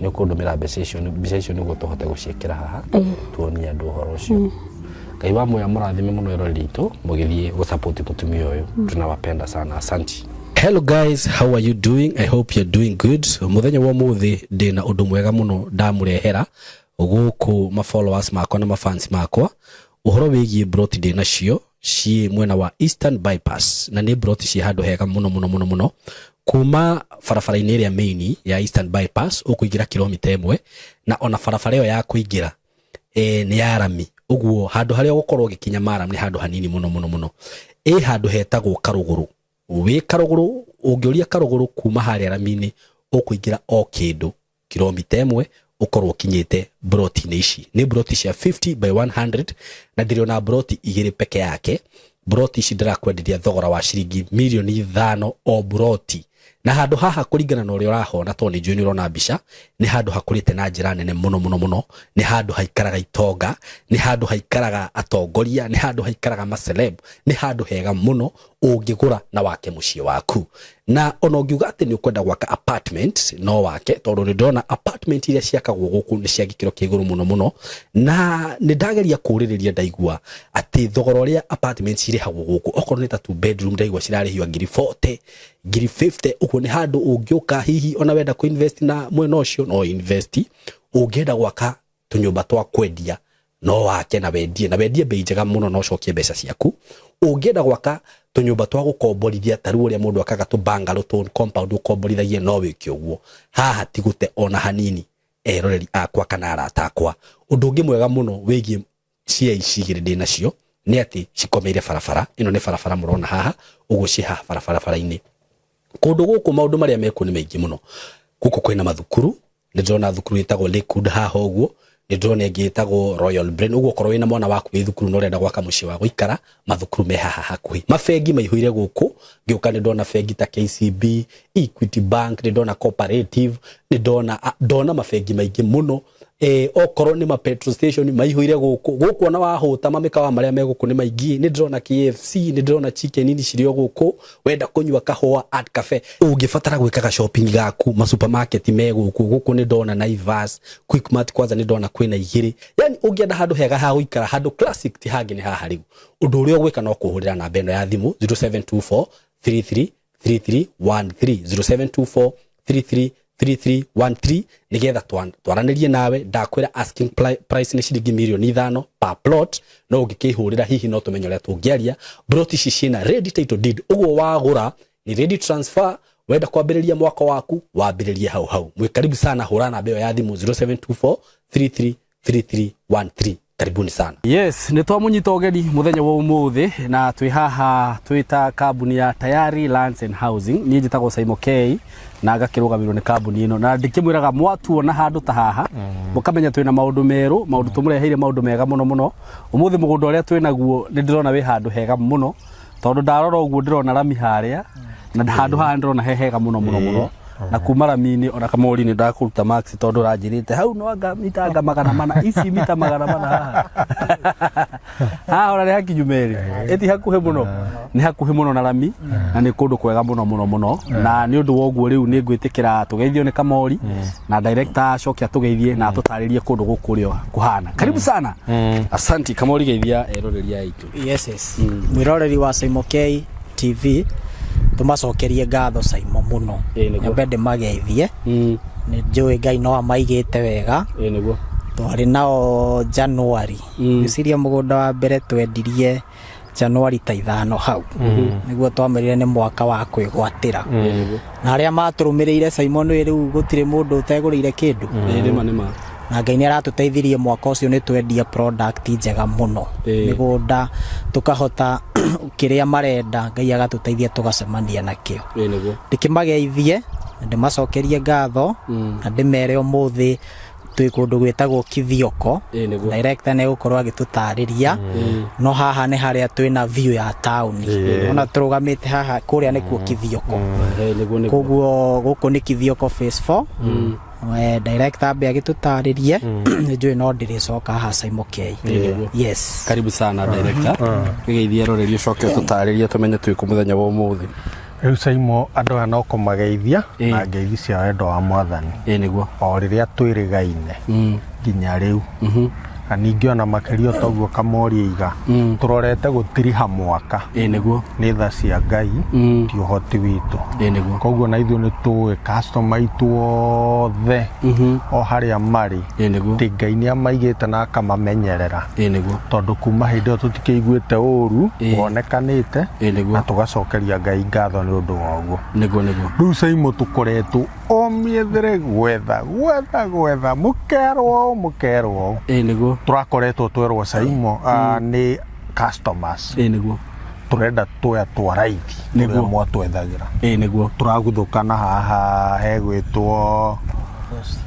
Nĩ ũkũndũmĩra mbeca icio, mbica icio nĩguo tũhote gũciĩkĩra haha, tuonie andũ ũhoro ũcio. Ngai wa muoyo amũrathime mũno eroreri itũ mũgĩthiĩ gũsupport mũtumia ũyũ. Tunawapenda sana, asanti. Hello guys, how are you doing? I hope you're doing good. Mũthenya wa ũmũthĩ ndĩna ũndũ mwega mũno ndamũrehera gũkũ ma followers makwa na ma fans makwa, ũhoro wĩgiĩ broti ndĩ nacio ciĩ mwena wa Eastern Bypass, na nĩ broti ciĩ handũ hega mũno mũno mũno mũno. Kuma barabara-inĩ ĩrĩa main ya Eastern Bypass ũkũingĩra kilomita 1, na ona barabara ĩyo ya kũingĩra nĩ ya rami, ũguo handũ harĩa ũgũkorwo ũgĩkinya maram nĩ handũ hanini mũno mũno mũno. Ĩ handũ hetagwo Karũgũrũ. Wĩ Karũgũrũ, ũngĩũria Karũgũrũ kuma harĩa rami-inĩ, ũkũingĩra o kĩndũ kilomita 1 ũkorwo ũkinyĩte broti-inĩ ici. Nĩ broti cia 50 by 100, na ndĩrĩ broti igĩrĩ peke yake. Broti ici ndĩrakwenderia thogora wa ciringi mirioni 5 o broti. Na handũ haha, kũringana na ũrĩa ũrahona, tondũ nĩ njũĩ nĩ ũrona mbica, nĩ handũ hakũrĩte na njĩra nene mũno mũno mũno. Nĩ handũ haikaraga itonga, nĩ handũ haikaraga atongoria, nĩ handũ haikaraga maceleb. Nĩ handũ hega mũno ũngĩgũra na wake mũciĩ waku. Na ona ũngiuga atĩ nĩ ũkwenda gwaka apartment, no wake, tondũ nĩ ndĩrona apartment iria ciakagwo gũkũ nĩ cia gĩkĩro kĩa igũrũ mũno mũno. Na nĩ ndageria kũũrĩrĩria, ndaigua atĩ thogora ũrĩa apartment cirĩhagwo gũkũ, okorwo nĩ ta two bedroom, ndaigua cirarĩhio ngiri 40, ngiri 50. Ũguo nĩ handũ ũngĩũka, hihi ona wenda kũ invest na mwena ũcio no invest. Ũngĩenda gwaka tũnyũmba twa kwendia, no wake na wendie bei njega mũno na ũcokie mbeca ciaku. Ũngĩenda gwaka tũnyũmba twa gũkomborithia, ta rĩu ũrĩa mũndũ akaga tũ bungalow, tũ compound ũkomborithagie, no wĩke ũguo. Haha ti gũte ona hanini, eroreri akwa kana arata akwa. Ũndũ ũngĩ mwega mũno wĩgiĩ cia ici igĩrĩ ndĩ nacio nĩ atĩ cikomeire barabara ĩno. Nĩ barabara mũrona haha ũguo, ciĩ haha barabara-inĩ. Kũndũ gũkũ maũndũ marĩa mekuo nĩ maingĩ mũno. Gũkũ kwĩna mathukuru. Nĩ ndĩrona thukuru ĩtagwo Lakewood haha ũguo, nĩ ndĩrona ĩngĩ ĩtagwo Royal Brain. Ũguo okorwo wĩna mwana waku wĩ thukuru na ũrenda gwaka mũciĩ wa gũikara, mathukuru me haha hakuhĩ. Mabengi maihũire gũkũ. Ngĩũka nĩ ndona bengi ta KCB, Equity Bank, nĩ ndona Cooperative, nĩ ndona ndona mabengi maingĩ mũno. Okorwo nĩ ma petrol station maihũire gũkũ. Gũkũ ona wahũta, mamĩkawa marĩa me gũkũ nĩ maingĩ. Nĩ ndĩrona KFC, nĩ ndĩrona Chicken Inn cirĩ o gũkũ. Wenda kũnyua kahũa, Art Cafe. Ũngĩbatara gwĩkaga shopping gaku, ma supermarket me gũkũ. Gũkũ nĩ ndona Naivas, Quickmart, kwanza nĩ ndona kwĩna igĩrĩ. Yani ũngĩenda handũ hega ha gũikara, handũ classic, ti hangĩ nĩ haha. Rĩu ũndũ ũrĩa ũgwĩka no kũhũrĩra namba ĩno ya thimũ, 0724 33 3313, 0724 33 3313, nigetha twaranĩrie nawe. Ndakwĩra asking price nĩ ciringi mirioni 5 per plot, no ũngĩkĩhũrĩra hihi no tũmenye ũrĩa tũngĩaria. Plot ici ciĩna ready title deed, ũguo wagũra nĩ ready transfer. Wenda kwambĩrĩria mwaka waku, wambĩrĩrie hau hau. Mwĩ karibu sana. Hũra namba ĩyo ya thimũ, 0724 33 3313. Karibuni sana. Yes, nĩ twamũnyita ũgeni mũthenya wa ũmũthĩ, na twĩ haha twĩ ta kambuni ya Tayari Lands and Housing. Niĩ njĩtagwo Saimo K na ngakĩrũgamĩrĩrwo nĩ kambuni ĩno, na ndĩkĩmwĩraga mwatuona handũ ta haha, mũkamenya twĩna maũndũ merũ, maũndũ tũmũreheire, maũndũ mega mũno mũno. Ũmũthĩ mũgũnda ũrĩa twĩ naguo nĩ ndĩrona wĩ handũ hega mũno, tondũ ndarora ũguo ndĩrona rami harĩa, na handũ haha ndĩrona he hega mũno mũno mũno. Na kuma rami-inĩ ona kamori nĩ ndakũruta max, tondũ ũranjĩrĩte hau no anga mita anga 400, ici mita 400 haha haha ona nĩ hakinyu merĩ, ĩti hakuhĩ mũno, nĩ hakuhĩ mũno na rami, na nĩ kũndũ kwega mũno mũno mũno. Na nĩ ũndũ wa ũguo rĩu nĩ ngwĩtĩkĩra tũgeithio nĩ kamori na director acoke atũgeithie na atũtarĩrie kũndũ gũkũ ũrĩa kũhana. Karibu sana, asanti. Kamori, geithia eroreri aitũ. Yes. Mwĩroreri wa Saimo K TV, tũmacokerie ngatho Saimo mũno. Ĩĩ, nĩguo. Nyambe ndĩmageithie. Nĩ njũĩ Ngai no amaigĩte wega. Ĩĩ nĩguo. Twarĩ nao January. Ngwĩciria mũgũnda wa mbere twendirie January ta 5 hau. Nĩguo twamerire nĩ mwaka wa kwĩgwatĩra. Ĩĩ nĩguo. Na arĩa matũrũmĩrĩire, Simon, nĩ rĩu gũtirĩ mũndũ ũtegũrĩire kĩndũ. Ĩĩ nĩma nĩma. Na Ngai nĩ aratũteithirie, mwaka ũcio nĩ twendia product njega mũno. Mĩgũnda tũkahota kĩrĩa marenda, Ngai agatũteithia tũgacemania nakĩo. Ĩĩ nĩguo. Ndĩkĩmageithie na ndĩmacokerie ngatho na ndĩmere ũmũthĩ twĩ kũndũ gwĩtagwo Kithioko. Ĩĩ nĩguo. Director nĩ egũkorwo agĩtũtarĩria, no haha nĩ harĩa twĩna view ya taũni. Ona tũrũgamĩte haha, kũrĩa nĩkuo Kithioko. Ĩĩ nĩguo nĩguo. Koguo gũkũ nĩ Kithioko phase 4. Director ambe agĩtũtarĩrie, nĩ njũĩ no ndĩrĩcoka haha Saimo K. Nĩguo. Yes. Karibu sana director, wĩgeithie eroreri, ũcoke ũtũtarĩrie tũmenye twĩ kũ mũthenya wa ũmũthĩ. Rĩu Saimo andũ aya no kũmageithia Ĩĩ. na ngeithi cia wendo wa mwathani Ĩĩ nĩguo. o rĩrĩa twĩrĩgaine nginya rĩu na ningĩ ona makĩria o toguo Kamori aiga tũrorete gũtiriha mwaka Ĩĩ nĩguo. nĩ tha cia Ngai ti ũhoti witũ. Ĩĩ nĩguo. Koguo na ithuĩ nĩ tũĩ customer aitũ othe o harĩa marĩ Ĩĩ nĩguo. atĩ Ngai nĩ amaigĩte na akamamenyerera. Ĩĩ nĩguo. Tondũ kuma hĩndĩ ĩyo tũtikĩiguĩte ũru Ĩĩ. wonekanĩte Ĩĩ nĩguo. na tũgacokeria Ngai ngatho nĩ ũndũ wa ũguo. Nĩguo nĩguo. Rĩu Saimo tũkoretwo o mĩethere gwetha gwetha gwetha mũkerwo ũũ mũkerwo ũũ. Ĩĩ nĩguo. Tũrakoretwo twerwo Saimo nĩ customers. Ĩĩ nĩguo. Tũrenda tũya twa raithi Nĩguo. ũrĩa mwatwethagĩra. Ĩĩ nĩguo. Tũraguthũkana haha hegwĩtwo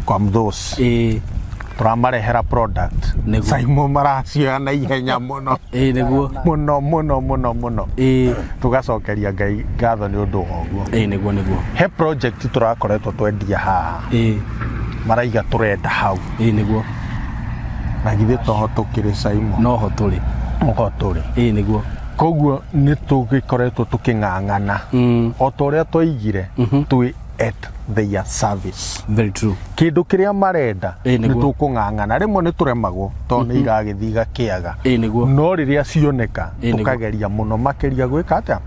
kwa Mthosi. Ĩĩ. Tũramarehera product. Nĩguo. Saimo maracioya na ihenya mũno. Ĩĩ nĩguo. Mũno mũno mũno mũno. Ĩĩ. Tũgacokeria Ngai ngatho nĩ ũndũ wa ũguo. Ĩĩ nĩguo nĩguo. He project tũrakoretwo twendia haha. Ĩĩ. Maraiga tũrenda hau. Ĩĩ nĩguo. Na githĩ toho tũkĩrĩ Saimo? Noho tũrĩ. Noho tũrĩ. Ĩĩ nĩguo. Koguo nĩ tũgĩkoretwo tũkĩng'ang'ana. O ta ũrĩa twaigire twĩ at their service. Very true. Kĩndũ kĩrĩa marenda Ĩĩ, nĩ nĩguo. tũkũng'ang'ana. Rĩmwe nĩ tũremagwo tondũ nĩ iragĩthiĩ igakĩaga. Ĩĩ nĩguo. No rĩrĩa cioneka Ĩĩ, nĩguo. tũkageria mũno makĩria gwĩka atĩa?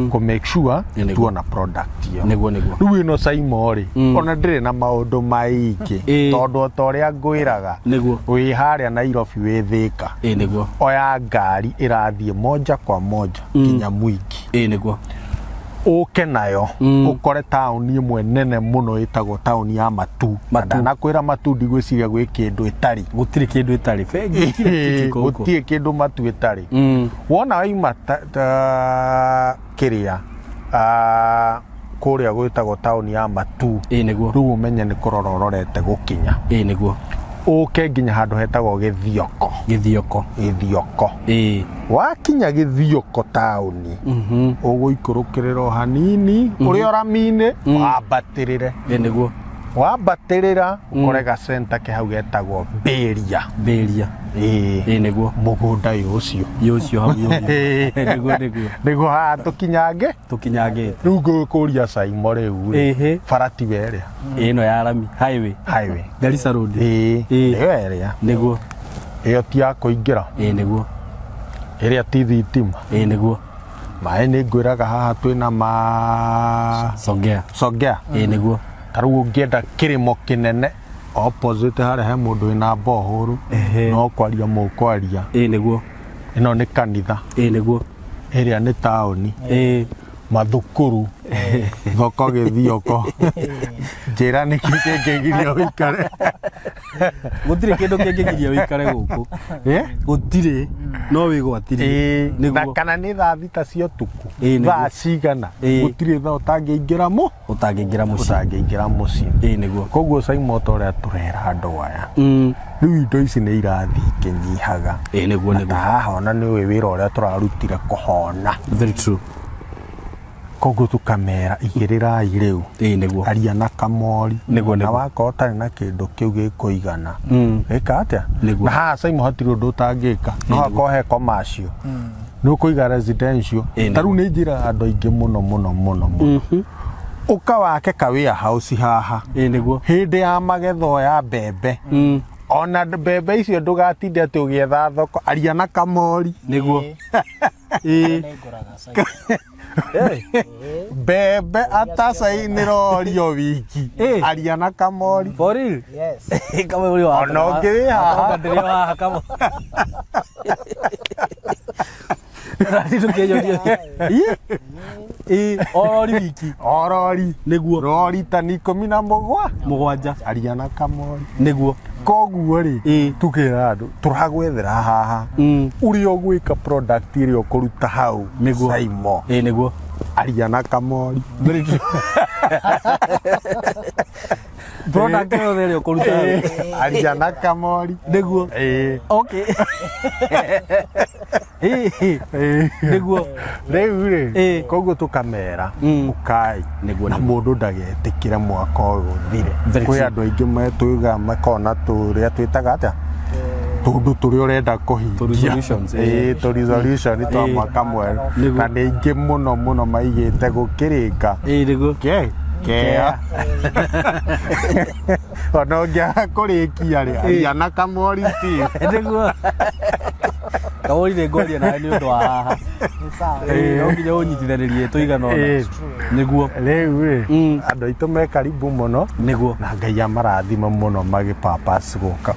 Kũ make sure Ĩĩ, nĩguo. tuona product ĩyo. Nĩguo nĩguo. Rĩu ĩno Saimo rĩ, ona ndĩrĩ na maũndũ maingĩ Ĩĩ. tondũ o ta ũrĩa ngwĩraga Nĩguo. wĩ harĩa Nairobi wĩ Thĩka. Ĩĩ nĩguo. Oya ngari ĩrathiĩ moja kwa moja nginya Mwingi. Ĩĩ nĩguo. Ũke nayo ũkore taũni ĩmwe nene mũno ĩtagwo taũni ya Matu. Matu. Ndanakwĩra Matu ndigwĩciria gwĩ kĩndũ ĩtarĩ. Gũtirĩ kĩndũ ĩtarĩ. Bengi kila kitu iko huko. Gũtirĩ kĩndũ Matu ĩtarĩ. Wona waima ta kĩrĩa kũrĩa gwĩtagwo taũni ya Matu. Ĩĩ nĩguo. Rĩu ũmenye nĩ kũrora ũrorete gũkinya. Ĩĩ nĩguo. Ũke nginya handũ hetagwo Gĩthioko. Gĩthioko. Gĩthioko. Ĩĩ. Wakinya Gĩthioko taũni ũgũikũrũkĩrĩra o hanini ũrĩ o rami-inĩ wambatĩrĩre. Ĩĩ nĩguo. Wambatĩrĩra ũkore gacenta ke hau getagwo Mbĩria. Mbĩria. Ĩĩ. Ĩĩ nĩguo. Mũgũnda yũ ũcio. Yũ ũcio hau yũ. Nĩguo nĩguo. Nĩguo haha tũkinyange. Tũkinyangĩte. Rĩu ngũkũria Saimo rĩu rĩ. Ĩhĩ. Bara tiwe ĩrĩa. Ĩno ya rami highway. Highway. Garissa Road. Ĩĩ. Ĩĩ. Nĩyo ĩrĩa. Nĩguo. Ĩyo ti ya kũingĩra. Ĩĩ nĩguo. Ĩrĩa ti thitima. Ĩĩ nĩguo. Maĩ nĩ ngwĩraga haha twĩna ma Songea. Songea. Ĩĩ nĩguo. Ta rĩu ũngĩenda kĩrĩmo kĩnene opposite harĩa he mũndũ wĩna bohũrũ no kwaria mũkwaria. Ĩĩ nĩguo. Ĩno nĩ kanitha. Ĩĩ nĩguo. Ĩrĩa nĩ taũni. Ĩĩ. Mathukuru. Thoko Gĩthioko. Njĩra nĩkĩ kĩngĩgiria ũikare. Gũtirĩ kĩndũ kĩngĩgiria ũikare gũkũ. Gũtirĩ. No wĩgwatirie. Ĩĩ. Na Nĩguo. kana nĩ thaa thita cia ũtukũ. Ĩĩ, nĩguo. Thaa cigana. Ĩĩ. Gũtirĩ thaa ũtangĩingĩra mũ. Ũtangĩingĩra mũciĩ. Ũtangĩingĩra mũciĩ. Ĩĩ nĩguo. Koguo Saimo ta ũrĩa tũrera andũ aya. Rĩu indo ici nĩ irathiĩ ikĩnyihaga. Ĩĩ nĩguo Na nĩguo. ta haha ona nĩ ũĩ wĩra ũrĩa tũrarutire kũhona. Very true. Koguo tũkamera igĩrĩrai rĩu. Ĩĩ nĩguo. Aria na kamori. Nĩguo, Na nĩguo. wakorwo ũtarĩ na kĩndũ kĩu gĩkũigana. Ĩka atĩa? Nĩguo. Na haha Saimo hatirĩ ũndũ ũtangĩka. No hakorwo he commercial. Nĩ ũkũiga residential. Ĩĩ, Ta rĩu nĩ njĩraga andũ aingĩ mũno mũno mũno mũno. Ũka wake ka warehouse haha. Ĩĩ nĩguo. Hĩndĩ ya magetha ya mbembe. Ona mbembe icio ndũgatinde atĩ ũgĩetha thoko. Aria na kamori. Nĩguo. Ĩĩ. Mbembe atacai nĩ rorio wiki. Aria na kamori. For real? Yes. Kama ũrĩ wa Ona ũngĩ wĩ haha. Ndĩrĩ o haha kama. Rani tũkĩnyonia. Ĩ. Ĩ, o rori wiki. O rori. Nĩguo. Rori tani 17. Mũgwanja. Aria na kamori. Nĩguo. Koguo rĩ, Ĩ. tukĩra andũ tũragwethera haha. Ũrĩa ũgwĩka product ĩrĩa ũkũruta hau. Nĩguo. Saimo. Ĩ nĩguo. Aria na kamori. Very true. Product yothe ĩrĩa ũkũruta hau. Aria na kamori. Nĩguo. Ĩ. Okay. Ĩ. Ĩ. Nĩguo. Rĩu rĩ, Ĩ. koguo tũkamera ũkai Nĩguo, na nĩguo. mũndũ ndagetĩkĩre mwaka ũyũ ũthire. Very Kwĩ true. andũ aingĩ metwĩga makona tũrĩa twĩtaga atĩa? Tũndũ tũrĩa ũrenda kũhingia. Tũ resolutions, ĩĩ. Ĩĩ, tũ resolution twa mwaka mwerũ. Nĩguo. Na nĩ aingĩ mũno mũno maigĩte gũkĩrĩka. Ĩĩ nĩguo. Ke, kea. Ona ũngĩaga kũrĩkia rĩ, aria na Kamori Steve. Nĩguo. Kamori nĩ ngwaria nawe nĩ ũndũ wa haha. Ĩĩ, no nginya ũnyitithanĩrie tũigana ũna. Ĩĩ. Nĩguo. Rĩu rĩ, Mm. andũ aitũ me karibu mũno Nĩguo. na Ngai amarathime mũno magĩ purpose gũka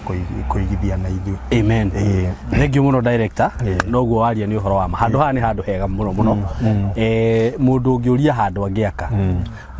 kũigithia na ithuĩ. Amen. Ĩĩ. Thank you mũno director. Ĩĩ. Noguo waria nĩ ũhoro wa ma. Handũ haha nĩ handũ hega mũno mũno. Eh, mũndũ ũngĩũria handũ angĩaka.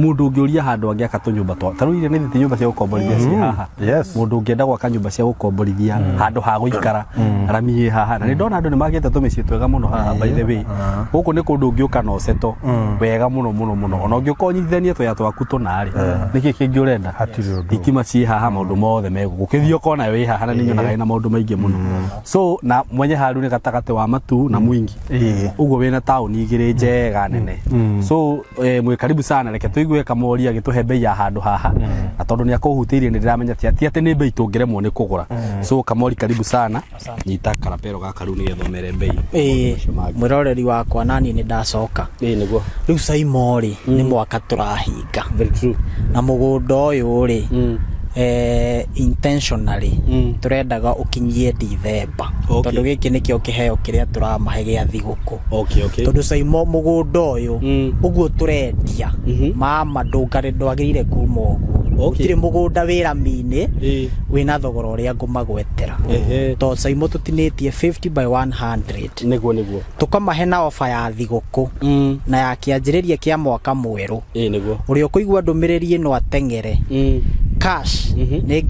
Mũndũ ũngĩũria handũ angĩaka tũnyũmba twa. Ta rĩu iria nĩ thiti nyũmba cia gũkomborithia ciĩ haha. Yes. Mũndũ ũngĩenda gwaka nyũmba cia gũkomborithia handũ ha gũikara rami ĩ haha. Na nĩ ndona andũ nĩ makĩte tũmĩciĩ twega mũno haha by the way. Gũkũ nĩ kũndũ ũngĩũka na ũceto wega mũno mũno mũno. Ona ũngĩũka ũnyitithanie tũya twaku tũna rĩ. Nĩkĩ kĩngĩ ũrenda? Hatirĩ ũndũ. Thitima ciĩ haha maũndũ mothe me gũkũ. Ũkĩthiĩ ũkona wĩ haha na nĩ nyonaga ĩna maũndũ maingĩ mũno. So na mwenye haru nĩ gatagatĩ wa Matu na Mwingi. Ĩĩ. Ũguo wĩna taũni igĩrĩ njega nene. So mwĩ karibu sana, reke tũigue Kamori agĩtũhe bei ya handũ haha. Na tondũ nĩ akũhutĩirie nĩ ndĩramenya ti atĩ nĩ bei tũngĩremwo nĩ kũgũra. So Kamori karibu sana. Nyita karapero gaka rĩu nĩgetha ũmere bei. Ĩĩ, Maũndũ macio mangĩ. mwĩroreri wakwa nani nĩ ndacoka. Ĩĩ nĩguo. Rĩu Saimo rĩ, nĩ mwaka tũrahinga. Very true. Na mũgũnda ũyũ rĩ, intentionally tũrendaga ũkinyie Dithemba. Tondũ gĩkĩ nĩkĩo kĩheo kĩrĩa tũramahe gĩa thigũkũ. Tondũ Saimo mũgũnda ũyũ ũguo tũrendia, mama ndũngarĩ ndwagĩrĩire kuma ũguo. Gũtirĩ mũgũnda wĩ rami-inĩ wĩna thogora ũrĩa ngũmagwetera. Tondũ Saimo tũtinĩtie 50 by 100. Nĩguo nĩguo. Tũkamahe na ofa ya thigũkũ na ya kĩanjĩrĩria kĩa mwaka mwerũ. Ĩĩ nĩguo. Ũrĩa ũkũigua ndũmĩrĩri ĩno ateng'ere. Cash nĩ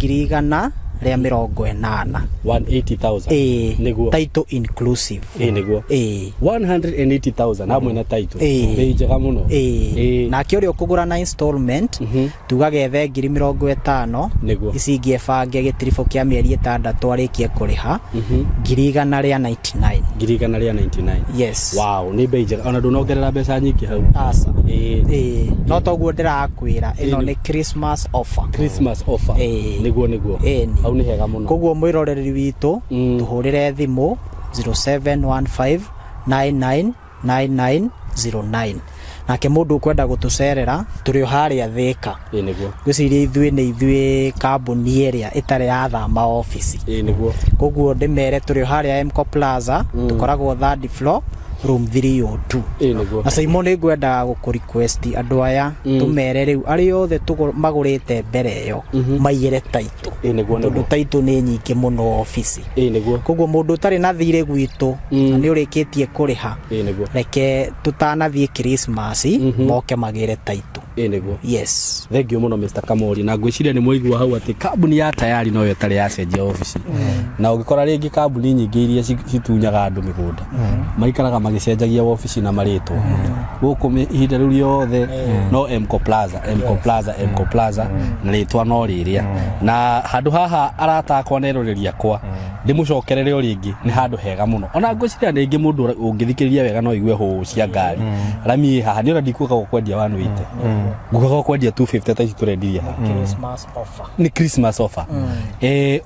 180,000. 180,000. Ĩĩ. Nĩguo. Title inclusive. Ĩĩ nĩguo. Ĩĩ. 180,000 hamwe na title. Ĩĩ. Bei njega mũno. Ĩĩ. Ĩĩ. Nake ũrĩa ũkũgũra na installment tugaga ethe 50,000. Nĩguo. Ici ingĩ ebange gĩtiribũ kĩa mĩeri 6 arĩkie kũrĩha 199,000. 199,000. Yes. Wow, nĩ bei njega. Ona ndũnongerera mbeca nyingĩ hau. Aca. Ĩĩ. Ĩĩ. No toguo ndĩrakwĩra ĩno nĩ Christmas offer. Christmas offer. Ĩĩ. Nĩguo nĩguo. Ĩni. Hau nĩ hega mũno. Koguo mwĩroreri witũ tũhũrĩre thimũ 0715 99 9909. Nake mũndũ ũkwenda gũtũcerera tũrĩ o harĩa Thĩka. Ĩĩ nĩguo. Ngwĩciria ithuĩ nĩ ithuĩ kambuni ĩrĩa ĩtarĩ yathama obici. Ĩĩ nĩguo. Koguo ndĩmere tũrĩ o harĩa Mco Plaza, tũkoragwo third floor room 302. Ĩĩ nĩguo. Na Simon nĩ ngwendaga gũkũ request andũ aya tũmere rĩu arĩa othe magũrĩte mbere ĩyo maigĩre title. Ĩĩ nĩguo Tondũ nĩguo. title nĩ nyingĩ mũno obici. Ĩĩ nĩguo. Koguo mũndũ ũtarĩ na thirĩ gwitũ na nĩ ũrĩkĩtie kũrĩha, Ĩĩ nĩguo. reke tũtanathiĩ Christmas moke magĩre title. Ĩĩ nĩguo. Yes. Thank you mũno Mr. Kamori na ngwĩciria nĩ mwaigua hau atĩ kambuni ya Tayari noyo ĩtarĩ yacenjia obici. Na ũngĩkora rĩngĩ kambuni nyingĩ iria citunyaga andũ mĩgũnda maikaraga magĩcenjagia obici na marĩtwa. Gũkũ ihinda rĩu rĩothe no Mco Plaza, Mco Plaza, Mco Plaza na rĩtwa no rĩrĩa. Na handũ haha arata akwa na eroreri akwa ndĩmũcokerere o rĩngĩ nĩ handũ hega mũno. Ona ngwĩciria rĩngĩ mũndũ ũngĩthikĩrĩria wega no aigue hũ cia ngari. Rami ĩ haha nĩ ona ndikuga gũkwendia 180. Ngugaga gũkwendia 250 ta ici tũrendirie haha. Christmas offer. Nĩ Christmas offer.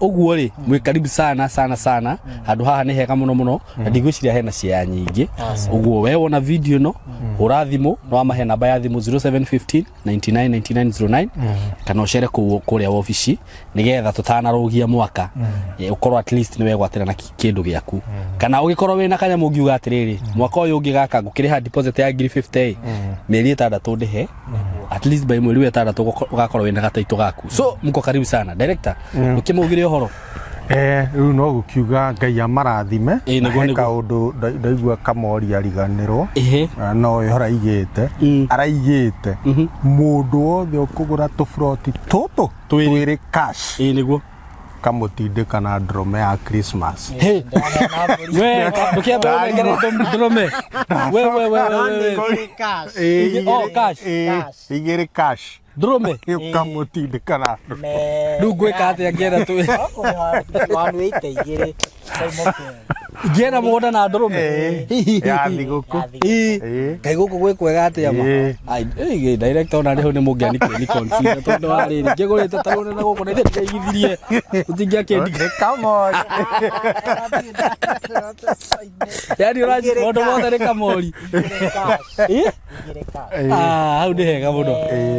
Ũguo rĩ mwĩ karibu sana sana sana. Handũ haha nĩ hega mũno mũno na ndigwĩciria hena ciea nyingĩ. Ũguo we wona video ĩno hũra thimũ no amahe namba ya thimũ 0715 99 99 09 kana ũcere kũu kũrĩa wabici nĩgetha tũtanarũgia mwaka ũkorwo at least nĩ wegwatĩra na kĩndũ gĩaku. Kana ũgĩkorwo wĩna kanyamũ ũngiuga atĩrĩrĩ mwaka ũyũ ũngĩ gaka ngũkĩrĩha deposit ya ngiri 50 mĩeri 6 ndĩhe at least by mweri wa 6 ũgakorwo wĩna gataitũ gaku. So mko karibu sana director. Ũkĩmaugĩre ũhoro. Rĩu no gũkiuga Ngai amarathime. Ĩĩ, nĩguo, He nĩguo. kaũndũ ndaigua Kamori ariganĩrwo. Ĩhĩ. No ĩho araigĩte. Araigĩte mũndũ wothe ũkũgũra tũburoti tũtũ Twĩrĩ. twĩrĩ cash. Ĩĩ nĩguo. Kamũtindĩka na ndũrũme ya Christmas. Hey. We, ndũkĩambe ũnengere ndũrũme. We, we, we, we, we. Cash. Ĩĩ, Oh, cash. ĩĩ, Cash. igĩrĩ cash. Ndũrũme. Ũkamũtindĩka na ndũrũme. Rĩu ngwĩka atĩa ngĩenda twĩ? 180 igĩrĩ. Ngĩena mũgũnda na ndũrũme. Ĩĩ, ya thigũkũ. Ĩĩ. Ĩĩ. Kaĩ gũkũ gwĩ kwega atĩa ma? Ĩĩ. Ai, ĩĩ, director ona rĩu nĩ mũngĩani ni consider tondũ wa rĩrĩ ngĩgũrĩte ta rũrĩ na gũkũ na ithe ndĩigithirie ũtingĩakĩndi. Nĩ kamori. Yani ũranji maũndũ mothe nĩ kamori. Ĩĩ? Ah, hau nĩ hega mũno.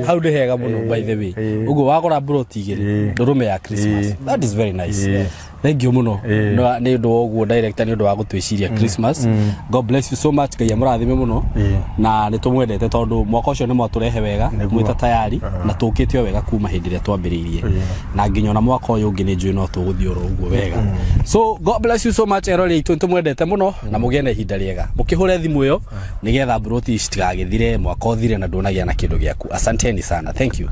Hau nĩ hega mũno, by the way. Ũguo wagũra mburoti igĩrĩ, ndũrũme ya Christmas. That is very nice. Thank you mũno nĩ ũndũ wa ũguo, director, nĩ ũndũ wa gũtwĩciria Christmas. God bless you so much. Ngai amũrathime mũno na nĩ tũmwendete tondũ mwaka ũcio nĩ mwatũrehe wega. Nĩguo. Mwĩta tayari na tũkĩte o wega kuma hĩndĩ ĩrĩa twambĩrĩirie na nginya ona mwaka ũyũ ũngĩ nĩ njũĩ no tũgũthiĩ oro ũguo wega. So God bless you so much, erori aitũ, nĩ tũmwendete mũno na mũgĩe na ihinda rĩega. Mũkĩhũre thimũ ĩyo nĩgetha mburoti ici citigagĩthire, mwaka ũthire na ndũnagĩa na kĩndũ gĩaku. Asanteni sana, thank you.